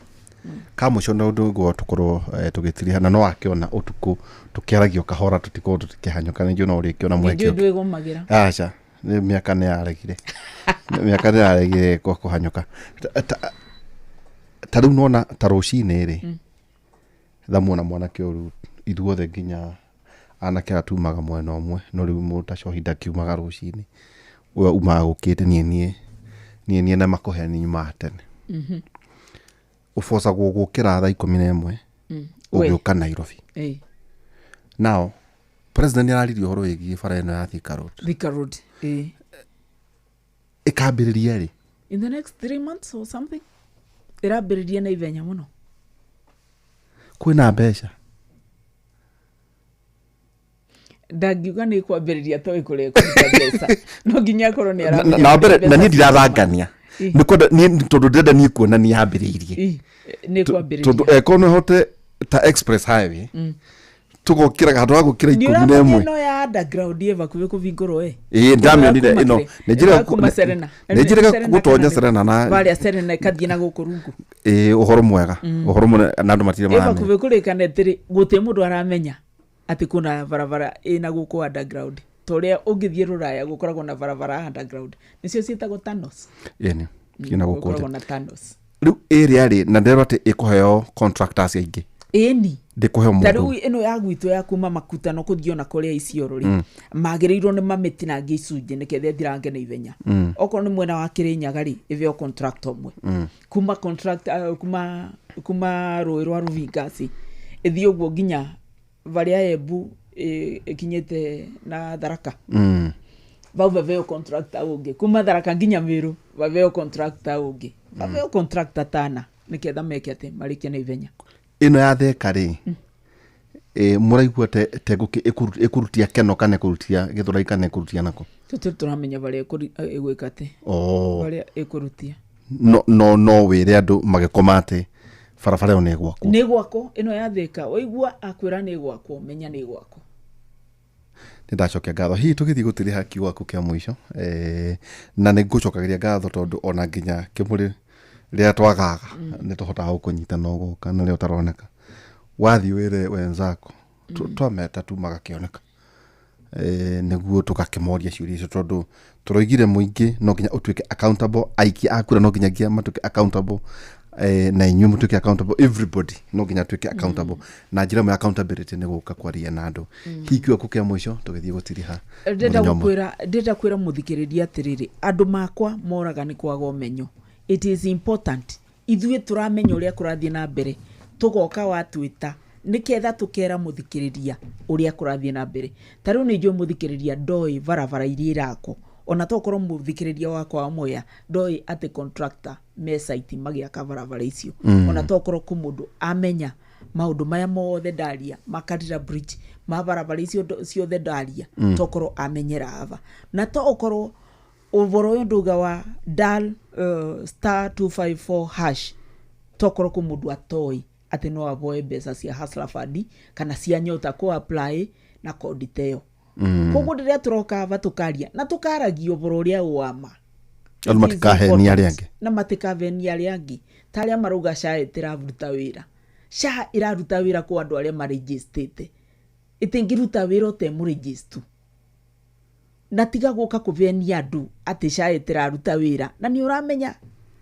Speaker 1: Ka mũico na ũndũ ũguo tũkorwo tũgĩtiriha na no akĩona ũtukũ tũkĩaragio kahora tũtikorwo tũtikĩhanyũka nĩ njũĩ no ũrĩkĩona mweke
Speaker 2: Nĩ
Speaker 1: ũngĩ.
Speaker 2: njũĩ ndwĩgũmagĩra.
Speaker 1: Aca, nĩ mĩaka nĩ yaregire, mĩaka nĩ yaregire kũhanyũka. Ta rĩu nona ta rũcinĩ rĩ, thamuona mwanake ũyũ ithuothe nginya anake aya tumaga mwena ũmwe, no rĩu mũndũ ta Cohi ndakiumaga rũcinĩ, ũyũ umaga gũkĩte. Niĩ na makũhe nĩ nyumaga tene. Ũbocagwo gũkĩra thaa 11 ũgĩũka Nairobi. Now president nĩ araririe ũhoro wĩgiĩ bara ĩno ya Thika Road.
Speaker 2: Thika Road, ĩĩ.
Speaker 1: Ĩkambĩrĩria rĩ?
Speaker 2: In the next 3 months or something ĩrambĩrĩria na ithenya mũno.
Speaker 1: Kwĩna mbeca?
Speaker 2: Ndangiuga nĩ kwambĩrĩria toĩ kũrĩa ĩkũruta mbeca, no nginya akorwo nĩ
Speaker 1: Na-
Speaker 2: aramenya
Speaker 1: na mbere
Speaker 2: kũrĩa
Speaker 1: na niĩ
Speaker 2: mbeca.
Speaker 1: ndirathangania. Nĩ kwenda niĩ tondũ ndĩrenda niĩ kuona nĩ yambĩrĩirie.
Speaker 2: Ĩ, nĩ kwambĩrĩria.
Speaker 1: Tondũ eko no hote ta express highway tũgokĩra handũ ha gũkĩra
Speaker 2: Nĩ
Speaker 1: ikũmi na
Speaker 2: ũramenya
Speaker 1: ĩmwe.
Speaker 2: Ĩno ya underground ĩ hakuhĩ kũhingũrwo ĩ.
Speaker 1: Ĩĩ, ndamĩonire ĩno. Nĩ njĩrĩga
Speaker 2: Kuma Serena.
Speaker 1: nĩ njĩrĩga
Speaker 2: Serena
Speaker 1: gũtonya
Speaker 2: kana
Speaker 1: Serena na
Speaker 2: varĩa Serena ĩkathiĩ na gũkũ rungu.
Speaker 1: Ĩĩ, ũhoro mwega, ũhoro mũnene na andũ matirĩ
Speaker 2: Ĩ
Speaker 1: maramenya.
Speaker 2: hakuhĩ kũrĩkana atĩrĩ gũtirĩ mũndũ aramenya atĩ kuna barabara ĩna gũkũ underground, ta ũrĩa ũngĩthiĩ rũraya gũkoragwo na barabara ya underground, nĩcio ciĩtagwo tunnels.
Speaker 1: Ĩni kina gũkũ
Speaker 2: Gũkoragwo
Speaker 1: thĩ.
Speaker 2: na tunnels.
Speaker 1: Rĩu ĩrĩa rĩ na ndĩrerwo atĩ ĩkũheo contractors aingĩ.
Speaker 2: Ĩni.
Speaker 1: Ndĩkũheo
Speaker 2: Ta
Speaker 1: mũndũ.
Speaker 2: rĩu ĩno ya gwitũ ya kuma makutano kũthiĩ ona kũrĩa Isiolo rĩ, magĩrĩirwo nĩ mamĩtinangie icunjĩ nĩketha ĩthirange na ihenya. Okorwo nĩ mwena wa Kĩrĩnyaga rĩ, ĩveo contractor ũmwe kuma contract, kuma rũĩ rwa Ruvingasi ĩthiĩ ũguo nginya varĩa Embu ĩkinyĩte na Tharaka. Vau vaveo contractor ũngĩ, kuma Tharaka nginya Meru vaveo contractor ũngĩ, vaveo contractor tana nĩketha meke atĩ marĩkie na ihenya.
Speaker 1: Ĩno ya Theka rĩ, mũraigua te ĩkũrutia Keno kana ĩkũrutia Gĩthũrai kana ĩkũrutia nako?
Speaker 2: Tũtirĩ tũramenya varĩa ĩgwĩka atĩ.
Speaker 1: Oh.
Speaker 2: Varĩa ĩkũrutia.
Speaker 1: No wĩre andũ magĩkoma atĩ barabara ĩyo nĩ ĩgwakwo?
Speaker 2: Nĩ gwakwo ĩno ya Thĩka, waigua akwĩra nĩ gwakwo, menya nĩ gwakwo.
Speaker 1: Nĩ ndacokia ngatho. Hihi tũgĩthiĩ gũtĩrĩha kiugo gĩaku kĩa mũico, na nĩ ngũcokagĩria ngatho tondũ ona nginya kĩmũrĩ rĩrĩa twagaga nĩ tũhotaga gũkũnyita na ũgoka na rĩrĩa ũtaroneka wathiĩ wĩre wenzako twameta tu magakĩoneka, nĩguo tũgakĩmoria ciũria icio tondũ tũroigire mũingĩ no nginya ũtuĩke accountable, aikia a kura no nginyagia matuĩke accountable, na inyuĩ mũtuĩke accountable, everybody no nginya atuĩke accountable, na njĩra ĩmwe ya accountability nĩ gũka kwaria na andũ. Hihi kiugo gĩaku kĩa mũico tũgĩthiĩ gũtiriha
Speaker 2: Ndĩrenda
Speaker 1: mũthenya ũmwe.
Speaker 2: ndĩrenda kwĩra mũthikĩrĩria atĩrĩrĩ, andũ makwa moraga nĩ kwaga ũmenyo. It is important ithuĩ tũramenya ũrĩa kũrathiĩ na mbere, tũgoka watwĩta nĩketha tũkera mũthikĩrĩria ũrĩa kũrathiĩ na mbere. Ta rĩu nĩ njũĩ mũthikĩrĩria ndoĩ barabara iria irakwo, ona tokorwo mũthikĩrĩria wakwa wa Mwea ndoĩ atĩ contractor me site magĩaka barabara icio, ona tokorwo kũ mũndũ amenya maũndũ maya mothe ndaria ma Karira Bridge, ma barabara icio ciothe ndaria, tokorwo amenyera ava, na to ũkorwo ũboro ũyũ ndauga wa dial *254# tokorwo kũ mũndũ atoĩ atĩ no avoe mbeca cia Hustler Fund kana cia Nyota kũ apply na kodi teyo. Koguo rĩrĩa tũroka ava tũkaria na tũkaragia ũboro ũrĩa wa ma.
Speaker 1: Andũ matikahenia arĩa angĩ.
Speaker 2: Na matikavenia arĩa angĩ, ta arĩa marauga SHA ĩtĩraruta wĩra. SHA ĩraruta wĩra kwa andũ arĩa marĩnjĩstĩte, ĩtingĩruta wĩra ũtemũrĩnjĩstu. Na tiga gũka kũvenia andũ atĩ SHA ĩtĩraruta wĩra na nĩ ũramenya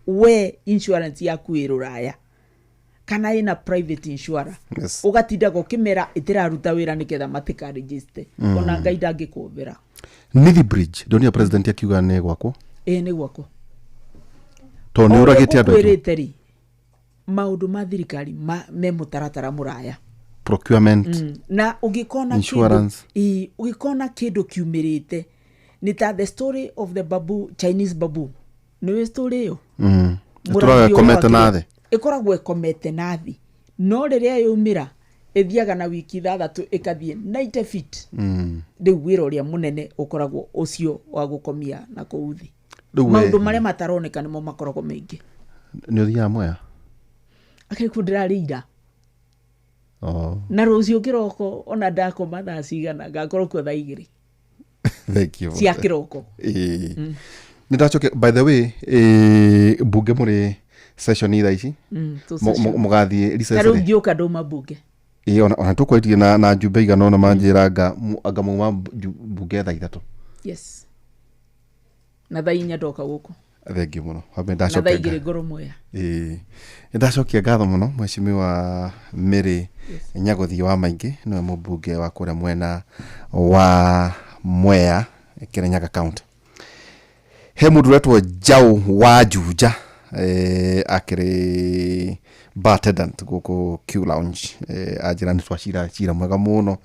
Speaker 2: we insurance yaku ĩ rũraya kana ĩna private insurer. Ũgatindaga ũkĩmera ĩtĩraruta wĩra nĩgetha matikarĩnjĩste, ona Ngai ndangĩkũmbĩra.
Speaker 1: Nithi Bridge ndonire president akiuga nĩ gwakwo.
Speaker 2: Ĩĩ, nĩ gwakwo.
Speaker 1: Tondũ nĩ ũragĩte andũ aingĩ.
Speaker 2: Kwĩrĩte rĩ, maũndũ ma thirikari me mũtaratara mũraya.
Speaker 1: Procurement.
Speaker 2: Na ũngĩkona kĩndũ
Speaker 1: Insurance.
Speaker 2: Ĩĩ, ũngĩkona kĩndũ kiumĩrĩte nĩ ta the story of the babu, Chinese babu, nĩwĩ story ĩyo?
Speaker 1: Ĩtũraga
Speaker 2: Mũrathi ũrĩa
Speaker 1: ĩkomete na
Speaker 2: wakĩrĩ-
Speaker 1: thĩ.
Speaker 2: Ĩkoragwo ĩkomete na thĩ, no rĩrĩa yaumĩra ĩthiaga na wiki 6 ĩkathiĩ 90 feet. Rĩu wĩra ũrĩa mũnene ũkoragwo ũcio wa gũkomia na kũu thĩ.
Speaker 1: Rĩu we-
Speaker 2: Maũndũ marĩa mataroneka nĩmo makoragwo maingĩ.
Speaker 1: Nĩ ũthiaga Mwea?
Speaker 2: Akĩrĩ kuo ndĩrarĩ ira.
Speaker 1: Oh.
Speaker 2: Na rũciũ kĩroko ona ndakoma thaa cigana ngakorwo kuo thaa 2
Speaker 1: Thank you.
Speaker 2: cia kĩroko.
Speaker 1: Ĩĩ. Nĩ ndacokia by the way, mbunge mũrĩ Session thaa ici.
Speaker 2: Tũ session.
Speaker 1: Mũgathiĩ recess
Speaker 2: Ta rĩu
Speaker 1: rĩ?
Speaker 2: ngĩũka ndauma mbunge.
Speaker 1: Ĩĩ, ona tũkwaitie na njumbe igana ona manjĩra anga mauma mbunge thaa 3.
Speaker 2: Yes, na thaa 4 ndoka gũkũ.
Speaker 1: Thengiũ mũno wambe.
Speaker 2: Na thaa
Speaker 1: Ndacokia
Speaker 2: 2 ngorwo Mwea.
Speaker 1: Ĩĩ, nĩndacokia ngatho mũno mheshimiwa Mary Nyaguthii wa Maingĩ, nĩwe mũmbunge wa kũrĩa mwena wa Mwea, Kirinyaga County. He mũndũ ũretwo Njaũ wa Juja, akĩrĩ bartendant gũkũ Q Lounge, anjĩra nĩ twacira cira mwega mũno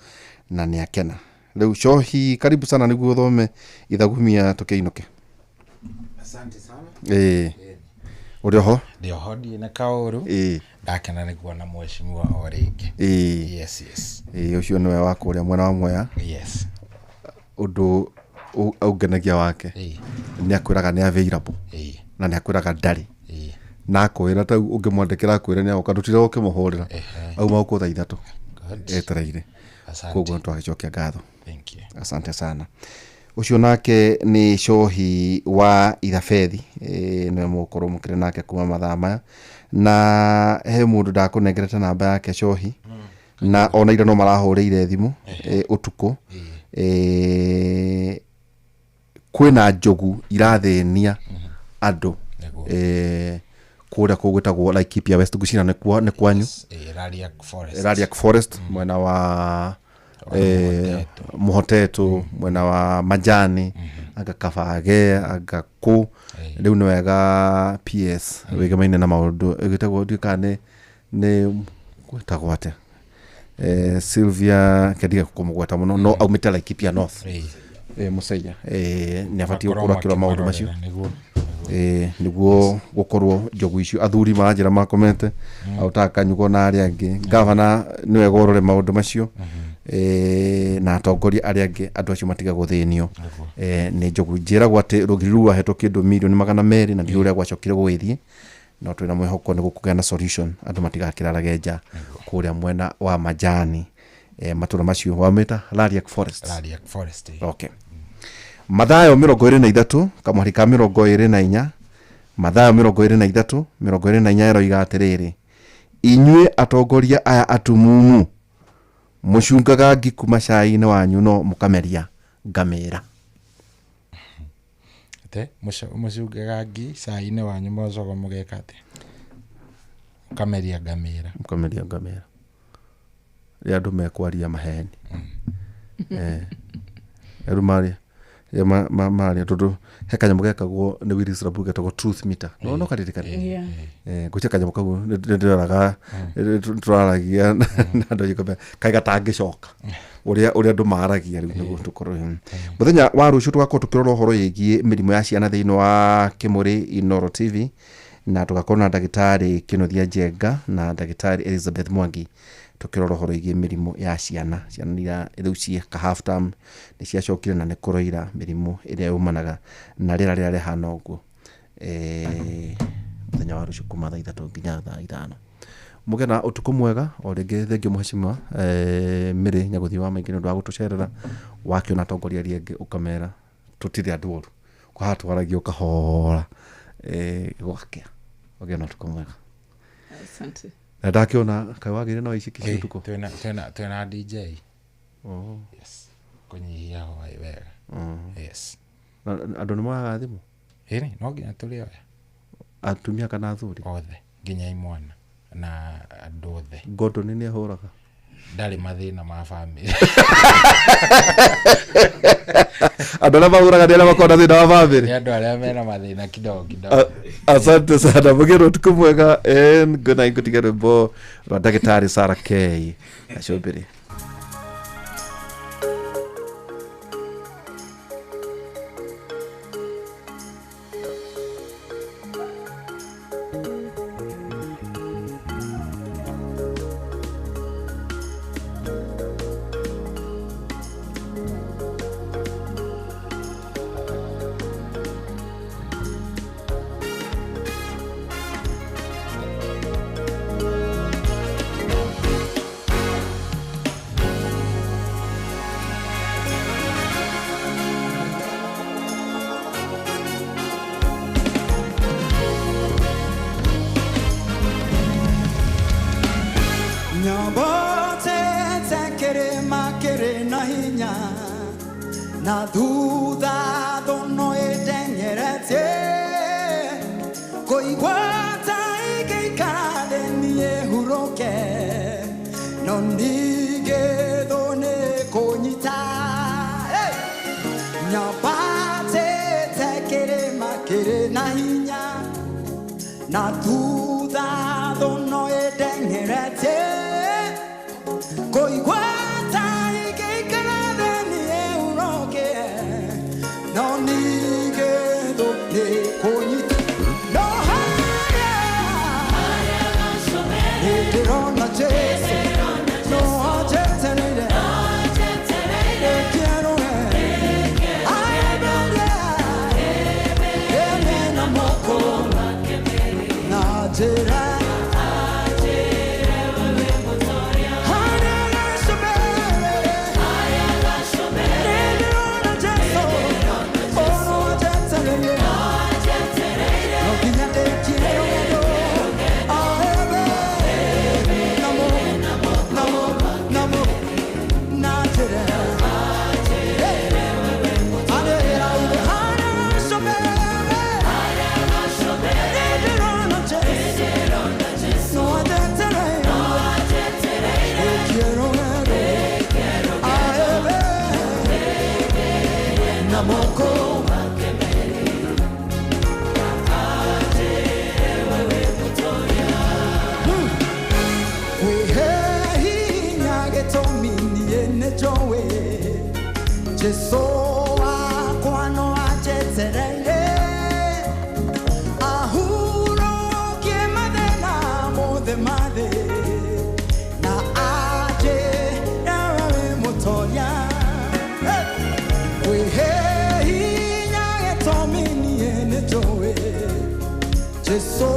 Speaker 1: na nĩ akena. Rĩu cohi, karibu sana nĩguo ũthome ithagumia tũkĩinũke.
Speaker 5: Asante sana.
Speaker 1: Ĩĩ, ũrĩ oho?
Speaker 5: Ndĩ oho, ndirĩ na kaũru. Ndakena nĩ kuona mheshimiwa o rĩngĩ. Yes.
Speaker 1: Ĩĩ, ũcio nĩwe wa kũrĩa mwena wa Mwea. Ũndũ ũngenagia wake nĩ akwĩraga nĩ available na nĩ akwĩraga ndarĩ na akwĩra tau ũngĩmwandĩkĩra akwĩra nĩ agoka, ndũtire ũkĩmũhũrĩra, auma gũkũ thaa 3.
Speaker 5: Good.
Speaker 1: Etereire.
Speaker 5: Asante.
Speaker 1: Koguo nĩtwagĩcokia ngatho.
Speaker 5: Thank you.
Speaker 1: Asante sana. Ũcio nake nĩ cohi wa Ithabethi, nĩwe mũgũkorwo mũkĩrĩ nake kuma mathaa maya. Na he mũndũ ndakũnengerete namba yake cohi, na ona ira no marahũrĩire thimũ ũtukũ. Kwĩna njogu irathĩnia andũ.
Speaker 5: Nĩguo.
Speaker 1: Kũrĩa kũgwĩtagwo Laikipia West, ngwĩciria nĩ kwanyu.
Speaker 5: Rariak Forest.
Speaker 1: Rariak Forest, mwena wa Muhoteto, mwena wa Majani, anga Kabage, anga kũ. Rĩu nĩ wega PS wĩgemaine na maũndũ ĩgĩtagwo, ndiũĩ kana nĩ gwĩtagwo atĩa, Sylvia kendige kũmũgweta mũno, no aumĩte Laikipia North. Mũceia nĩ abatiĩ
Speaker 5: Makorwo
Speaker 1: gũkorwo akĩrora maũndũ macio.
Speaker 5: makĩmarorera, nĩguo.
Speaker 1: Nĩguo gũkorwo njogu icio athuri maranjĩra makomete autaga kanyugo na arĩa angĩ. Gavana nĩ wega ũrore maũndũ macio, na atongoria arĩa angĩ, andũ acio matiga gũthĩnio nĩ njogu. Njĩragwo atĩ rũgiri rũu rwahetwo kĩndũ mirioni 200 na ndiũĩ ũrĩa gwacokire gũgĩthiĩ, no twĩna mwĩhoko nĩ gũkũgĩa na solution, andũ matigakĩrarage nja kũrĩa mwena wa Majani, matũra macio wamĩta Rariak Forest.
Speaker 5: Rariak Forest.
Speaker 1: Okay. Mathayo 23 kamweri ka 24, Mathayo 23:24 ĩroiga atĩrĩrĩ, inyuĩ atongoria aya atumumu, mũcungaga ngi kuma cai-inĩ wanyu no mũkameria ngamĩra.
Speaker 5: Ate mũcungaga ngi cai-inĩ wanyu, mũcoka mũgeka atĩa? Mũkameria ngamĩra.
Speaker 1: Mũkameria ngamĩra rĩrĩa andũ mekwaria maheni. Andũ maria rĩrĩa maria, tondũ he kanyamũ gekagwo nĩ Willis Rabu getagwo truth meter, no karirikane.
Speaker 2: Yeah.
Speaker 1: Ngwĩciria kanyamũ kau nĩndĩroraga tũraragia na andũ aingĩ kaĩ gatangĩcoka ũrĩa andũ maragia. Rĩu nĩguo tũkorwo mũthenya wa rũciũ tũgakorwo tũkĩrora ũhoro wĩgiĩ mĩrimũ ya ciana thĩinĩ wa Kĩmũrĩ Inoro TV, na tũgakorwo na ndagĩtarĩ Kĩnuthia Njenga na ndagĩtarĩ Elizabeth Mwangi tũkĩrora ũhoro wĩgiĩ mĩrimũ ya ciana. Ciana iria rĩu ciĩ ka half term nĩ ciacokire na nĩ kũroira mĩrimũ ĩrĩa yumanaga na rĩera rĩrĩa rĩhana ũguo. Mũthenya wa rũciũ kuma thaa 3 nginya thaa 5. Mũgĩe na ũtukũ mwega o rĩngĩ. Thengiũ mheshimiwa Mary Nyaguthii wa Maingĩ nĩ ũndũ wa gũtũcerera. Wakĩona atongoria arĩa angĩ ũkamera tũtirĩ andũ oru, kwaha twaragia ũkahora, gwakĩa. Ũgĩe na ũtukũ mwega.
Speaker 2: Asante.
Speaker 1: Na ndakĩona kaĩ wagĩire na waici kici ũtukũ.
Speaker 5: Twĩna DJ.
Speaker 1: Oh.
Speaker 5: Yes, kũnyihia hwaĩ wega. Yes.
Speaker 1: Na andũ nĩ moyaga thimũ?
Speaker 5: Ĩni, no nginya tũrĩoya.
Speaker 1: Atumia kana athuri?
Speaker 5: Othe, nginya imwana na andũ othe.
Speaker 1: Gordon nĩ ahũraga?
Speaker 5: Ndarĩ mathĩna ma bamĩrĩ.
Speaker 1: Andũ arĩa mahũraga nĩ arĩa makoragwo na thĩna wa bamĩrĩ.
Speaker 5: Nĩ andũ arĩa mena mathĩna kidogo kidogo.
Speaker 1: Asante sana, mũgĩe na ũtukũ mwega and good night. Ngũtige rwĩmbo rwa ndagĩtarĩ Sarah K Gacumbĩrĩ.
Speaker 3: Na thutha thũ no ĩndenyeretie kũigua ta ingĩikara thĩ niĩ hurũke no ningĩ thũ nĩ kũnyita. Hey! Nyambatĩte kĩrĩma kĩrĩ na hinya na thutha thũ no ĩndenyeretie kũigua ta ingĩikara thĩ niĩ hurũke no ningĩ thũ nĩ kũnyita. No harĩa nĩndĩrona Jesũ no anjetereire ĩkĩerũhe na njĩra Jesu wakwa no anjetereire ahurũkie mathĩna mothe ma thĩ na anjĩre we wĩ mũtoria. Hey! Kwĩhe hinya gĩtũmi niĩ nĩnjũĩ Jesu